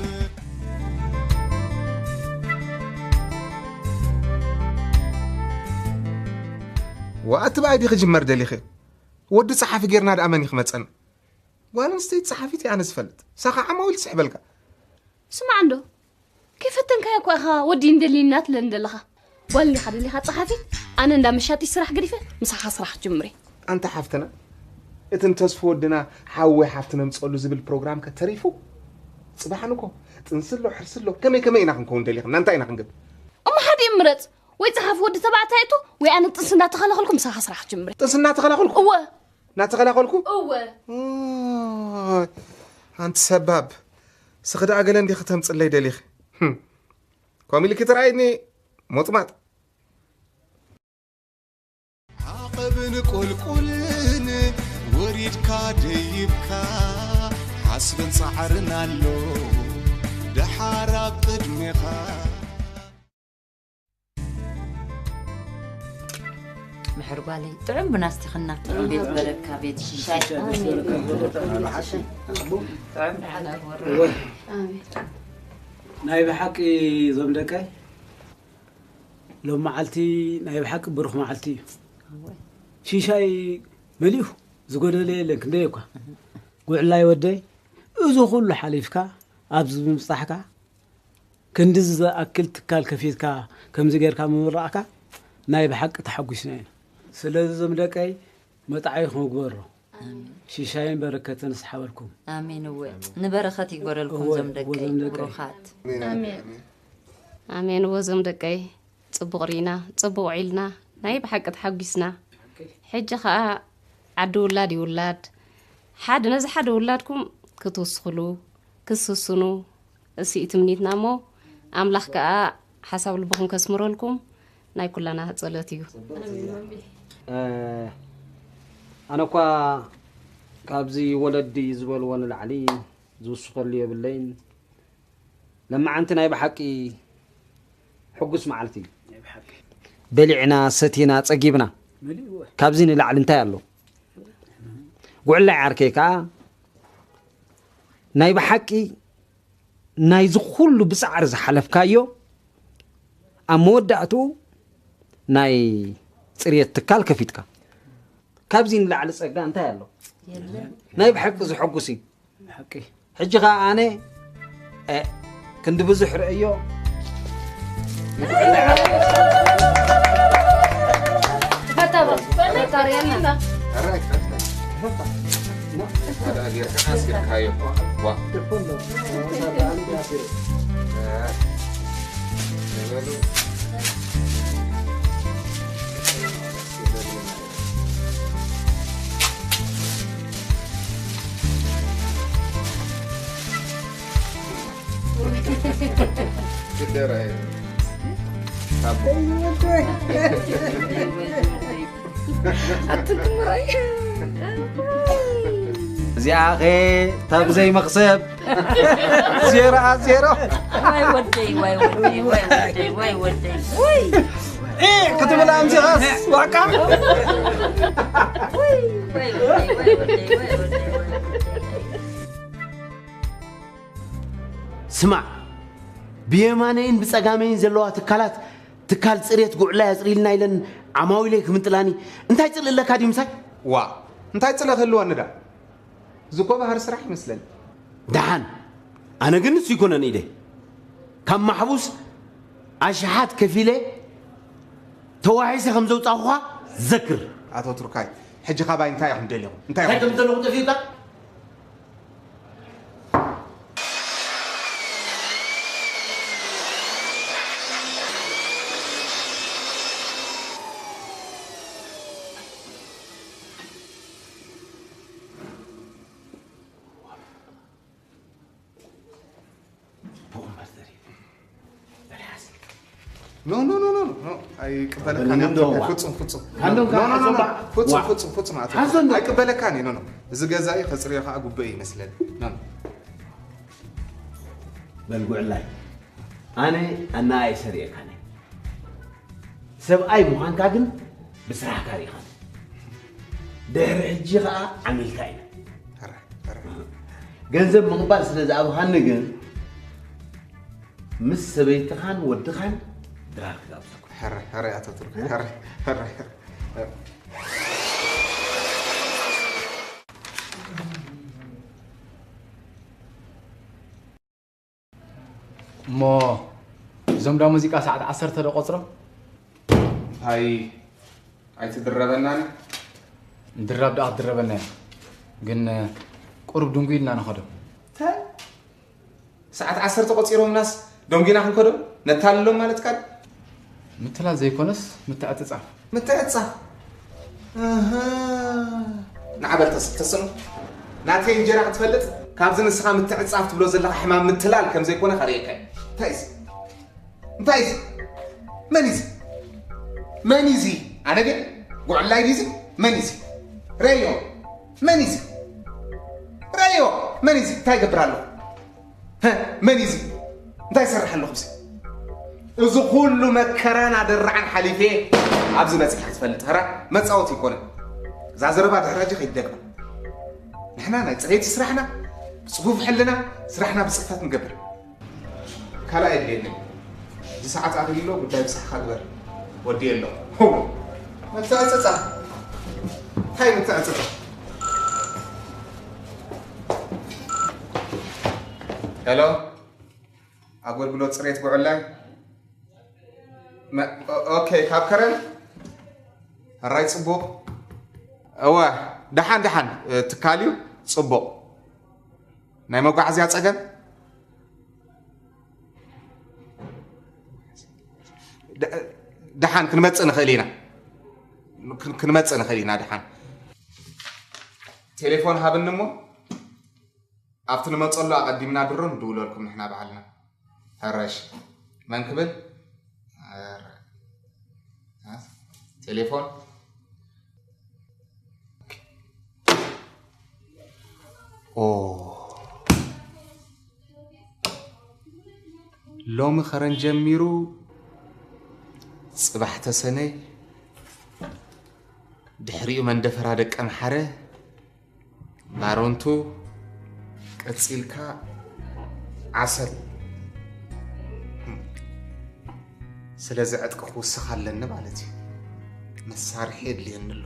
ወኣቲ ብኣይ ዲኺ ክጅመር ደሊኺ? ወዲ ጸሓፊ ጌርና ደኣ መን እዩ ክመጸና? ጓል ኣንስተይቲ ጸሓፊት እያ ኣነ ዝፈልጥ። ሳኻ ዓማዊል ትስሕበልካ። ስማዕ እንዶ፣ ከይፈተንካዮ እኳ ኢኻ ወዲ እንደልየና ትብለኒ ዘለኻ። ጓል እንዲኻ ደሊኻ ጸሓፊት፣ ኣነ እንዳ መሻጢ ስራሕ ገዲፈ ምሳኻ ስራሕ ጅምሪ። ኣንታ ሓፍትና፣ እቲ ንተስፉ ወድና ሓወይ ሓፍቲ ነምጸሉ ዝብል ፕሮግራም ከ ተሪፉ? ጽባሕ ንግሆ፣ ጥንሲ ኣሎ፣ ሕርሲ ኣሎ፣ ከመይ ከመይ ኢና ክንከውን ደሊኽና? እንታይ ኢና ክንገብር? እሞ ሓደ ምረጽ፣ ወይ ጸሓፊ ወዲ ተባዕታይ እቶ፣ ወይ ኣነ ጥንሲ እንዳተኸላኸልኩ ምሳኻ ስራሕ ጅምሪ። ጥንሲ እናተኸላኸልኩ? እወ። እናተኸላኸልኩ? እወ። ኦይ፣ ኣንቲ ሰባብ፣ ስኺ ደኣ ገለ እንዲኺ ተምጽለይ ደሊኺ። ህም። ከምኡ ኢልኪ ትረኣይኒ ሞጥማጥ። ዓቐብን ቁልቁልን ወሪድካ ደይብካ፣ ሓስብን ጻዕርን ኣሎ ደሓር ኣብ ቅድሜኻ። ምሕር ጓለይ፣ ጥዑም ቡና ኣስቲኽና። ጥዑም ቤት ቡና። በረካ፣ ቤት ሽሻይ። ሽሻይ፣ ቤት በረካ። ጥዑም ደሓን ክወርድ። እወ። ኣሜን። ናይ ብሓቂ እዞም ደቀይ፣ ሎም መዓልቲ ናይ ብሓቂ ብሩኽ መዓልቲ እዩ። እወ። ሽሻይ መሊኡ ዝጎደለ የለን፣ ክንደይ እኳ። ጉዕላይ ወደይ፣ እዚ ኩሉ ሓሊፍካ ኣብዚ ብምብጻሕካ፣ ክንዲ ዝኣክል ትካል ከፊትካ ከምዚ ጌርካ ምምራቕካ ናይ ብሓቂ ተሓጒስና ኢና። ስለዚ እዞም ደቀይ መጣዕይኹም ግበሮ። ኣሜን። ሽሻይን በረከትን ይስሓበልኩም። ኣሜን። እወ፣ ንበረኸት ይግበረልኩም እወ፣ እዞም ደቀይ እዞም ደቀይ። ብሩኻት። ኣሜን። ኣሜን። እወ፣ እዞም ደቀይ ጽቡቕ ርኢና፣ ጽቡቕ ውዒልና፣ ናይ ብሓቂ ተሓጒስና። ሕጂ ኸኣ ዓዲ ውላድ ይውላድ። ሓደ፣ ነዚ ሓደ ውላድኩም ክትውስኽሉ፣ ክትስስኑ፣ እሱ እዩ ትምኒትና እሞ፣ ኣምላኽ ከኣ ሓሳብ ልብኹም ከስምረልኩም ናይ ኩላና ጸሎት እዩ። እ፣ ኣነ እኳ ካብዚ ወለዲ ዝበልዎ ንላዕሊ ዝውስኸሉ የብለይን። ለማዓንቲ ናይ ብሓቂ ሕጉስ መዓልቲ እዩ። ናይ ብሓቂ። በሊዕና፣ ሰቲና፣ ጸጊብና። መሊእዎ። ካብዚ ንላዕሊ እንታይ ኣሎ? ጉዕላይ ዓርከይ ከኣ ናይ ብሓቂ ናይዚ ኩሉ ብጻዕሪ ዝሓለፍካዮ ኣብ መወዳእትኡ ናይ ጽርየት ትካል ከፊትካ። ካብዚ ንላዕሊ ጸጋ እንታይ ኣሎ? የለን። ናይ ብሓቂ ዘሐጉስ እዩ። ሓቂ። ሕጂ ኸኣ ኣነ፣ እ፣ ክንዲ ብዙሕ ርእዮ። ፈታ በል፣ ፈታ ርእየና። ኣራይ፣ ፈታ። ፈታ። ሓደ ጌርካ ኣስጊርካዮ። ዋ። እ፣ በሉ። እዚኣ ኸ ታብ ዘይመኽሰብ ዜሮ ኣ ዜሮ። ዋይ ወደይ፣ ዋይ ወደይ፣ ዋይ ወደይ፣ ዋይ ወደይ፣ ዋይ። እ ክትብል ኣምዚኻስ ዋቃ። ዋይ ወደይ፣ ዋይ ወደይ፣ ዋይ ወደይ፣ ዋይ ወደይ። ስማዕ፣ ብየማነይን ብጸጋመይን ዘለዋ ትካላት፣ ትካል ጽሬት ጉዕላይ ኣጽሪልና ኢለን ዓማዊለይ ክምንጥላኒ፣ እንታይ ጽልኢ ኣለካ ድዩ ምሳይ? ዋ፣ እንታይ ጽልኢ ክህልወኒ ዳ? እዚ እኮ ባህሪ ስራሕ ይመስለኒ። ደሓን፣ ኣነ ግን ንሱ ይኮነን ኢደ። ካብ ማሕቡስ ኣሽሓት ከፊለ ተዋሒሰ ከም ዘውጻኹኻ ዘክር። ኣቶ ቱርካይ፣ ሕጂ ካባይ እንታይ ኢኹም ደሊኹም? እንታይ እንታይ ኢኹም ከም ዘለኹ ጠፊኡካ? ኖ ኖ ኖ ኖ ኖ፣ ኣይቅበለካን እየ። ፍጹም ፍጹም። ካንዶም ፍጹም ፍጹም ፍጹም። ኣይቅበለካን እየ። ኖ ኖ፣ እዚ ገዛኢ ከጽርዮ ከዓ ጉበይ ይመስለኒ። ኖ ኖ። በል ጉዕላይ፣ ኣነ ኣናኣይ ሰሪኤካን እየ። ሰብኣይ ምዃንካ ግን ብስራሕካ ርኢኻን። ድሕሪ ሕጂ ኸዓ ዓሚልካ ኢና። ገንዘብ ምቕባል ስለ ዝኣበኻኒ ግን ምስ ሰበይትኻን ወድኻን ድራር ክጋብዘኩም። ሕረ ሕረ ኣቶ ትርጉ፣ ሕረ ሕረ ሕረ። እሞ እዞም ዳ ሙዚቃ ሰዓት ዓሰርተ ዶ ቆፅሮም? ኣይ ኣይትድረበናን። ምድራብ ደኣ ክትድረበና እያ። ግን ቁሩብ ድንጉይ ኢልና ንኸዶ። ሰዓት ዓሰርተ ቆፂሮምናስ ደንጉይና ክንከዶ? ነታልሎም ማለትካ ድዩ? ምትላል ዘይኮነስ ምትዕፅፃፍ። ምትዕፃፍ? ኣሃ። ንዓ በል ተስ- ተስኖ፣ ናተይ እንጀራ ክትፈልጥ ካብዚ ንስኻ ምትዕፃፍ ትብሎ ዘለኻ ሕማም ምትላል ከም ዘይኮነ ከርእየካ እየ። እንታይ እዚ? እንታይ እዚ? መን እዚ? መን እዚ? ኣነ ግን ጉዕላይ ድዩ እዚ? መን እዚ? ረዮ። መን እዚ? ረዮ። መን እዚ? እንታይ ይገብር ኣሎ? መን እዚ? እንታይ ይሰርሕ ኣለኹ? እዚ ኩሉ መከራን ኣደራዕን ሓሊፈ ኣብዚ በፂሐ ክትፈልጥ፣ ተራ መፃወቲ ይኮነ። እዛ ዘረባ ድሕሪ ሕጂ ከይትደግማ። ንሕና ናይ ፅሬት ስራሕና ብፅፉፍ ሕልና ስራሕና ብፅፈት ንገብር። ካልኣይ የድልየኒ። እዚ ሰዓት ኣኺሉ ኣሎ፣ ጉዳይ ብሳሕካ ግበር። ወዲ ኣሎ። መተዕፅፃ። እንታይ መተዕፅፃ? ሄሎ፣ ኣገልግሎት ፅሬት ጉዕላይ። መ- ኦ- ኦኬ፣ ካብ ከረን። ሕራይ፣ ፅቡቕ። እወ፣ ደሓን ደሓን፣ እ፣ ትካል እዩ። ፅቡቕ። ናይ መጓዓዝያ ፀገም? ደ- ደሓን ክንመፅእ ንኽእል ኢና። ክን- ክንመፅእ ንኽእል ኢና ደሓን። ቴሌፎን ሃብኒ እሞ ኣብቲ ንመፀሉ ኣቐዲምና ድሮ ንድውለልኩም ንሕና ባዕልና። ሕረሽ። መን ክብል? ቴሌፎን። ኦ፣ ሎሚ ከረን ጀሚሩ ፅባሕ ተሰነይ፣ ድሕሪኡ መንደፈራ ደቀምሓረ፣ ባሮንቱ፣ ቀፂልካ ዓሰብ። ስለዚ ዕጥቂ ክውስኽ ኣለኒ ማለት እዩ። መሳርሒ የድልየኒ ኣሎ።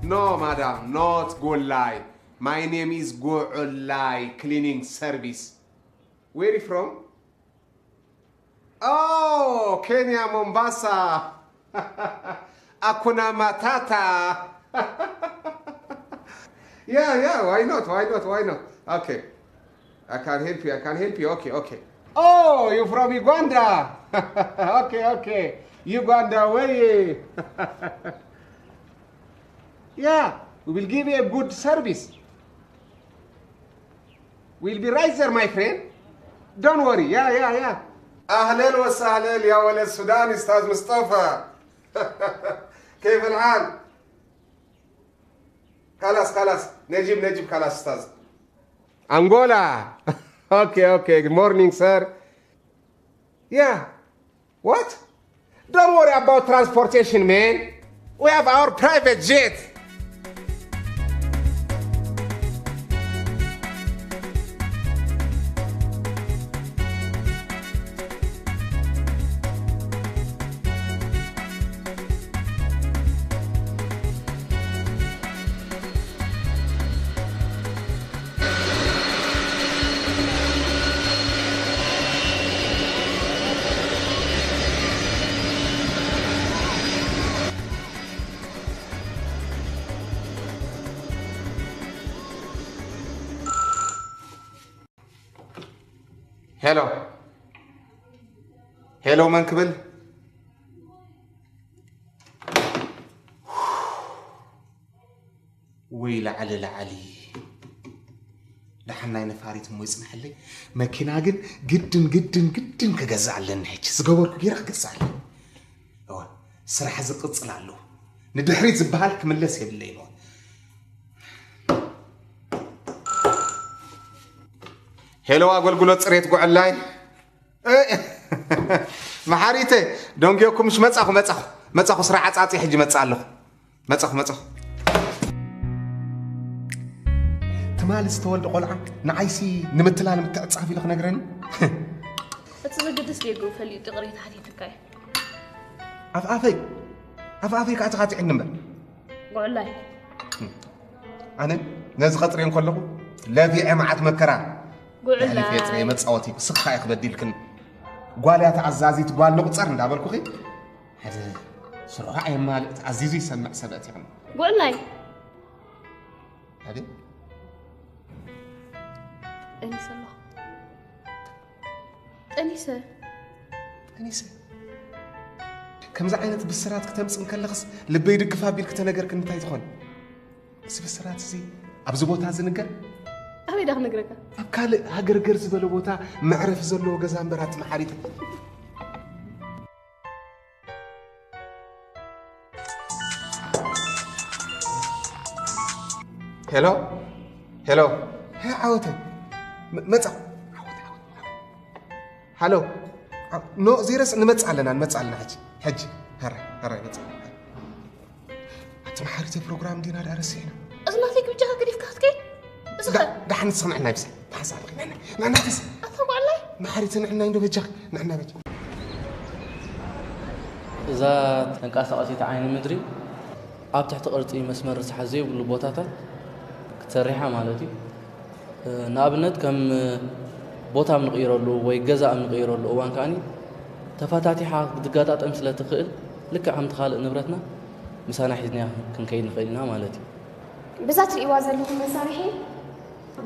No, madam, not Golai. My name is Go'olai Cleaning Service. Where you from? Oh, Kenya, Mombasa. Akuna Matata. Yeah, yeah, why not? Why not? Why not? Okay. I can help you. I can help you. Okay, okay. Oh, you from Uganda? Okay, okay. Uganda, where you? Yeah, we will give you a good service. We'll be right there, my friend. Don't worry. Yeah, yeah, yeah. أهلا وسهلا يا ولد السودان، أستاذ مصطفى. كيف الحال؟ خلاص، خلاص. نجيب، نجيب، خلاص، أستاذ. Angola. Okay, okay. Good morning, sir. Yeah. What? Don't worry about transportation, man. We have our private jet. ሄሎ፣ ሄሎ፣ መን ክብል? ወይ ላዕሊ ላዕሊ። ደሓን ናይ ነፋሪት እሞ ይጽንሐለይ። መኪና ግን ግድን ግድን ግድን ክገዝእ ኣለኒ። ሕጂ ዝገበርኩ ጌረ ክገዝእ ኣለኒ። እዋ፣ ስራሕ ዝቕጽል ኣሎ። ንድሕሪት ዝበሃል ክምለስ የብለይን። እዋ። ሄሎ፣ ኣገልግሎት ጽሬት ጉዕላይ። እ፣ መሓሪተ፣ ደንጊዮኩም፣ ምሽ መጻኹ፣ መጻኹ፣ መጻኹ፣ ስራሕ ዓጻጺ፣ ሕጂ መጻ ኣለኹ። መጻኹ፣ መጻኹ። ትማሊ ዝተወልደ ቆልዓ ንዓይሲ ንምትላል ምትዕጻፍ ኢሉ ክነግረኒ። እቲ ዘገድስ ጌግኡ ፈሊጡ ይቕሬታ ሓቲቱካ እዩ። ኣፍ ኣፈይ፣ ኣፍ ኣፈይ ከዓ ተቓጢዕኒ እምበር። ጉዕላይ። ኣነ ነዚ ቀጽርዮ እንከለኹ ለፊዐ መዓት መከራ ጉዕላይ። ለፊዐ ጽሬ መጻወቲ ስኻ ኢኺ በዲልክን። ጓል እያ ተኣዛዚት ጓል ንቑጸር እንዳበልኩኺ፣ ሓደ ስርሑ ኣየማልእ ተኣዚዙ ይሰምዕ ሰበእት ይኽን። ጉዕላይ። ኣቤት። ጠኒሰ ኣለኹ። ጠኒሰ። ጠኒሰ። ከምዚ ዓይነት ብስራት ክተምጽእ እንከለኽስ ልበይ ድግፍ ኣቢል ክተነገርክን እንታይ ትኾን? እዚ ብስራት እዚ ኣብዚ ቦታ ዝንገር? ኣበይ ዳ ክነግረካ? ኣብ ካልእ ሃገርገር ዝበለ ቦታ መዕረፊ ዘለዎ ገዛ እምበር ኣቲ መሓሪት። ሄሎ፣ ሄሎ። ሄ፣ ዓወተይ። መ-፣ መጻ። ዓወተይ፣ ዓወተይ፣ ዓወተይ። ሃሎ። ኖ፣ ዘይረስ ንመጽእ ኣለና፣ ንመጽእ ኣለና። ሕጂ፣ ሕጂ። ሀረ፣ ሀረ፣ ይመጽእ። ኣቲ መሓሪተይ ፕሮግራም ዲና ደኣ ረሲዕና። እዚ ናተይ ክብጃኻ ገዲፍካ ክትከይድ? እዚ ዳ-፣ ኸ? ዳሕን ንስኽ ንዕና ይብሳ። ዳሕን ሳልኺ ንዕና። ንዕና ትስ-፣ ኣታ ጓዕላይ። መሓሪተይ ንዕና እንዶ በጃኺ። ንዕና በጃ። እዛ ተንቀሳቓሲት ዓይኒ ምድሪ ኣብ ትሕቲ ቅርጺ መስመር ርስሓት ዘይብሉ ቦታታት ክትሰርሕ እያ ማለት እዩ። ንኣብነት ከም ቦታ ኣብ ንቕይረሉ ወይ ገዛ ኣብ ንቕይረሉ እዋን ከኣኒ ተፈታቲሓ ክትገጣጠም ስለ ትኽእል ልክዕ ከምቲ ካልእ ንብረትና ምሳና ሒዝናያ ክንከይድ ንኽእል ኢና ማለት እዩ። በዛ ትርእይዋ ዘለኹም መሳርሒ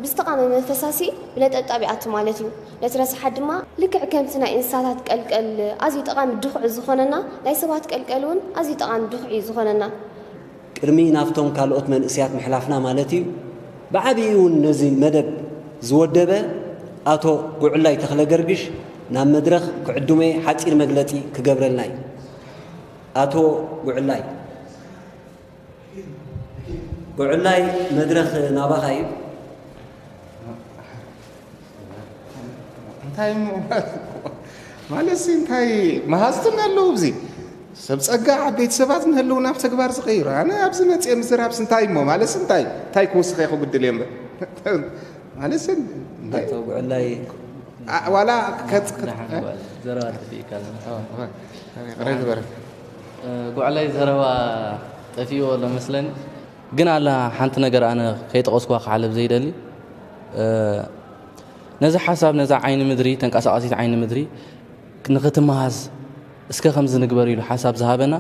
ብዝተቓመመ ፈሳሲ ብነጠብጣብ ይኣቱ ማለት እዩ። ነቲ ረሳሓት ድማ ልክዕ ከምቲ ናይ እንስሳታት ቀልቀል ኣዝዩ ጠቓሚ ድኹዒ ዝኾነና ናይ ሰባት ቀልቀል እውን ኣዝዩ ጠቓሚ ድኹዒ እዩ ዝኾነና። ቅድሚ ናብቶም ካልኦት መንእሰያት ምሕላፍና ማለት እዩ፣ ብዓቢኡ እውን ነዚ መደብ ዝወደበ ኣቶ ጉዕላይ ተኽለገርግሽ ናብ መድረኽ ክዕድሞ'የ ሓጺር መግለጺ ክገብረልና እዩ። ኣቶ ጉዕላይ፣ ጉዕላይ መድረኽ ናባኻ እዩ። እንታይ እሞ ማለት ሲ እንታይ መሃዝቲ ኣለዉ ኣብዚ ሰብ ጸጋ ዓበይቲ ሰባት ንህልው ናብ ተግባር ዝቐይሩ ኣነ ኣብዚ መጽየ ምዝራብስ እንታይ እሞ ማለት ሲ እንታይ እንታይ ክውስኸ ክጉድል እየ እምበር ማለት ሲ እንታይ ኣቶ ጉዕላይ ኣ- ዋላ ከጽ- ደሓን እ? ጓል ዘረባ ጠፊእካ ኣሎ። ኦ፣ ኦ፣ ኦ፣ ግበረ። እ፣ ጉዕላይ ዘረባ ጠፊእዎ ኣሎ መስለኒ። ግን ኣላ ሓንቲ ነገር ኣነ ከይጠቐስኳ ክሓልፍ ዘይደሊ፣ እ፣ ነዚ ሓሳብ፣ ነዛ ዓይኒ ምድሪ፣ ተንቀሳቓሲት ዓይኒ ምድሪ ንኽትመሃዝ እስከ ከምዚ ንግበር ኢሉ ሓሳብ ዝሃበና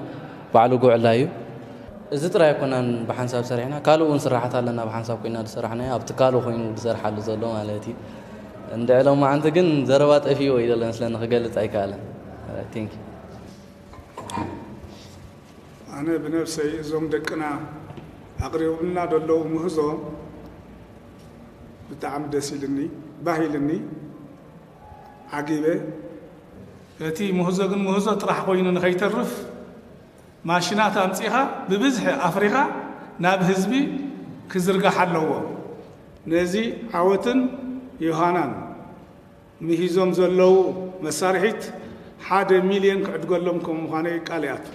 ባዕሉ ጉዕላይ እዩ። እዚ ጥራይ ኣይኮናን ብሓንሳብ ሰሪሕና፣ ካልእ እውን ስራሓት ኣለና ብሓንሳብ ኮይና ዝሰራሕናዮ፣ ኣብቲ ካልእ ኮይኑ ዝሰርሓሉ ዘሎ ማለት እዩ። እንድዒ ሎማዓንቲ ግን ዘረባ ጠፊእዎ እዩ ዘሎ መስለኒ፣ ክገልጽ ኣይከኣለን። Thank you። ኣነ ብነብሰይ እዞም ደቅና ኣቕሪቡልና ዘለዉ ምህዞ ብጣዕሚ ደስ ኢልኒ፣ ባህ ኢልኒ፣ ዓጊበ። እቲ ምህዞ ግን ምህዞ ጥራሕ ኮይኑ ንኸይተርፍ ማሽናት ኣምጺኻ ብብዝሒ ኣፍሪኻ ናብ ህዝቢ ክዝርጋሕ ኣለዎ። ነዚ ዓወትን ዮሃናን ምሂዞም ዘለዉ መሳርሒት ሓደ ሚልዮን ክዕድገሎም ከም ምዃነይ ቃል ይኣቱ።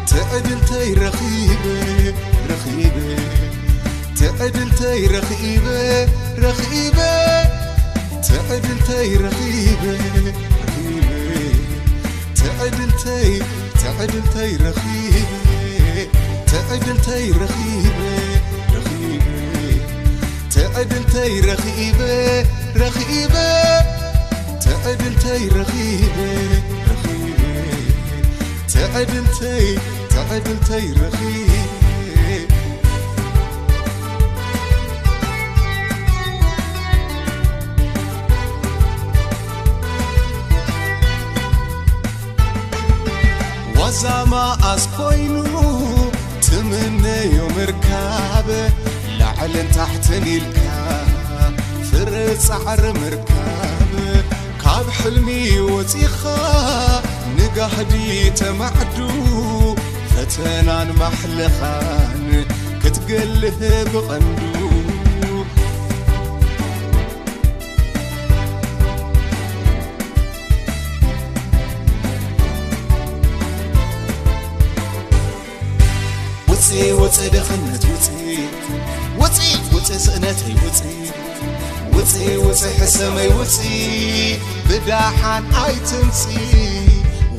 ትዕድልተይ ረኺበ ረኺበ ትዕድልተይ ረኺበ ረኺበ ትዕድልተይ ረኺበ ረኺበ ትዕድልተይ ትዕድልተይ ረኺበ ትዕድልተይ ረኺበ፣ ረኺበ። ትዕድልተይ ረኺበ፣ ረኺበ። ትዕድልተይ ረኺበ፣ ረኺበ። ትዕድልተይ፣ ትዕድልተይ ረኺበ። ዋዛ መኣስ ኮይኑ ትምነዮ ምርካብ፣ ላዕልን ታሕትን ኢልካ ፍረ ጻዕሪ ምርካብ። ካብ ሕልሚ ወጺኻ ንጋህዲ ተማዕዱ፣ ፈተናን ማሕለኻን ክትገልህ ብቐንዱ። ውጺ፣ ውጺ ድኽነት ውጺ፣ ውጺ፣ ውጺ ስእነተይ ውጺ፣ ውጺ፣ ውጺ ሕሰመይ ውጺ፣ ብደሓን ኣይትምጺ።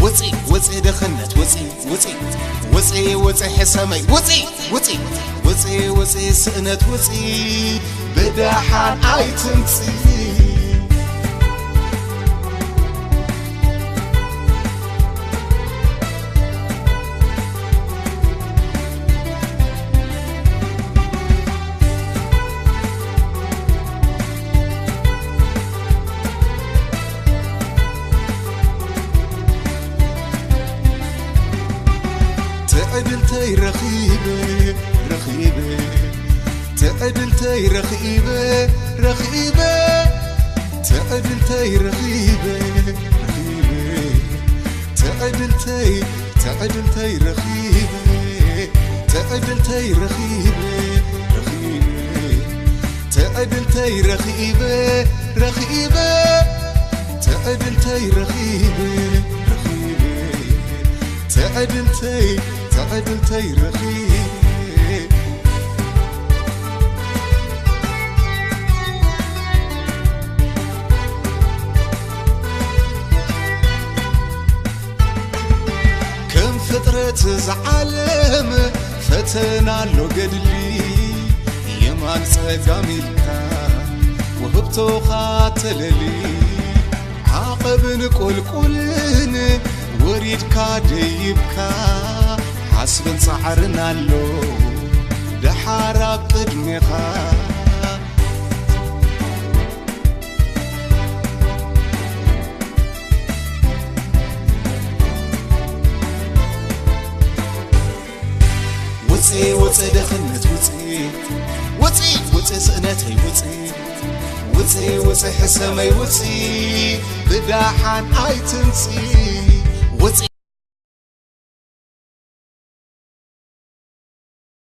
ውጺ፣ ውጺ ድኽነት ውጺ፣ ውጺ፣ ውጺ፣ ውጺ ሕሰመይ ውጺ፣ ውጺ፣ ውጺ፣ ውጺ ስእነት ውጺ፣ ብደሓን ኣይትምጺ። ትዕድልተይ ረኺበ፣ ረኺበ። ትዕድልተይ ረኺበ፣ ረኺበ። ትዕድልተይ ረኺበ፣ ረኺበ። ትዕድልተይ፣ ትዕድልተይ ረኺበ። ትዕድልተይ ረኺበ፣ ረኺበ። ትዕድልተይ ረኺበ፣ ረኺበ። ትዕድልተይ ረኺበ፣ ረኺበ። ትዕድልተይ፣ ትዕድልተይ ረኺበ። ከም ፍጥረት ዝዓለም ፈተና ኣሎ ገድሊ፣ የማን ጸጋም ኢልካ ውህብቶኻ ተለሊ። ዓቐብን ቁልቁልን ወሪድካ ደይብካ፣ ሓስብን ጻዕርን ኣሎ ደሓር ኣብ ቅድሜኻ። ውጺ፣ ውጺ ድኽነት ውጺ፣ ውጺ፣ ውጺ ስእነተይ ውጺ፣ ውጺ፣ ውጺ ሕሰመይ ውጺ፣ ብደሓን ኣይትምጺ።